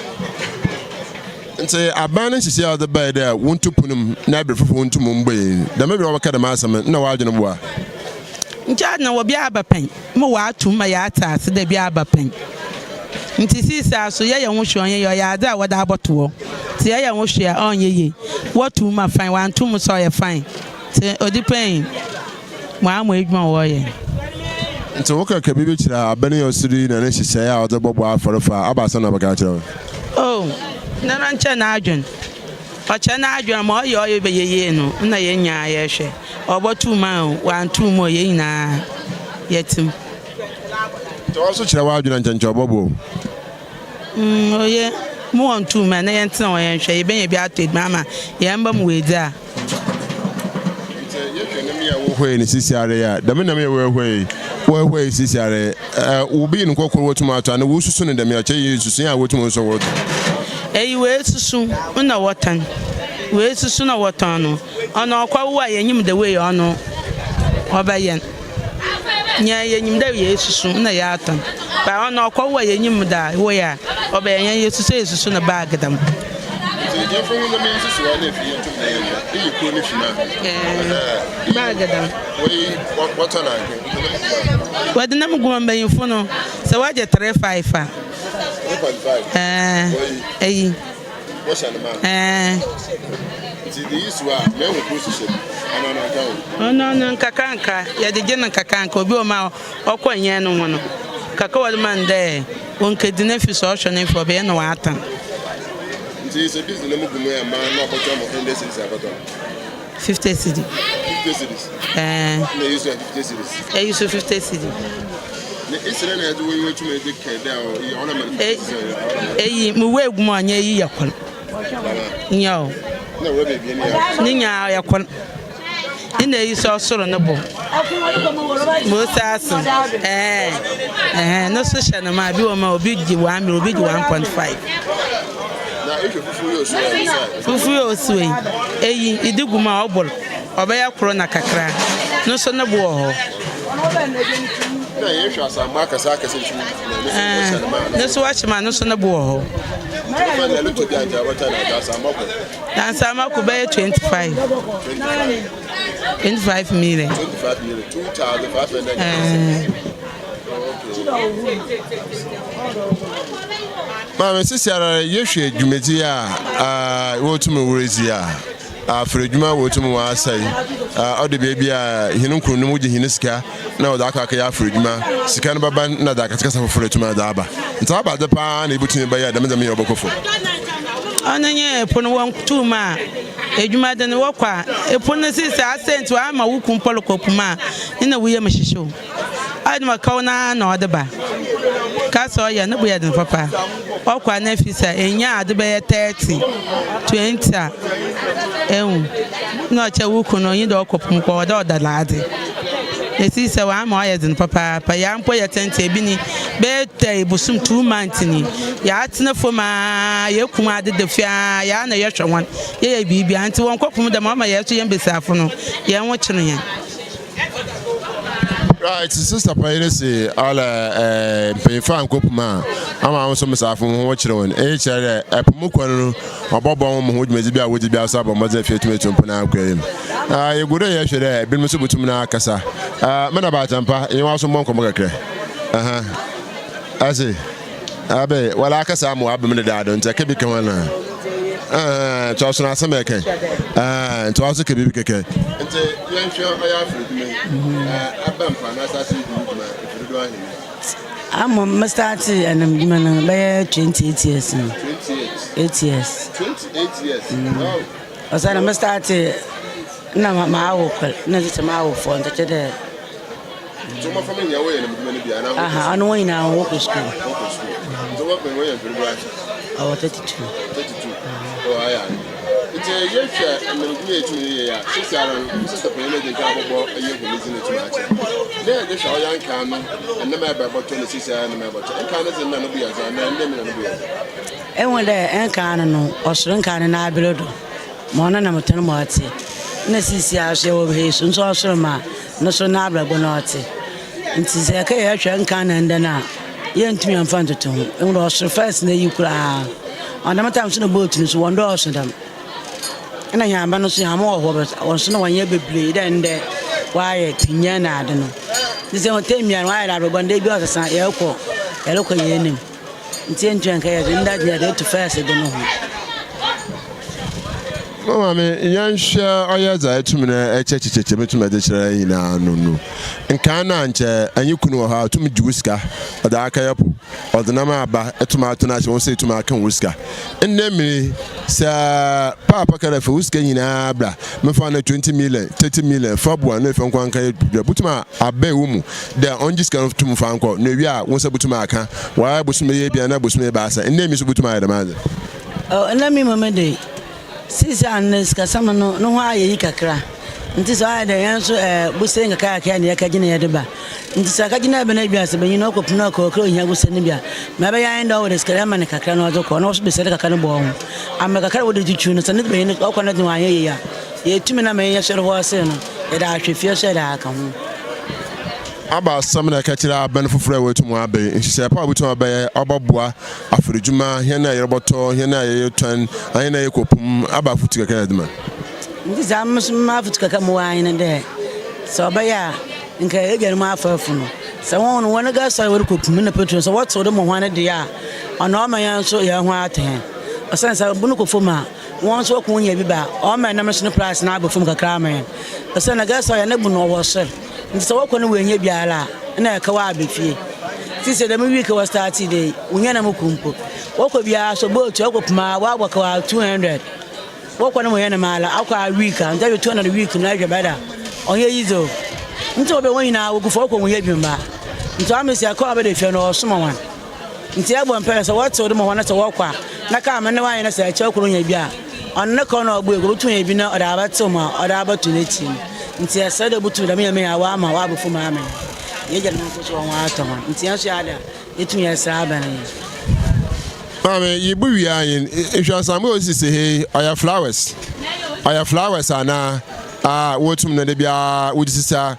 Ntsi aban no nhyehyɛɛ a ɔdze bae dɛ wontu pon mu na aber fofor wontum mbuei no, dɛm ber a wɔbɛka dɛm asɛm no, nna w'adwen boa. Nkyɛ nna wɔ bi aba pɛn ma wɔato mu ma yɛatse ase dɛ bi aba pɛn. Ntsi seseiara so yɛyɛ ho hwee a ɔnnyɛ yie, ɔyɛ adze a wɔdze abɔto hɔ. Ntsi yɛyɛ ho hwee a ɔnnyɛ yie. Wɔto mu a fine, wɔannto mu so a ɔyɛ fine. Ntsi odzi pɛn wɔama edwuma a wɔreyɛ. Ntsi wo kɛkɛ biribi kyerɛ aban yi a ɔsi do yi na ne nhyehyɛɛ a ɔdze bɔboa afarfo a, aba asɛm na ɔbɛka akyerɛ wo? Oh, noara nkyɛ n'adwen. Ɔkyɛ n'adwen ma ɔyɛ ɔyɛ bɛyɛ yie no nna yɛn nyinaa yɛhwɛ. Ɔbɔto mu a o, ɔannto mu o, yɛn nyinaa yɛtse mu. Nti ɔwo so kyerɛ w'adwen a nkyɛ nkyɛ ɔbɔboa wo? Mm, oye. Mo wɔnnto mu a, na yɛntsena hɔ yɛnhwɛ, yebenya bi atɔ edziban ama hɛn mba ma woedzi a. Ntsi yɛhwɛ nam yi a wohuei no sisiara yi a, dɛm nam yi a woehuei woehuei sisiara yi, ɛ, wobeyi no nkorkor wotum atɔ anaa wosusu no dɛm yi a, ɔkyerɛ iyi nsusui a wotum so wɔtɔ. Eyi woesusu na wɔtɔn, woesusu na wɔtɔn no, ɔno ɔkɔwo a yenyim the way ɔno ɔbɛyɛ no. Nyia yenyim dɛ yeesusu na yɛatɔn, but ɔno ɔkɔwo a yenyim the way a ɔbɛyɛ, hɛn yesusu a yesusu no bag dɛm. Nti yɛmfa hu na mensusu hɔ na afei yɛntom na yɛnhwɛ. Iyi kor ne fi ma. Ɛɛ, bag dɛm. Wei wɔtɔn ahe? Wɔde nam gu ma mbanyimfo no, sɛ wɔgye 35 a. 3.5? Ɛɛ, eyi. Wɔhyɛ no ma? Ɛɛ. Nti de yi si hɔ a, mehu kor so hyɛ bi. Ɔno no nka ho? Ɔno no nkakrankra, yɛde gye no nkakrankra. Obi wɔ mu a, ɔkɔ nyɛn no ho no, kakra wɔde ma no dɛ. Onkedi n'efi sɛ ɔhwɛ n'efi ɔbɛyɛ na ɔatan. Nti sɛ bi dze ne mu gu mu a mma na ɔbɔtɔ mo hundred cedis abɔtɔ. 50 cedi. 50 cedis. Ɛɛ. Na eyi so yɛ 50 cedis. Eyi so 50 cedi. Na esi dɛ na ɛdze wo yiwa tum edze kɛ dɛ ɔyɛ ɔna ma no 50 cedis. Eyi mu wo egu mu a ɔnyɛ eyi yɛ kor. Nyɛ o. Na wura beebi ne yɛ. Ne nyinaa ɔyɛ kor. Nna eyi so ɔsor no bo. Mose ase ɛɛ ɛhɛn no so hyɛ no ma bi wɔ ma obi gye one mil obi gye 1.5. Na ehwɛ fufuo yi osu yɛ sɛ. Fufuo yi osu yi eyi idi gu mu a ɔbor ɔbɛyɛ koro na kakra no so ne bo wɔ hɔ. Na yɛhwɛ asambo akɛse akɛse nso ɛɛ ne so wɔhyɛ ma no so ne bo wɔ hɔ. Dansa mako bɛyɛ 25 25 million. 25 million 2500. Ɛɛ. Maame sisi ara yɛhwɛ dwumadzi a wɔtum woridzi a afra edwuma wɔtum wɔasɛe ɔde beebi a hɛn nkuronom wogye hɛn sika na wɔdze akɔ akɛyɛ afra edwuma sika no bɛba na dze akasakasa fofor etum adze aba ntsi aba adze paa na ebotumi bɛyɛ dɛm ndzɛmba yi ɔbɔkɔ famu. Ɔno nye pon wɔnntum a edwuma dze no wɔkɔ a pon no sesei asɛɛ ntsi wɔama wo kun mpo rokɔ po mu a nna wo yamu hyehye wo. Ɔyɛ dɛm a kaw no ara na ɔdze ba. Ka sɛ ɔyɛ a no bo yɛ dzen papa. Ɔkɔ a na efi sɛ ennya adze bɛyɛ 30, 20 a ehu. Nna ɔkyerɛ wo kun no onnyi dɛ ɔkɔ po mu kɔ ɔwɔ dɛ ɔda n'adze. Esi sɛ ɔama ɔayɛ dzen papaapa. Yɛa mpo yɛtsentsee bi ni bɛyɛ tɛe bosoom 2 months ni. Yɛatsena famu ara yekum adze da fie ara yɛa na yɛhwɛ hɔn yɛyɛ biribiara ntsi wɔnnkɔ po mu dɛm a ɔma yɛn so hɛn mbasiafo no hɛnho kyer hɛn. Right, sister panyin se ala eh, mpanyinfo ankɔ pum a ama wɔn nso mesafo ho kyerɛ wɔn. Eyi kyerɛ dɛ ɛpo mu kwan no ɔbɔbɔ wɔn ho dwumadzi bi a wodzi bi asa abɔ mmɔdzen afie tumi etu mpon akɔ anim. Ah, yɛgu do yɛhwɛ dɛ ebinom nso botum na akasa. Ah, me na baatampa, yɛn wa so mmɔ nkɔmmɔ kakra. Aha. Ase. Abe, wala akasa ama wabem dedaado nti ɛka bi ka ho anaa? Ɛɛ, nti ɔsono asɛm ɛkɛ. Ɛɛ, nti ɔso ka biribi kɛkɛ. Nti yɛnhwɛ ɔyɛ afiri dwuma yi. Ɛɛ, aba mpo anaasɛ ase yi dwuma mfiri dodoɔ ahe ni? Ama me start ɛnam dwuma no bɛyɛ 28 years ni. 28? 8 years. 28 years? Wow. Ɔsɛ na me start na ma awo kɔ na sɛ ma awo fɔ nti kyɛ dɛ. Nti wɔn afam nyinaa wɔyɛ nam dwuma no bi anaa? Aha, ɔno wɔn nyinaa wɔkɔ sukuu. Wɔkɔ sukuu. Nti wɔn pɛn wɔyɛ mfiri dodoɔ ahe? Ɔwɔ 32. 32. Ɔ ayɛ ade. Nti yɛhwɛ nam dwuma yɛ tumi yɛ a, sisi ara no, sista panyin no de nka abɔbɔ ɛyɛ hu ne dzi ne tumi akyɛ. Na yɛde hwɛ ɔyɛ nkaa no, ɛnam ɛbɛ bɔtɔ ne sisi ara ɛnam ɛbɔtɔ. Nkaa no dze nna no bo yɛ dze anaa ɛnam na no bo yɛ dze? Ehu dɛ nkaa no no, ɔsor nkaa no n'aber do. Ma ɔno na motɔn ma ɔtse. Nna seseiara so yɛwɔ ha yi so, nso ɔsor ma no so n'abrabɔ na ɔtse. Ntsi sɛ yɛka yɛhwɛ nkan na ndɛ no a, yenntum yɛmmfa nntoto ho. Ehu dɛ ɔsor first na iyi koraa. Ɔnam dɛm time so na boat no so wɔnndɔɔ so dɛm. Nna hɛmba no so hɛmba wɔ hɔ but hɔn so na wɔnnyɛ beberee dɛ ndɛ wɔayɛ pinyan na adze no. Ntsi sɛ hɔn term biara no wɔayɛ dɛ abrabɔ no da biara ɔsesa yɛrokɔ yɛrokɔ hɛn enyim. Ntsi yenntum nnkɛyɛ dze ndɛ dze yɛdze roto first dze no ho. Mo maame, yɛnhwɛ ɔyɛ dza etum na ɛkyɛkyɛkyɛkyɛ metum dze kyerɛ nyina no no. Nkaa no a nkyɛ enye kun wɔ hɔ a otum gye wo sika ɔdze akɛyɛ po, ɔdze nam aba etum atɔ no ahyɛ wo nsa etum aka wo sika. Ndɛ mber yi, sɛ paapa ka dɛ fa wo sika nyina bra, memfa no 20 million, 30 million fa boa no na efa nkɔ nkɛyɛ dwa, botum abɛn wo mu dɛ ɔngye sika no tum fa nkɔ na ewie a wo nsa botum aka, wɔayɛ bosoom ebien anaa bosoom ebiasa, ndɛ mber yi so botum ayɛ dɛm adze. Oh, nna me mbom de, sesei a ndɛ sikasɛm no no ho ayɛ yi kakra ntsi sɛ ɔayɛ dɛ hɛn so eh, bosea nkakrankakra na yɛkɛgye na yɛdze ba. Ntsi sɛ akɛgye na ebɛn bi a sɛ banyin no ɔkɔ pon ɔkɔ ɔkra ohia bosea no bi a, ma ebɛyɛ ara nye dɛ ɔwɔ dɛ sika no ema no kakra na ɔdze kɔ na ɔso besia dze kakra no bɔ ho. Ama kakra a wɔdze twutwuw no sɛ ne banyin no ɔkɔ no dze ɔannyɛ yie a, yeetum na ma yɛnyɛ soɛr hɔ ɔsee no yɛdze ahwɛ fie so yɛdze aka ho. Aba asɛm na ɛka kyerɛ abɛn foforɔ a wɔatum abɛn nhyehyɛe pa a wɔbɛtum abɛyɛ ɔbɛboa Afirdwuma, hɛn a yɛrobɔtɔ, hɛn a yɛrotɔn, hɛn a yɛkɔ po mu, aba afotu kakra na edze ma. Ntsi dza emi so m'afotu kakra a mowɔ ara nye dɛ, sɛ ɔbɛyɛ a, nka egyanom afɛɛfo no, sɛ hɔn no hɔn gasoil a wɔdze kɔ po mu na petrol no, sɛ wɔtsew do ma hɔn de a, ɔno ɔma hɛn so hɛnho atɔ hɛn. Osiandɛ sɛ bo no kɔ famu a, hɔn so wɔkɔ wonya bi ba a, ɔma nam so no price no aba famu kakra ama hɛn. Osiandɛ gasoil no bo no ɔwɔ sor. Ntsi sɛ wɔkɔ na woennya biara a, nna yɛka wɔaba fie. Ntsi sɛ dɛm week a wɔstartee dɛ yi, wonnya nam kor mpo. Wɔkɔ biara so, boat ɔkɔ Puma a, wɔabɔ kaw a 200. Wɔkɔ na wonnya nam ara, akɔ a week a, ntsi ahwɛ 200 week no ahwɛ bɛda a, ɔnnyɛ easy o. Ntsi wɔbɛ hɔn nyina wogu fa wɔkɔ wonnya bi mmba. Ntsi ɔama sɛ kaw a wɔbɛda fie no ɔsoma hɔn. Ntsi yɛbɔ mpaa dɛ sɛ wɔtsew do ma hɔn na sɛ wɔkɔ a, na kaar no ne wɔayɛ na sɛ kyɛw kor nya bi a, ɔno ne kaw na ɔbɔ egu, obotum enya bi na ɔdze abɛtsew ma ɔdze abɔto n'ekyir no. Ntsi yɛserɛ dɛ obotum dɛm ndzɛmba yi nyinaa ɔama ɔaba famu ama hɛn. Y'egyanom mpo so hɔnho atɔ hɔn, ntsi hɛn so yɛada a yetum yɛsera aban yi. Maame, yi bu wia yi, nhwɛ asambo a osisi ha yi, ɔyɛ flowers? Ɔyɛ flowers anaa? Ah, wotum no de biara wodze sisa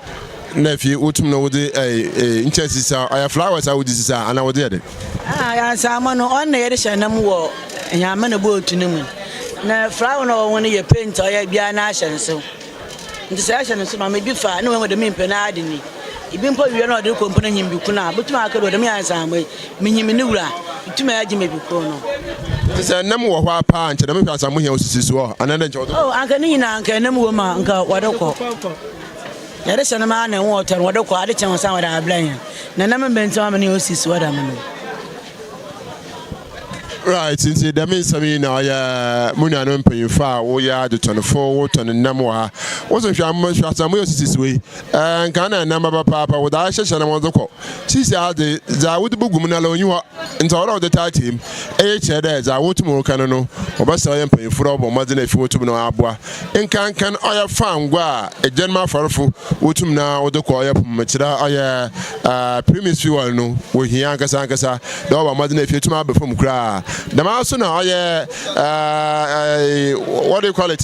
na afei wotum no wodze ɛɛ nkyɛnse sisa, ɔyɛ flowers a wodze sisa anaa wɔdze yɛ dɛn? Ah, ansaamɔ no, ɔno na yɛde hyɛ nam wɔ hɛn na bootu no mu. Na flower no a ɔwɔ ho no yɛ paint a ɔyɛ biara n'ahyɛnsew. Ntsi sɛ ɛhyɛ no nsew ma me bi fa a, nna oehu dɛ memmpɛ n'ade ni. Bi mpo wie na ɔdze rokɔ mpo na nyim bi kun a, botum aka dɛ dɛm ansaamɔ yi, minyim no wura, itum agye me bi kor no. Ntsi sɛ nam wɔ hɔ a paa a, nkyɛ dɛm hwɛ ansaamɔ hia osisi so hɔ anaa dɛ nkyɛ wɔdze kɔ? Oh, anka ne nyina anka nam wɔ mu a, nka wɔdze kɔ. Yɛdze hyɛ no mu ara na hɔn wɔtɔ no wɔdze kɔ, adze kye a wɔsan wɔdze abrɛ hɛn. Na nam mba ntsi ɔama no yɛ osisi hɔ dɛm no. Right, nti dɛm nsɛm yi na ɔyɛ mo nuanom mpanyimfo a woyɛ adetɔnfo, wotɔn nam wɔ ha. Woso hwɛ hwɛ asɛm yɛ osisi so yi. Ɛɛ nka na nam bɛba paapa, wɔdze ahyehyɛ na wɔdze kɔ. Sisi adze, dza wodze bogu mu no ala onnyi hɔ, ntsi ɔwɔ dɛ wɔdze taataa mu. Iyi kyerɛ dɛ dza wotum reka no no, wɔbɛsrɛ ɔyɛ mpanyimfo dɛ wɔbɔ mbɔdzen efi wotum na wɔaboa. Nkankan ɔyɛ fangua a egyanom afarfo wotum na wɔdze kɔ ɔyɛ pom kyerɛ ɔyɛ premix fuel no wohia ankasa ankasa dɛ wɔbɔ mbɔdzen efi etum aba famu koraa. Dɛm ara so na ɔyɛ what do you call it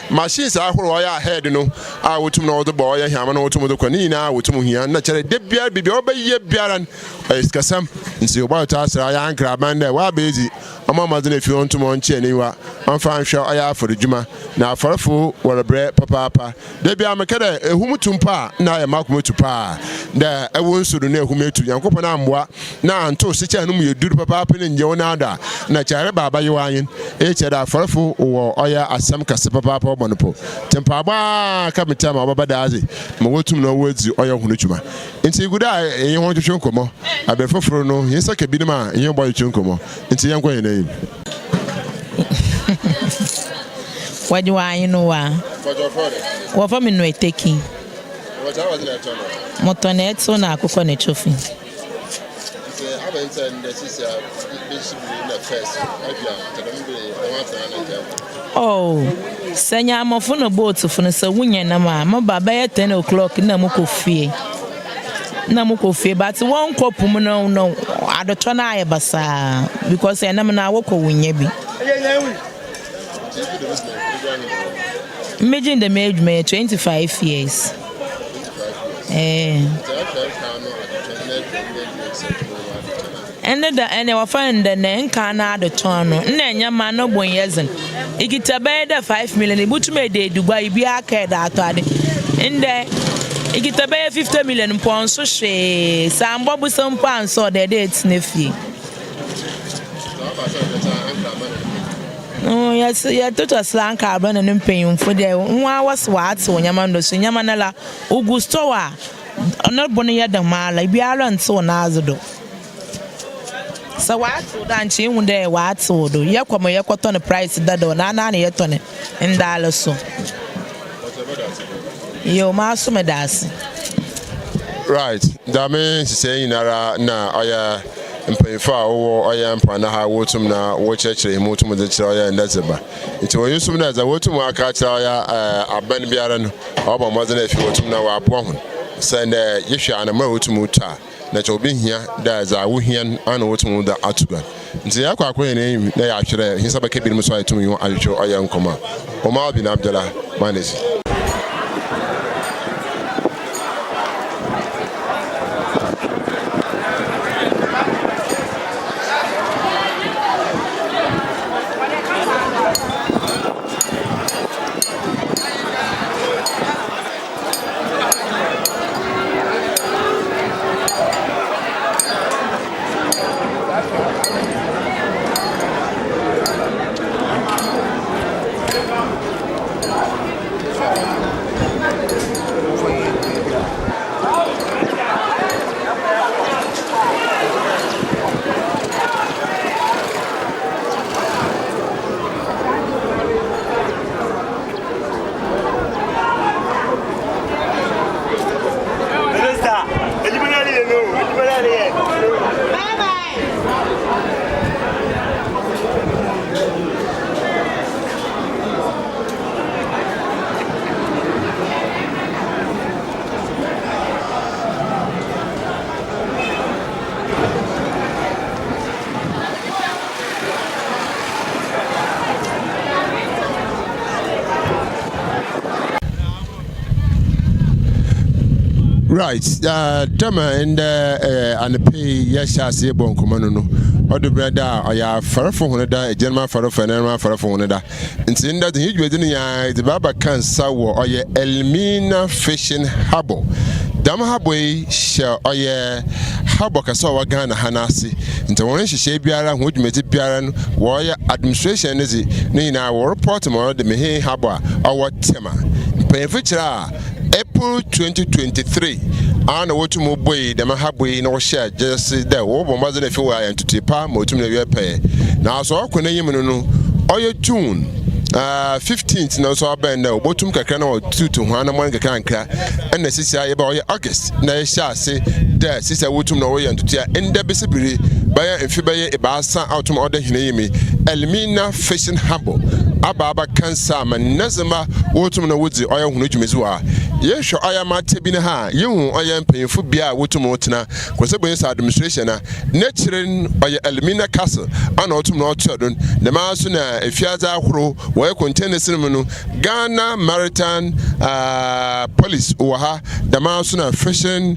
machines ahorow ɔyɛ ahead no a wotum na wɔdze bɔ ɔyɛ hɛn na wotum dze kɔ ne nyinaa wotum hia na kyerɛ da biara biribi a wɔbɛyɛ biara no ɔyɛ sikasɛm ntsi wɔbɔtɔ asera ɔyɛ ankraban dɛ wɔaba edzi Ɔmmɔ mbɔdzen efi hɔ ntum ɔnkyɛ n'enyiwa ɔmfa nhwɛ ɔyɛ afɔrdwuma, na afarfo wɔrebrɛ papaapa. Da biara mekã dɛ ehum tu mpo a nna ayɛ m'akoma etu paa dɛ ɛwɔ nsu do na ehum etu. Nyankopɔn ammboa na anntow sekyɛ a no mu yɛ dur papaapa no nnyɛ wo nan do a, nna kyɛ ereba abayew anyen. Iyi kyerɛ dɛ afarfo wɔ ɔyɛ asɛm kɛse papaapa wɔbɔ no po. Ntsi mpaabɔ ara ka me tsir ma ɔbɛba daadze ma woetum na woedzi ɔyɛ hɔn dwuma. Ntsi igu do a enye hɔn twetwe nkɔmbɔ. Aber fofor no, hɛn nsa ka binom a enye hɔn bɔtwetwe nkɔmbɔ. Ntsi yɛnkɔ hɛn enyim. Wɔgye wɔ ayenowa. Wɔfrɛ me Noeteki. Motɔn ɛtsew na akokɔ ne kyofi. Oh, sɛ Nyaamɔfo na boatfo no sɛ wonya nam a, meba bɛyɛ ten o'clock na mokɔ fie. Na mokɔ fie but wɔnkɔ po mu no no adotɔ no ayɛ basaa because ɛnam no a wokɔ wonnya bi. Megye dɛm adwuma yi 25 years. Eh. Ndɛ da ɛnɛ wɔfrɛ no ndɛ nɛ nkan no adetɔn no nna nnyɛ ma no bo nnyɛ dzen. Ikitsa bɛyɛ dɛ 5 million ibotum ede edi gua ibi aka edze atɔ ade. Ndɛ ikitsa bɛyɛ 50 million mpo ɔnnso hwee. Sɛ ammbɔ bosa mpo a nnsɛ ɔdɛ dɛ etsena fie. Yɛtotɔ sra nkrabea na no mpanyimfo dɛ hɔn ara wɔse wɔatsew ndzɛmba no do so ndzɛmba no la ogu store a no bo no yɛ dɛm ara biara nntsew n'adze do. Sɛ wɔatsew do a nkyɛ ihu dɛ wɔatsew do. Yɛkɔ ma yɛkɔtɔ no price dadaw no ana na yɛtɔ no ndaale so. Yoo maso meda ase. Right, dɛm nhyehyɛɛ nyinara na ɔyɛ mpanyimfo a wɔwɔ ɔyɛ mpoano ha wotum na wɔkyerɛkyerɛ hɛn mu tum dze kyerɛ ɔyɛ ndɛ dze ba. Ntsi wɔ yi so no dza wotum aka akyerɛ ɔyɛ aban biara no ɔbɔ mbɔdzen efi wotum na wɔaboa hɔn. Sɛ ndɛ yehwɛ anamɔn a wotum tu a, na kyɛ obehia dɛ dza wohia no ana wotum dze ato gua. Ntsi yɛkɔ akɔ hɛn enyim na yɛahwɛ dɛ hɛn nsa bɛka binom so a yetum nye hɔn ahwehwɛ ɔyɛ nkɔmbɔ a. Omar bin Abdullah, Manesi. Right, uh, dɛm a ndɛ eh, anɔpa yi yɛhyɛ ase bɔ nkɔmmɔ no no ɔdo berɛ da a ɔyɛ afarefo ho no da agyanom afarefo ɛnanom afarefo ho no da nti ndɛ de hɛn dwumadzi no nyinaa dze ba abɛka nsa wɔ ɔyɛ Elmina Fishing Harbour dɛm harbour yi hyɛ ɔyɛ harbour kɛse a ɔwɔ Ghana ha n'ase ntsi hɔn nhyehyɛɛ biara hɔn dwumadzi biara no wɔyɛ administration no dze ne nyinaa wɔ report ma ɔno de Mehee Harbour a ɔwɔ Tema. Mpanyimfo kyerɛ a April 2023 a na wotum buei dɛm harbour yi na wɔhyɛɛ gyedzi dɛ wɔbɔbɔ mbɔdzen efi wɔ ayɛ ntotoe pa ma otum na ewie pɛyɛ. Naaso ɔkɔ n'enyim no no ɔyɛ June 15th no so abɛn dɛ wobotum kakra na wɔtutu hɔn anamɔn nkakrankra nna sisi a yɛba ɔyɛ August na yɛhyɛ ase dɛ sisi a wotum na wɔyɛ ntotoe a ndɛ besi bere bɛyɛ mfe bɛyɛ ebiasa a ɔtum ɔda hɛn enyim yi, Elmina Fishing Harbour aba abɛka nsa ama ndɛdzemba wotum na wodzi ɔyɛ hɔn dwumadzi wɔ ha. Yɛhwɛ ɔyɛ amatɛ bi no ha a, yehu ɔyɛ mpanyimfo bea a wotum tsena, Kwesebonsa Administration a n'ekyir no ɔyɛ Elmina Castle ana ɔtum na ɔtoa do no, dɛm ara so na efiadze ahorow wɔyɛ containers no mu no, Ghana Maritime Police wɔ ha, dɛm ara so na Fishing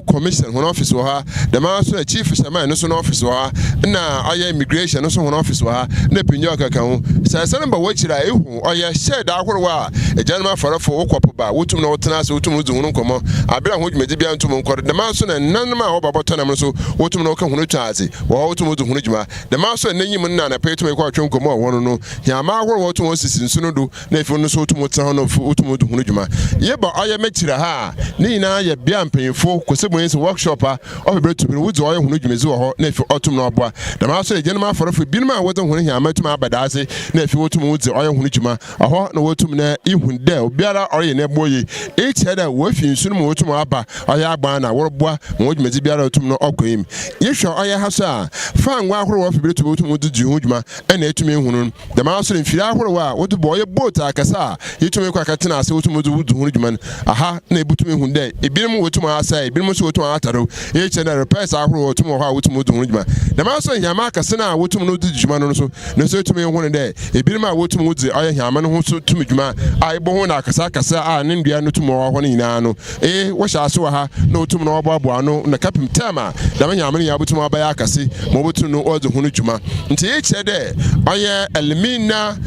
Commission hɔn office wɔ ha, dɛm ara so na Chief Fisherman no so n'office wɔ ha, nna ɔyɛ Immigration no so hɔn office wɔ ha, na Pinjao kɛkɛ ho. Sɛ esan ba w'ekyir a, ihu ɔyɛ shed ahorow a egyanom afarfo wokɔ po ba a, wotum na wɔtsena ase, wotum dzi hɔn nkɔmbɔ aber a hɔn dwumadzi biara nntum nnkɔ do. Dɛm ara so na nananom a wɔba bɔtɔ nam no so, wotum na wɔka hɔn twa adze wɔ hɔ, wotum dzi hɔn dwuma. Dɛm ara so na n'enyim no na anapa yi tum ekɔ akɔtwe nkɔmbɔ wɔ hɔn no. Hɛmba ahorow a wotum wosisi nsu no do na efir no so wotum tsena hɔ na wotum dzi hɔn dwuma. Yeba ɔyɛ Mekyira ha a, ne nyina yɛ bea a mpanyimfo, Kosebonyi workshop a ɔpɛ ber to bi no, wodzi ɔyɛ hɔn dwumadzi wɔ hɔ na efir ɔtum na ɔboa. Dɛm ara so na egyanom afarfo binom a wɔdze hɔn hɛmba tum aba daadze na efir wotum wodzi ɔyɛ hɔn dwuma. Hɔ na wotum na ihu dɛ obiara ɔreyɛ n'ebɔ yie. Iyi kyerɛ dɛ woefi nsu no mu wotum aba ɔyɛ aban na wɔroboa ma hɔn dwumadzi biara otum na ɔkɔ enyim. Yehwɛ ɔyɛ ha so a, fangoo ahorow a ɔpɛ ber to bi wotum wodze dzi ho dwuma na etumi ehu no. Dɛm ara so na mfir ahorow a wɔdze bɔ ɔyɛ boat akɛse a yetumi kɔ akɛtsena ase wotum dze dzi ho dwuma no, aha na ibotum ehu dɛ binom wotum asɛɛ, binom so wotum atar do. Iyi kyerɛ dɛ repairs ahorow ɔtum wɔ hɔ a wotum dzi ho dwuma. Dɛm ara so na hɛmba akɛse no a wotum no dze dzi dwuma no so no so etumi ehu no dɛ binom a wotum dze ɔyɛ hɛmba no ho so tum dwuma a. a ibohu no akɛse akɛse a ne ndua no tum wɔ hɔ no nyinaa no, ee, wɔhyɛ ase wɔ ha na wotum na wɔboaboa ano na kɛpem term a dɛm nyame no nyinaa botum abɛyɛ akɛse ma wobotum no wɔdze ho no dwuma. Ntsi iyi kyerɛ dɛ ɔyɛ Elmina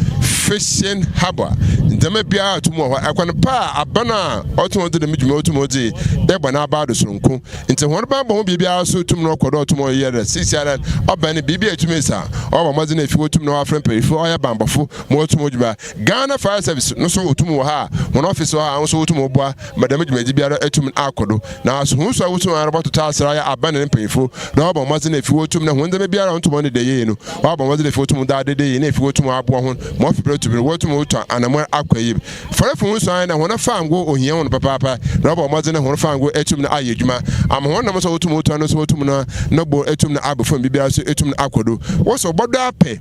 Fishing Harbour. Ndzɛmba biara tum wɔ hɔ. Kwan pa a aban a ɔtum ɔdze dɛm dwuma yi otum ɔdze bɔ n'aba do soronko. Ntsi hɔn bambɔ ho biribiara so tum no ɔkɔ do ɔtum ɔyɛ dɛ seseiara ɔbɛn no biribi a etum esi a ɔbɔ mbɔdzen efi wotum na wɔafrɛ mpanyimfo ɔyɛ bambɔfo ma wotum dwuma. Ghana Fire Service no so wotum wɔ ha a hɔn office wɔ ha a so wotum boa ma dɛm dwumadzi biara etum akɔ do. Na so hɔn su a wotum ara bɔtotɔ asera ɔyɛ aban na ne mpanyimfo na wɔabɔ mbɔdzen efi wotum na hɔn ndzɛmba biara a onntum ɔnneda yie no wɔabɔ mbɔdzen efi wotum dze adeda yie na efi wotum aboa hɔn ma ɔfi ber to ber wotum wotɔ anamɔn akɔ enyim. Farafo ho suan na hɔn fango ohia hɔn papaapa na wɔbɔ mbɔdzen na hɔn fango etum na ayɛ edwuma ama hɔn nam so a wotum wotɔn no so wotum na no bo etum na aba famu biribiara so etum na akɔ do. Wɔsɔ bɔdɔ apɛ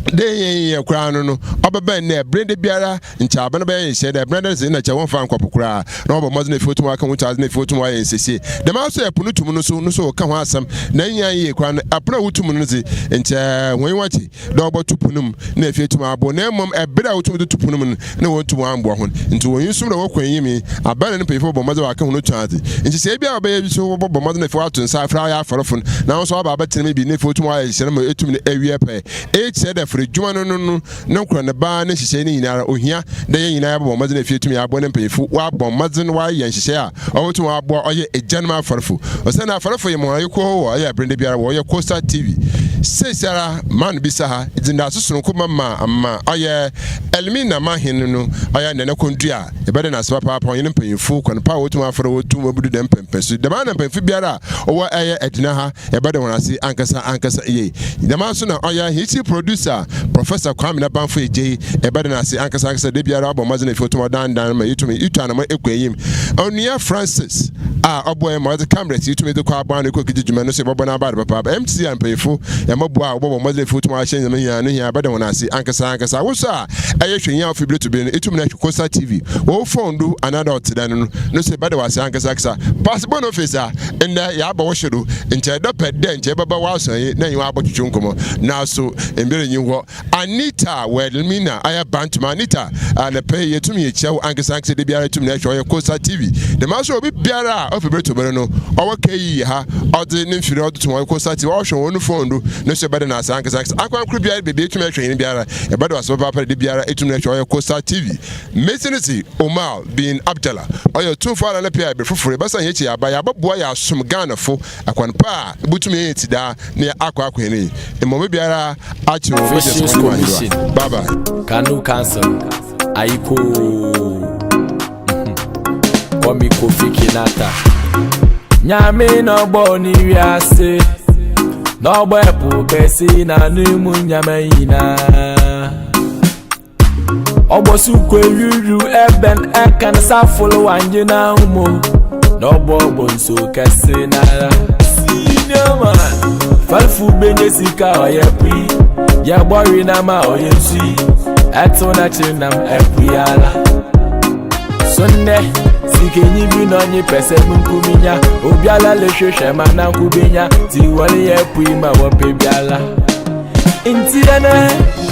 dɛ yɛnyɛ koraa no no ɔbɛba ndɛ ber da biara nkyɛ aban bɛyɛ nhyehyɛɛ dɛ ber da dze nna kyɛ wɔmmfa nnkɔ po koraa na wɔbɔ mbɔdzen efi wotum aka ho ntadze na efi wotum wɔayɛ nsiesie. Dɛm ara so ɛpo no tum no so no so wɔka ho asɛm na nnyɛ yie koraa no ɛpono a wotum no dze nkyɛ hɔn enyiwa gye dɛ wɔbɔto po no mu na afei etum abow, na mbom ber a wotum dze to po no mu no, nna wonntum ammboa hɔn. Ntsi wɔ nyisom na wɔkɔ enyim yi, aber na ne mpanyimfo bɔbɔ mbɔdzen wɔakã hɔn etuadze. Nhyehyɛɛ biara a wɔbɛyɛ bi so wɔbɔbɔ mbɔdzen na afei wɔato nsa afrɛ ayɛ afarfo no, na hɔn so wɔaba abɛtsena mu bi na afei wotum wɔayɛ nhyehyɛɛ no ma etum no ewie pɛyɛ. Iyi kyerɛ dɛ fordwuma no no no no nkor ne baa ne nhyehyɛɛ ne nyinara, ohia dɛ hɛn nyina yɛbɔbɔ mbɔdzen na afei etum yɛaboa ne mpanyimfo wɔabɔ mbɔdzen wɔayɛ nhyehyɛɛ a Ɔbotum aboa ɔyɛ egyanom afarfo. Osiandɛ afarfo yɛ hɔn ayɛkuw horow wɔ ɔyɛ aber ndabiara wɔ ɔyɛ Coastal TV. Seseiara man bisa ha dze ndaase soronko ma ma ma ɔyɛ Elmina Mahen no ɔyɛ Nana Kondua. Yɛbɛda no ase papaapa ɔnye ne mpanyimfo kwan pa a wotum afa do wotum wobudu dɛm mpɛnpɛnso yi. Dɛm ara na mpanyimfo biara a ɔwɔ ɔyɛ Edina ha Yɛbɛda hɔn ase ankasa ankasa yie. Dɛm ara so na ɔyɛ hɛn chief producer Professor Kwame Nabamfo Egyei. Yɛbɛda no ase ankasa ankasa da biara ɔbɔ mbɔdzen efi otum ɔdandan ma yetum itu anamɔn ekɔ enyim. Onua Francis a ɔboa hɛn ma ɔdze cameras yi tumi dze kɔ aboano kɔ kedzi dwuma no so yɛbɔbɔ n'aba do papaapa. MTR mpanyimfo yɛmbɔboa a wɔbɔbɔ mbɔdzen efi otum ahyɛ ndzɛmba nyina no hia yɛbɛda hɔn ase ankasa ankasa. Wo so a ɛyɛ hwɛ nyia ofi ber to ber no itum na hwɛ Coastal TV wɔ wo phone do anaadɛ ɔtse dan no no so yɛbɛda wo ase ankasa ankasa. Pass Boniface a Ndɛ yɛaba wo hye do, nkyɛ ebɛpɛ dɛ nkyɛ ebɛba w'asɔnyi na enye wo abɔtwetwe nkɔmbɔ, naaso mber nnyi hɔ. Anita Welmina ayɛ Bantama Anita, anapa yi yetum yekyia wo ankasa ankasa da biara etum na ehwɛ ɔyɛ Coastal TV. Dɛm ara so obi biara a ofi ber to ber no ɔwɔ KE ha ɔdze ne mfir ɔdze to hɔn Coastal TV ɔhwɛ hɔn no phone do no so ebɛda no ase ankasa ankasa. Ankorankor biara beebi a etum ehwɛ hɛn biara yɛbɛda wo ase papaapa dɛ da biara etum na ehwɛ ɔyɛ Coastal TV. Mesi no dze Omar bin Abdallah, ɔyɛ otumfo ara ne pɛ a ber fofor yɛbɛsan hɛn ekyir aba yɛabɔboa yɛasom Ghanafo akwan pa a ebotum yɛnyɛ tsidaa na yɛakɔ akɔ hɛn enyim. Mbom obiara akyer wo bɛgye Fishing soronko Commission, ahewa. Bye bye. Kano Council, Ayiko, Kwame Kofi Kinata. Nyame na ɔbɔ ne wiase, na ɔbɔ ɛpo kɛse na ne mu nyama nyinaa. Ɔbɔ so kɔ ewiriw ɛbɛn ɛka ne safolo wangye na ahomo na ɔbɔ ɔbɔ nso kɛse nara. Senior man, farifo benye sika ɔyɛ pui, yɛ bɔre na ma ɔyɛ nsui, ɛto n'akyi nam ɛpui ara. So nnɛ, sikenyi bi na ɔnye pɛsɛ munkuminya, obiara le hwehwɛ ma nanko benya, ti wɔre yɛ pui ma wɔpɛ biara. Nti ɛnɛ.